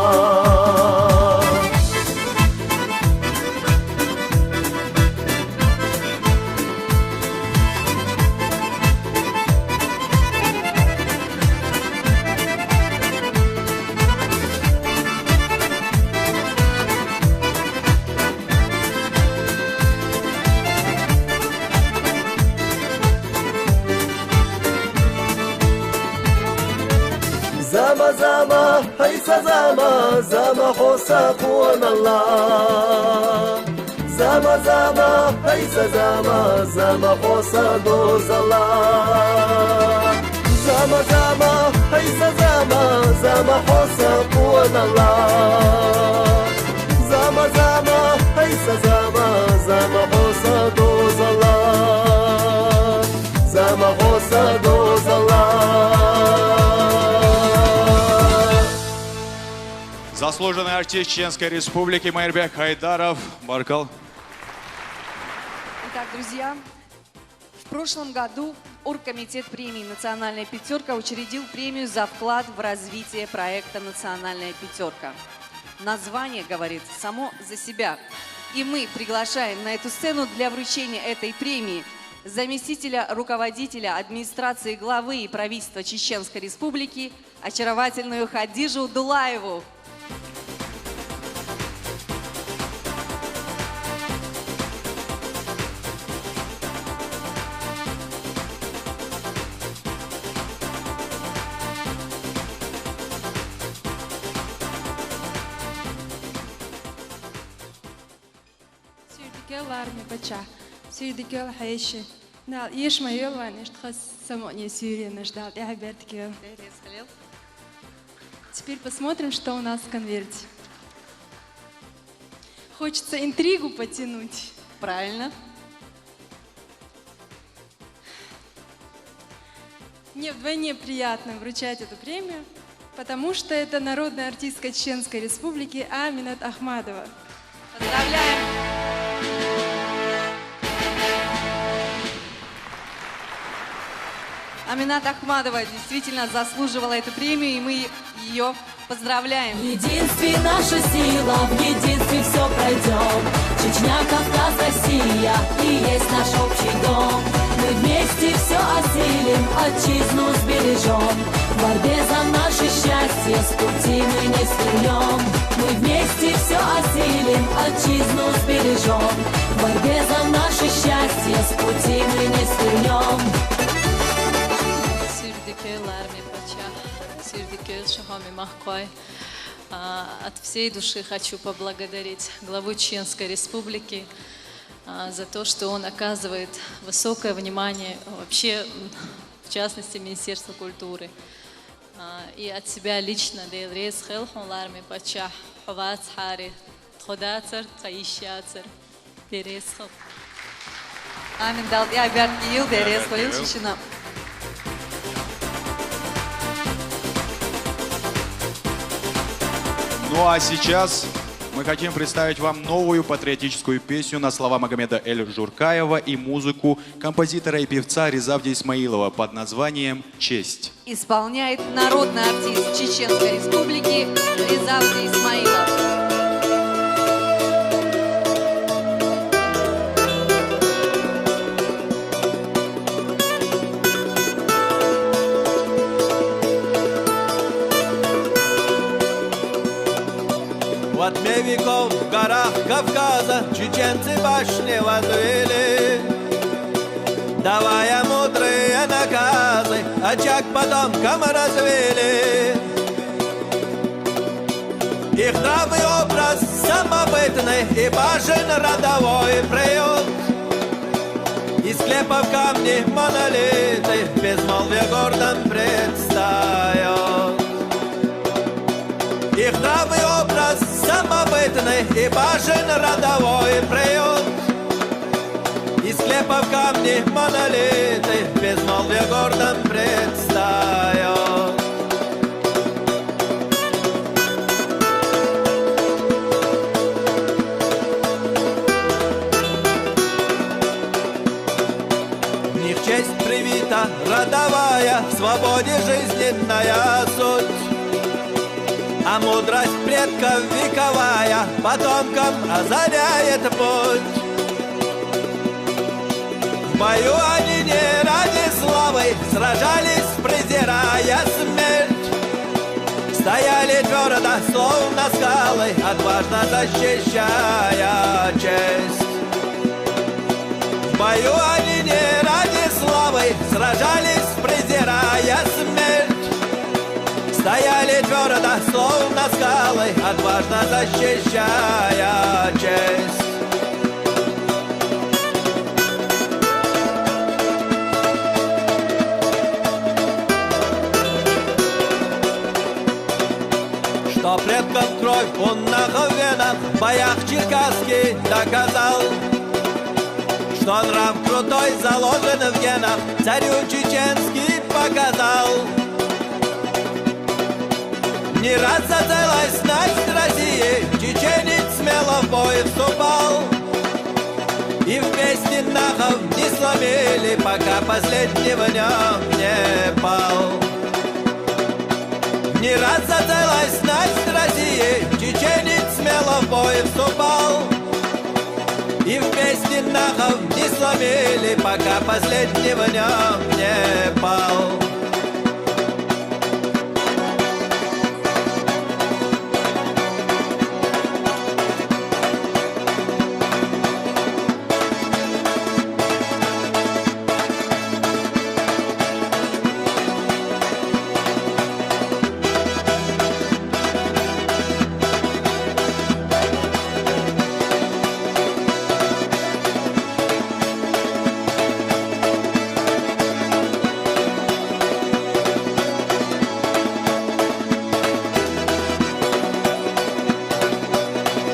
Гьайса зама, зама хваса къван Аллагь. Зама, зама, гьайса зама, зама хваса доз Аллагь. Зама, зама, гьайса зама, зама хваса къван Аллагь. Зама, зама, гьайса зама, зама хваса доз Аллагь. Зама хваса доз Аллагь. Заслуженный артист Чеченской Республики Майрбек Хайдаров. Баркал. Итак, друзья, в прошлом году Оргкомитет премии «Национальная пятерка» учредил премию за вклад в развитие проекта «Национальная пятерка». Название говорит само за себя. И мы приглашаем на эту сцену для вручения этой премии заместителя руководителя администрации главы и правительства Чеченской Республики, очаровательную Хадижу Дулаеву. Суьйредикел, Ларми пачагь. Суьйредикел, хьайши. Дала эшма йойла вайна, иштта хас самукъане суьйренаш, Дала тӀехьа бердикел. Деррес хилел. Теперь посмотрим, что у нас в конверте. Хочется интригу потянуть. Правильно. Мне вдвойне приятно вручать эту премию, потому что это народная артистка Чеченской Республики Аминат Ахмадова. Поздравляем! Аминат Ахмадова действительно заслуживала эту премию, и мы ее поздравляем. В единстве наша сила, в единстве все пройдем. Чечня, Кавказ, Россия и есть наш общий дом. Мы вместе все осилим, отчизну сбережем. В борьбе за наше счастье с пути мы не свернем. Мы вместе все осилим, отчизну сбережем. В борьбе за наше счастье с пути мы не свернем. Суьйредикел, Ларми пачагь, суьйредикел, шугьуми махквай. А, от всей души хочу поблагодарить главу Чеченской Республики, а, за то, что он оказывает высокое внимание вообще, м, в частности, Министерству культуры. А, и от себя лично, Дела рази хилва хьуна, Ларми пачагь, хьо вацахьара, тхо дацар, тха йиш яцар. Деррес хилва. Амин, Дала тӀехьа бердикел, деррес хилва шуна. Ну а сейчас мы хотим представить вам новую патриотическую песню на слова Магомеда Эль-Журкаева и музыку композитора и певца Ризавди Исмаилова под названием «Честь». Исполняет народный артист Чеченской Республики Ризавди Исмаилов. Во тьме веков в горах Кавказа чеченцы башни возвели. Давая мудрые наказы, очаг потомкам развели. Их нравный образ самобытный и башен родовой приют. Из склепов камни, монолиты в безмолвии гордом предстают. Их нравный образ самобытный и башен родовой приют. Из склепов камни, монолиты в безмолвии гордом предстают. В них честь привита родовая, в свободе жизненная суть. А мудрость предков вековая потомкам озаряет путь. В бою они не ради славы сражались, презирая смерть. Стояли твердо, словно скалы, отважно защищая честь. В бою они не ради славы сражались, презирая смерть. Стояли твердо, города, словно скалы, отважно защищая честь. Что предков кровь в гуннах в венах, в боях Черкасский доказал, что нрав крутой заложен в генах, царю чеченский показал. Не раз за целостность России чеченец смело в бой вступал. И в песни нахов не сломили, пока последний в нем не пал. Не раз за целостность России чеченец смело в бой вступал. И в песни нахов не сломили, пока последний в нем не пал.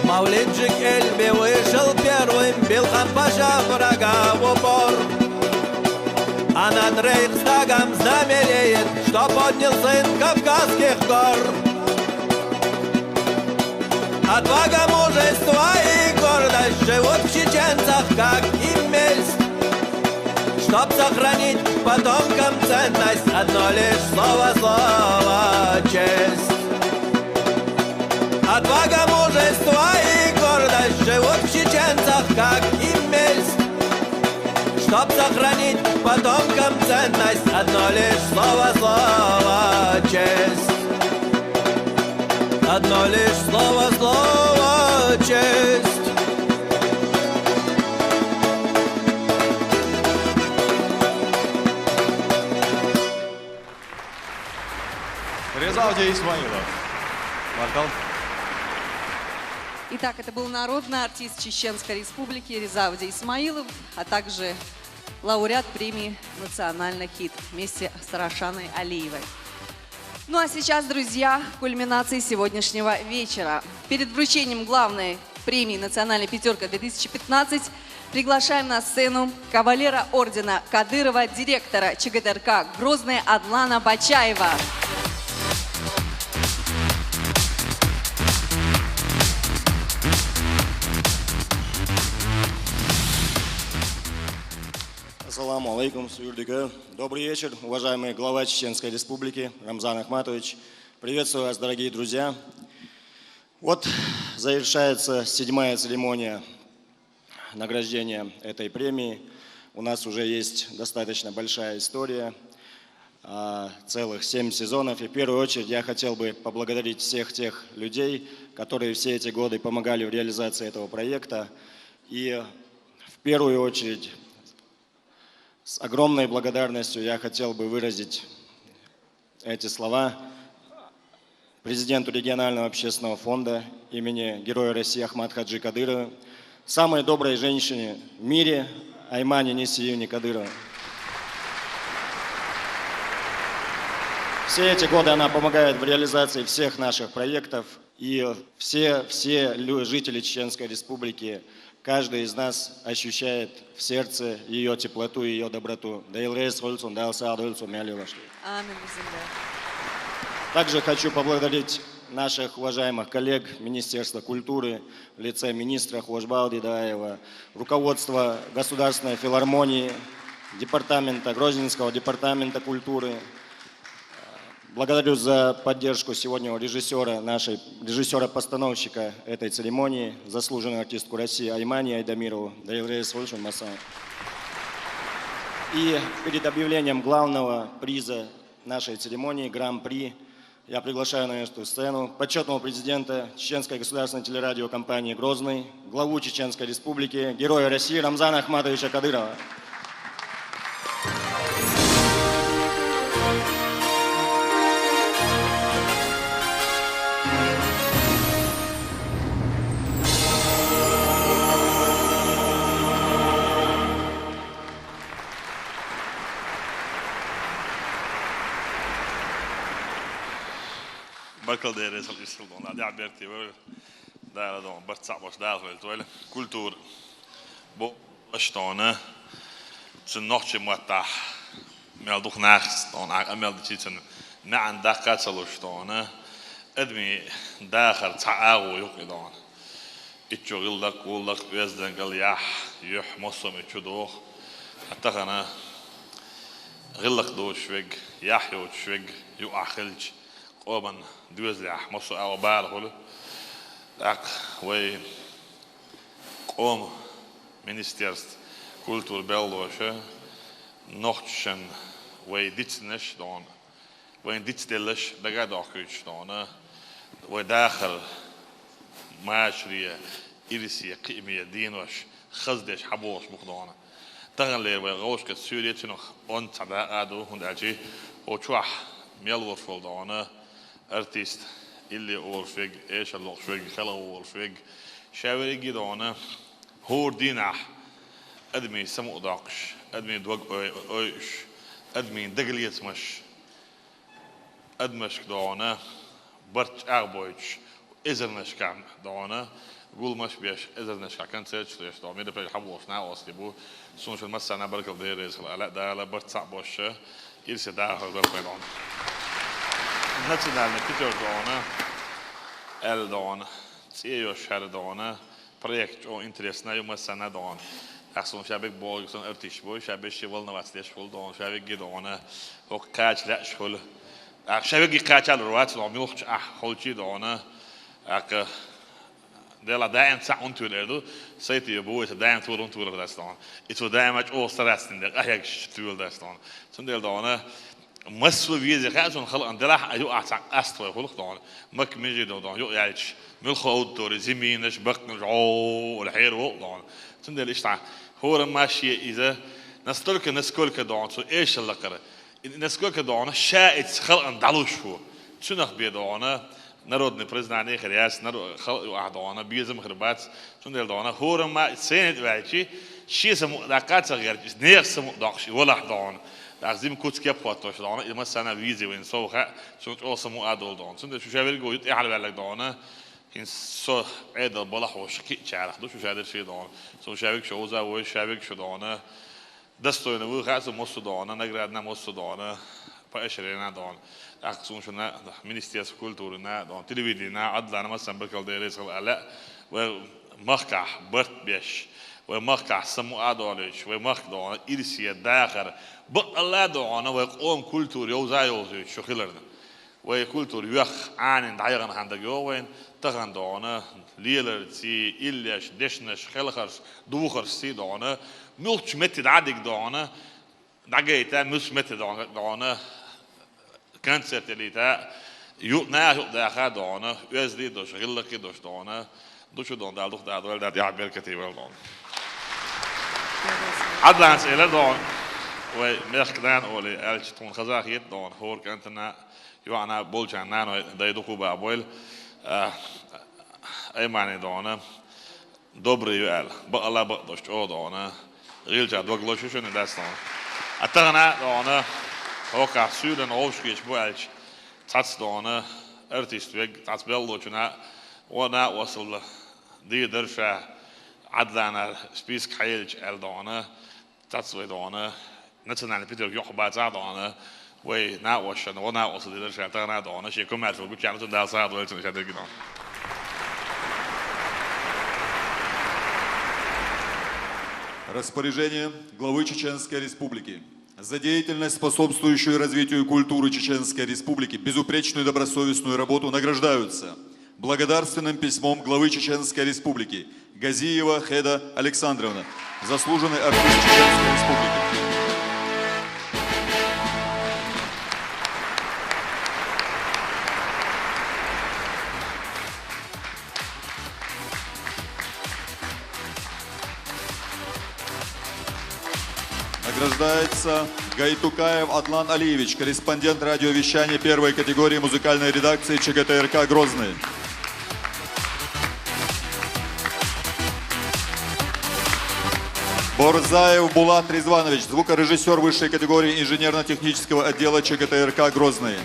Мавлиджик Эльби вышел первым, бил Хампаша врага в упор. А над Рейхстагом знамя реет, что поднял сын Кавказских гор. Отвага, мужество и гордость живут в чеченцах, как и месть. Чтоб сохранить потомкам ценность, одно лишь слово, слово, честь. Отвага, мужество и гордость живут в чеченцах, как и месть. Чтоб сохранить потомкам ценность, одно лишь слово, слово, честь. Одно лишь слово, слово, честь. Резавди Исмаилов. Мартал. Итак, это был народный артист Чеченской Республики Резавди Исмаилов, а также лауреат премии «Национальный хит» вместе с Рашаной Алиевой. Ну а сейчас, друзья, кульминация сегодняшнего вечера. Перед вручением главной премии «Национальная пятерка две тысячи пятнадцать» приглашаем на сцену кавалера ордена Кадырова, директора ЧГТРК Грозный Адлана Бачаева. Ассаламу алейкум, сюйюрдюкю. Добрый вечер, уважаемый глава Чеченской Республики Рамзан Ахматович. Приветствую вас, дорогие друзья. Вот завершается седьмая церемония награждения этой премии. У нас уже есть достаточно большая история, а, целых семь сезонов. И в первую очередь я хотел бы поблагодарить всех тех людей, которые все эти годы помогали в реализации этого проекта. И в первую очередь с огромной благодарностью я хотел бы выразить эти слова президенту регионального общественного фонда имени Героя России Ахмат Хаджи Кадырова, самой доброй женщине в мире Аймане Несиевне Кадыровой. Все эти годы она помогает в реализации всех наших проектов. И все, все лю- жители Чеченской Республики, каждый из нас ощущает в сердце ее теплоту и ее доброту. Дайлрес Хольцун, Дайлсад Хольцун, Мяли Вашли. Амин, бизим де. Также хочу поблагодарить наших уважаемых коллег Министерства культуры в лице министра Хошбалди Даева, руководство Государственной филармонии, департамента, Грозненского департамента культуры. Благодарю за поддержку сегодня режиссера нашей, режиссера-постановщика этой церемонии, заслуженную артистку России Аймани Айдамирову, Дайлрес Хольцун Масан. И перед объявлением главного приза нашей церемонии, Гран-при, я приглашаю на эту сцену почетного президента Чеченской государственной телерадиокомпании «Грозный», главу Чеченской Республики, Героя России Рамзана Ахматовича Кадырова. Баркал дерригаш, хала ирсал дона, дӀа беркате вар. Дала дона, барт цхьаъ болаш Дала хилда вай. Культура бу аш дона. Цун нохчийн маттахь мел дукха нах дона, а мел дичи цун маьӀна даккха ца луш дона. Адамий дахар цхьа агӀо ю-кх и дона. Итт чу гӀиллакх, гӀуллакх, оьздангалла, яхь, юьхь, массо а ма чу доху. Тахана гӀиллакх доцуш верг, яхь йоцуш верг юкъахь хилча, къоман доьзалехь массо а агӀо бала хуьлу. ТӀаккха вай къоман министерство культуры белхалоша нохчашна вай дицдинарш дона, вайн дицделларш дага а дохкуьйтуш дона, вай дахар машаре, ирсе, кхиаме денош хаза деш хьабохуш бу-кх дона. Таханлера вай вовшахкхетта суьйре цунах онда цхьа дакъа а ду, хӀунда аьлча хӀокху чохь мел волуш волу дона артист, илли олуш верг, эшар лохуш верг, хелха волуш верг, ша верриге а дона хӀора дийнахь адамийн самукъадоккхуш, адамийн дог ой-, ойуш, адамийн дагалецамаш, адамашка дона барт чӀагӀбойтуш, эзарнашкахь дона гуламаш беш, эзарнашкахь концерташ деш дона мероприятеш хьабохуш накъостий бу. Суна шуна массарна баркалла дерриг хила аьлла, Дала барт цхьаъ болуш, ирсе дахар дара вайн дона. Национальный пятёрка дона, аьлла дона, цӀе йолуш хӀара дона, проект чӀогӀа интересно ю массарна дона. ТӀаккха суна ша берг бохург, суна артисташ бу, ша берг шен волноваться деш хуьлу дона, ша верриге а дона хӀокху кхача лаьаш хуьлу. ТӀаккха ша верриге кхачалур вац дона, муьлххачу ахь холчий дона. ТӀаккха делахь даим цхьаъ хӀунда туьйлу эр ду, сайтий бу вай, сан даим туьйлу хӀунда туьйлур дац дона. И цо даима чӀогӀа стараться дина дела, къахьегаш туьйлу дац дона. Цундела дона, массо а везий хаьа суна халкъана, делахь а юкъахь цхьа къаста вай хуьлу-кх дона. Макка меже дона, юкъа яьлча, муьлхха аудитори, зимийнаш, баккхийнаш, гӀо-, ола хьераволу дона. Цундела иштта хӀорамма шен иза настолько, насколько дона цо эшалла лакхара. И насколько дона ша иза халкъана дӀалуш ву. Цунах бен дона народный признание хир яц, нар-, халкъ юкъахь дона безам хир бац. Цундела дона хӀорамма сцене тӀе ваьлча, шен самукъа даккха а ца гӀерташ, нехан самукъа доккхуш и валахь дона. ТӀаккха зима куц кеп хӀоттош дона, и массарна везий вайна сов хаьа, цунна чӀогӀа самукъа а долу дона. Цундела шу ша верриге а ю тӀаьхьара ваьлларг дона, хӀинца со Ӏедал балахь волуш кхиъчарах ду шу ша дерш дона. Цунна ша верриге а шу вуза вой, ша верриге а шу дона. Достойно ву хаьа цо массо а дона, наградана массо а дона, поощренина дона. ТӀаккха суна шуна Министерство культурына дона, телевиденина, Ӏадлана массарна баркалла дерриг хила аьлла, вай махкахь барт беш, вай махкахь самукъа а долуьйтуш, вай махка дона ирсе, дахар, баккъалла а дона вай къоман культура йовза а йовзуьйтуш шу хиларна. Вай культура йоьхна, Ӏанийна дӀаяхана хан дага йогӀу вайна, тахана дона леларций, иллеш, дешнаш, хелхарш, духаршций дона, муьлххачу метте дӀа а дигна дона, дӀагайта, муьлххачу метте дона, дона концерт ялийта, ю-, наха юкъадаха дона, оьзда а долуш, гӀиллакх а долуш дона, ду шу дона, Дала дукха дӀадойла, Дала тӀаьхьа беркате войла дона. Ӏадланца элира дона, вай мехкан нана олий аьлча, тхуна хаза хета дона, хӀора кӀантана, йоӀана, болчарна наной дай дукха бан бойла, а, Аймани дона, добрый ю аьлла, бакъалла а бакъдолуш чӀогӀа дона, гӀийлача дог лозуш ю шуна дац дона. А тахана а дона, хӀокхахь суьйранна вовшахкхеташ бу аьлча, цхьацца дона, артист верг, цхьацца белхалочунна, вон а осалла, дийр дара ша, Ӏадлана список хьаелча аьлла дона, цхьацца вай дона, национальный пятерка йоккха бацахь а дона, вай накъосташна, вон а осалла дийр дара ша тахана а дона, шен комаьршалла гуччарна цунна Дала сагӀа дойла цунна ша дерг дона. Распоряжение главы Чеченской Республики. За деятельность, способствующую развитию культуры Чеченской Республики, безупречную добросовестную работу награждаются благодарственным письмом главы Чеченской Республики Газиева Хеда Александровна, заслуженный артист Чеченской Республики. Награждается Гайтукаев Адлан Алиевич, корреспондент радиовещания первой категории музыкальной редакции ЧГТРК «Грозный». Борзаев Булат Ризванович, звукорежиссер высшей категории инженерно-технического отдела ЧГТРК «Грозный».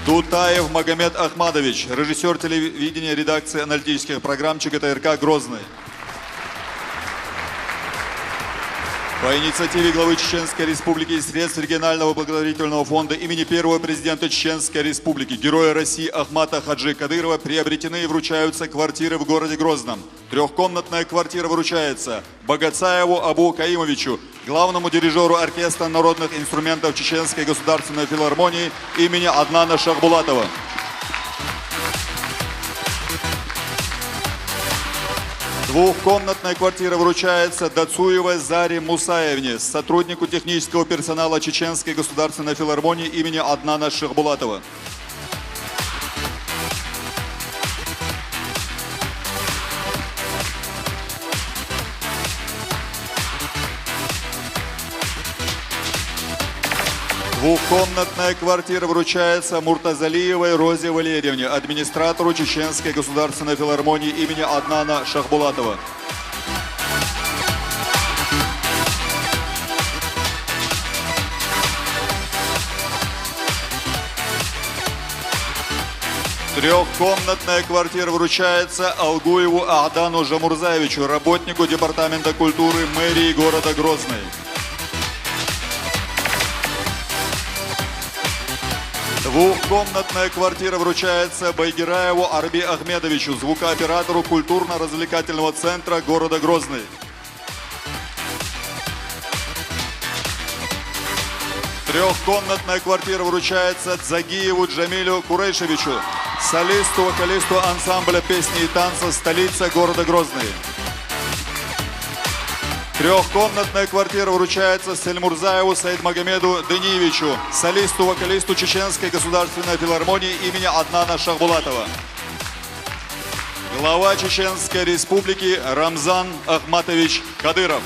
Тутаев Магомед Ахмадович, режиссер телевидения, редакции аналитических программ ЧГТРК «Грозный». По инициативе главы Чеченской Республики из средств регионального благотворительного фонда имени первого президента Чеченской Республики, Героя России Ахмата Хаджи Кадырова приобретены и вручаются квартиры в городе Грозном. Трехкомнатная квартира вручается Богоцаеву Абу Каимовичу, главному дирижеру оркестра народных инструментов Чеченской государственной филармонии имени Аднана Шахбулатова. Двухкомнатная квартира вручается Дацуевой Заре Мусаевне, сотруднику технического персонала Чеченской государственной филармонии имени Аднана Шахбулатова. Двухкомнатная квартира вручается Муртазалиевой Розе Валерьевне, администратору Чеченской государственной филармонии имени Аднана Шахбулатова. Трехкомнатная квартира вручается Алгуеву Ахдану Жамурзаевичу, работнику Департамента культуры мэрии города Грозный. Двухкомнатная квартира вручается Байгираеву Арби Ахмедовичу, звукооператору культурно-развлекательного центра города Грозный. Трехкомнатная квартира вручается Дзагиеву Джамилю Курейшевичу, солисту, вокалисту ансамбля песни и танца «Столица» города Грозный. Трехкомнатная квартира вручается Сельмурзаеву Саидмагомеду Даниевичу, солисту, вокалисту Чеченской государственной филармонии имени Аднана Шахбулатова. Глава Чеченской Республики Рамзан Ахматович Кадыров.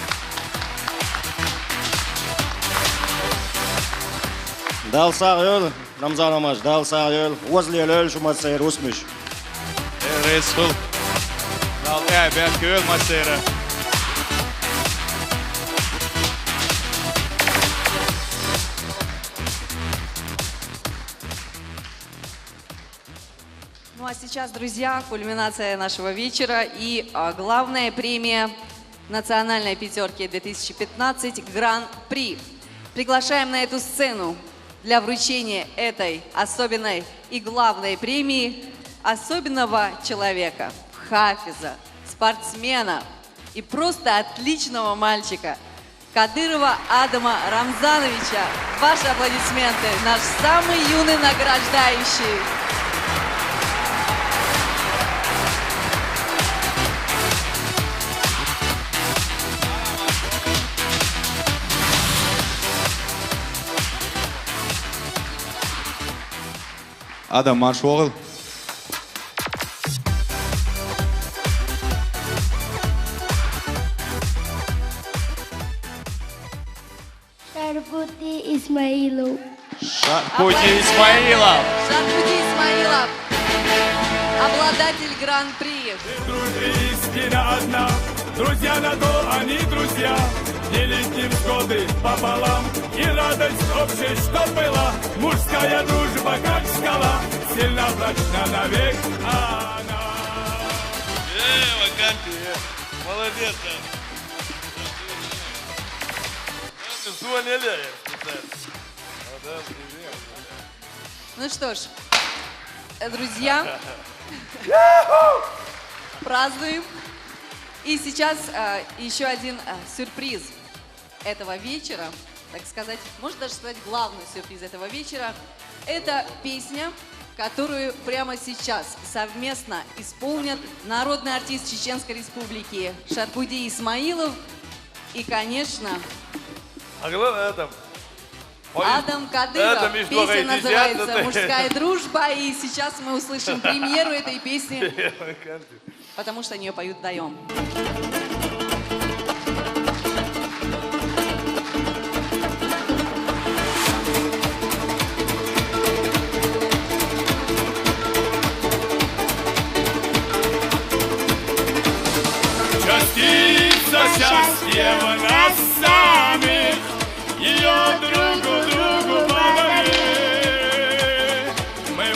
Дал сагъ ёл, Рамзан Амач, дал сагъ ёл. Оьзлер ёл, шумат сейир усмуш. Э, Рейсул. Дал, э, бяк ёл, масера. Ну а сейчас, друзья, кульминация нашего вечера и а, главная премия национальной пятерки две тысячи пятнадцать Гран-при. Приглашаем на эту сцену для вручения этой особенной и главной премии особенного человека, хафиза, спортсмена и просто отличного мальчика Кадырова Адама Рамзановича. Ваши аплодисменты, наш самый юный награждающий. Адам, марш угъал. Шарпути Исмаилов. Шарпути Исмаилов. Шарпути Исмаилов. Обладатель гран-при. Дружбе истина одна. Друзья на то они друзья. Делить невзгоды пополам. И радость общей, чтоб была. Мужская дружба, как скала. Сильна, прочна навек она. Э, Ваканти, э. Молодец, да. Ну что ж, э, друзья, празднуем. И сейчас э, еще один э, сюрприз этого вечера, так сказать, можно даже сказать, главный сюрприз этого вечера. Это песня, которую прямо сейчас совместно исполнят народный артист Чеченской Республики Шарпуди Исмаилов и, конечно, А главное, это Адам Кадыров. Песня называется «Мужская дружба», и сейчас мы услышим премьеру этой песни, потому что они её поют вдвоём. Частица счастья в нас самих, её друг другу подари. Мы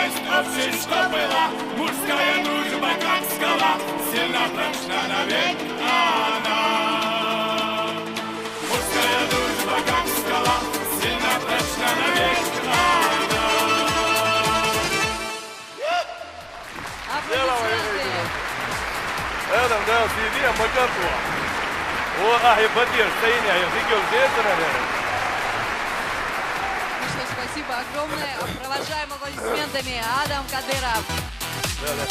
Все, что было, мужская дружба, как скала, сильна, прочна навек она. Мужская дружба, как скала, сильна, прочна навек она. Аплодисменты. Адам, да, сиди, а мы готовы. О, ах, и поддержка, и не, и фигел, где это, наверное? Ну что ж, спасибо огромное. Провожаем аплодисментами Адам Кадыров. Да, да.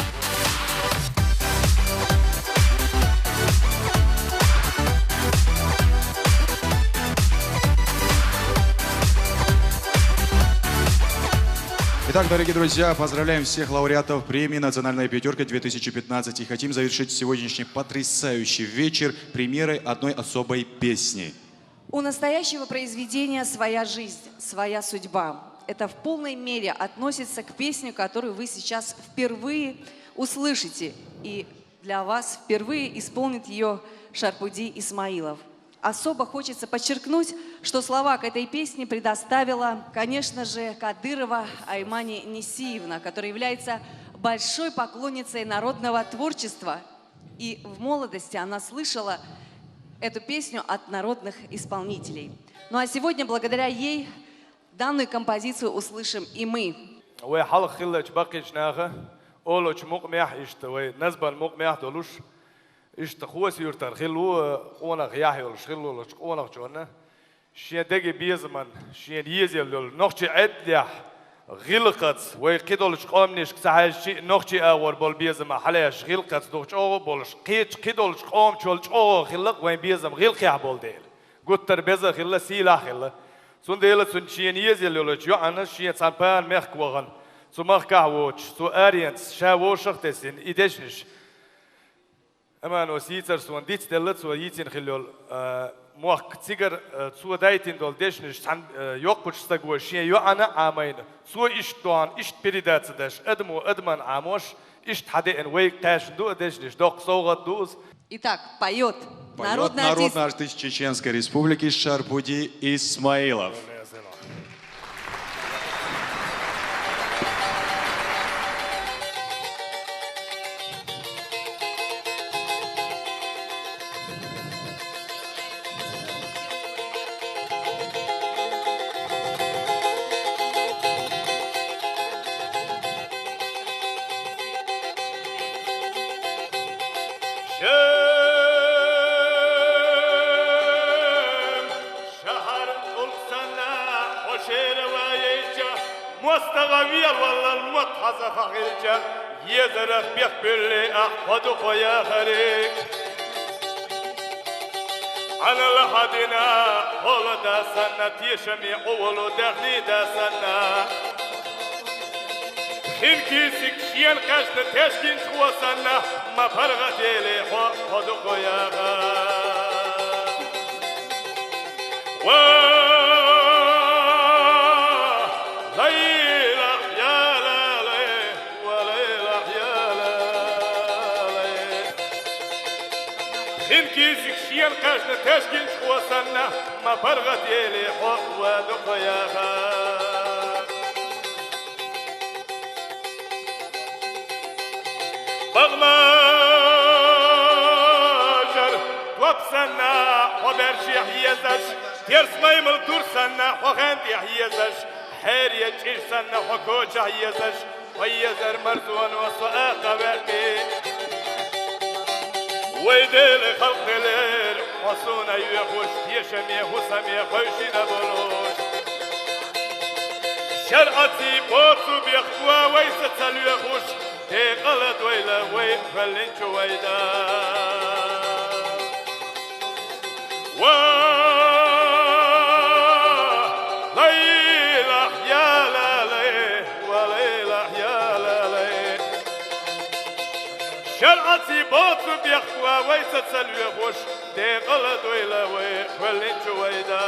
Итак, дорогие друзья, поздравляем всех лауреатов премии «Национальная пятерка две тысячи пятнадцать» и хотим завершить сегодняшний потрясающий вечер премьерой одной особой песни. У настоящего произведения своя жизнь, своя судьба. Это в полной мере относится к песне, которую вы сейчас впервые услышите. И для вас впервые исполнит ее Шарпуди Исмаилов. Особо хочется подчеркнуть, что слова к этой песне предоставила, конечно же, Кадырова Аймани Несиевна, которая является большой поклонницей народного творчества. И в молодости она слышала эту песню от народных исполнителей. Ну а сегодня, благодаря ей, данную композицию услышим и мы. Вай хьалха хиллача баккхийча наха олуча мукъамехь, иштта вай Назбан мукъамехь долуш, иштта Хоси-Юьртара хилла ву, къонах яхь йолуш хилла волчу къонахчунна, шен деге безаман, шена езъелла йолу нохчийн Ӏедалехь гӀиллакхаца, вай кхидолчу къоманашка ца хьаьжча а, нохчийн агӀор болу безам хьалаеш гӀиллакхаца дукха чӀогӀа а болуш, кхечу кхидолчу къомачул чӀогӀа хилла-кх вайн безам гӀиллакхехь болу дела. Гуттар а беза а хилла, сийлахь а хилла. Цундела цунна шена езъелла йолчу йоӀана шен цхьана пана мехка вахана, цу махкахь воцуш, цо аренца ша вовшах а тесина, и дешнаш Амано сийцара суна дицделла цо йийцина хилла йолу, а, мохк. Цигара, а, цо дайтина долу дешнаш цхьана, а, йоккхачу стага шен йоӀана а Ӏамийна, цо иштта дохьуна, иштта передача деш, адамо адамна Ӏамош, иштта хьадеана вайга кхаьчна ду а дешнаш, доккха совгӀат ду иза. Итак, поёт. Поёт народный артист. Народный артист Чеченской Республики Шарпуди Исмаилов. Шен шахьар тӀулг санна, хьо шера ваийча, мостагӀа велаваллал мотт хьаза хьахилча, езарах бехк буьллий ахь, хьо ду-кх яхариг. Ӏанал хьадина хьола да санна, тешаме Ӏу волу даьхни да санна. Хин кийсиг шена кхаьчна тешкинчу хӀо санна, ма паргӀатъели хьо, хьо ду-кх яха. Ва лайлахь я лалай, ва лайлахь я лалай. Хин кийсиг шена кхаьчна тешкинчу хӀо санна, ма паргӀатъели хьо, ва ду-кх яха. Багмажар топ санна хьо баьрчехь езаш, терс маймал тур санна хьо хен тӀехь езаш, хьерен чӀиж санна хьо кочахь езаш, хьо езар марзоно со акха ваьккхи. Вай Делан халкъ делера хьо суна йоьхуш, тешаме хӀусаме хевшина болуш. ШарӀаций боцу бехк ван вайца ца лоьхуш, декъала дойла вай хӀоьллинчу вай да. Ва лайлахь я лалай, ва лайлахь я лалай. ШарӀаций боцу бехк ван вайца ца лоьхуш, декъала дойла вай хӀоьллинчу вай да.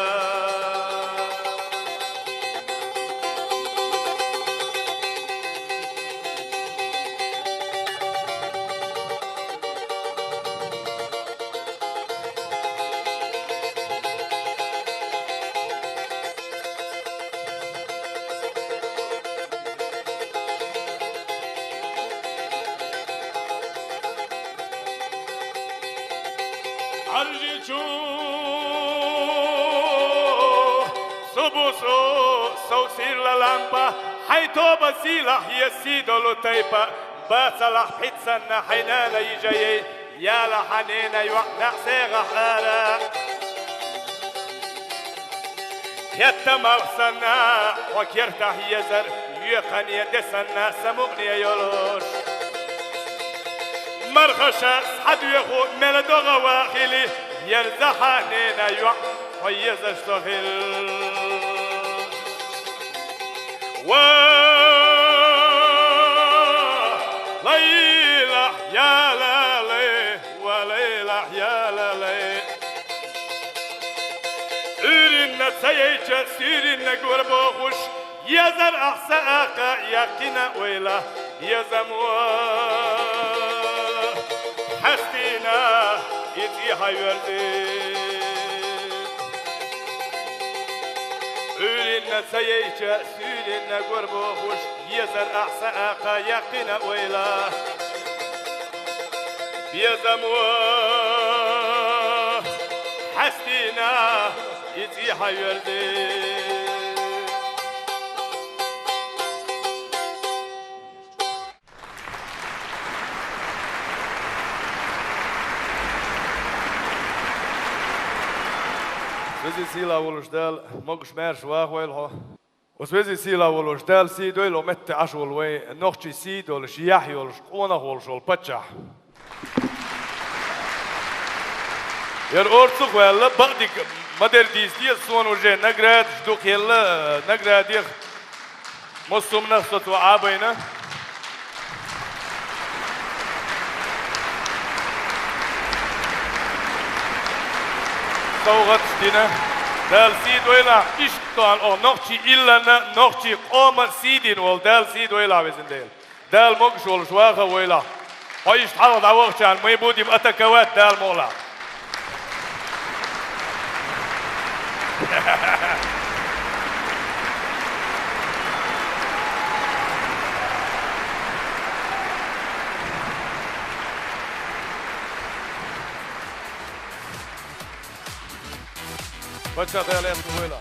Ӏаржийчун со бусу, сов сирла лампа, хьайн тоба сийлахь е сий долу тайпа, бацалахь пхьиц санна хьайн нана йижа яй, яла хьан ненан йоӀ нахь сегӀахь ара. Хетта малх санна, хьо кертахь езар, йоькхане де санна, самукъане йолуш. Мархаша схьадоьху мел догӀа ван хили, ерза хьан ненан йоӀ, хьо езаш со хила. Ва лайлахь, я лалай, ва лайлахь, я лалай. Уьйринна ца яйча, суьйринна гур бохуш, езар ахь сан акха, яьккхина ойла, езамо хьаьстина, и цӀий хьан йоьрзий. Уьйринна ца яйча, суьйринна гур бохуш, езар ахь сан акха, яьккхина ойла. Безам ва хьаьстина, и цӀий хьан йоьрзий. Веза-сийлахь волуш Дала могуш-маьрша вахавойла хьо. Оцу веза-сийлахь волуш Дала сий дойла, метта Ӏаш волу вайн нохчий сий долуш, яхь йолуш, къонах волуш волу паччахь. Яра орцах ваьлла, бакъдика ма-дарра дийца деза, суна уже наградаш дукхаелла, наградех массо хӀуманах со цо Ӏабайна. СовгӀаташ дина. Дала сий дойла, иштта тахана оха нохчий илланна, нохчий къоман сий дина волу Дала сий дойла, везан Дела. Дала могуш волуш ваха войла. Хьо иштта хьалха дӀавахчарна мы будем атаковать, Дала мукъ лахь. Паччахь Дала эцна войла.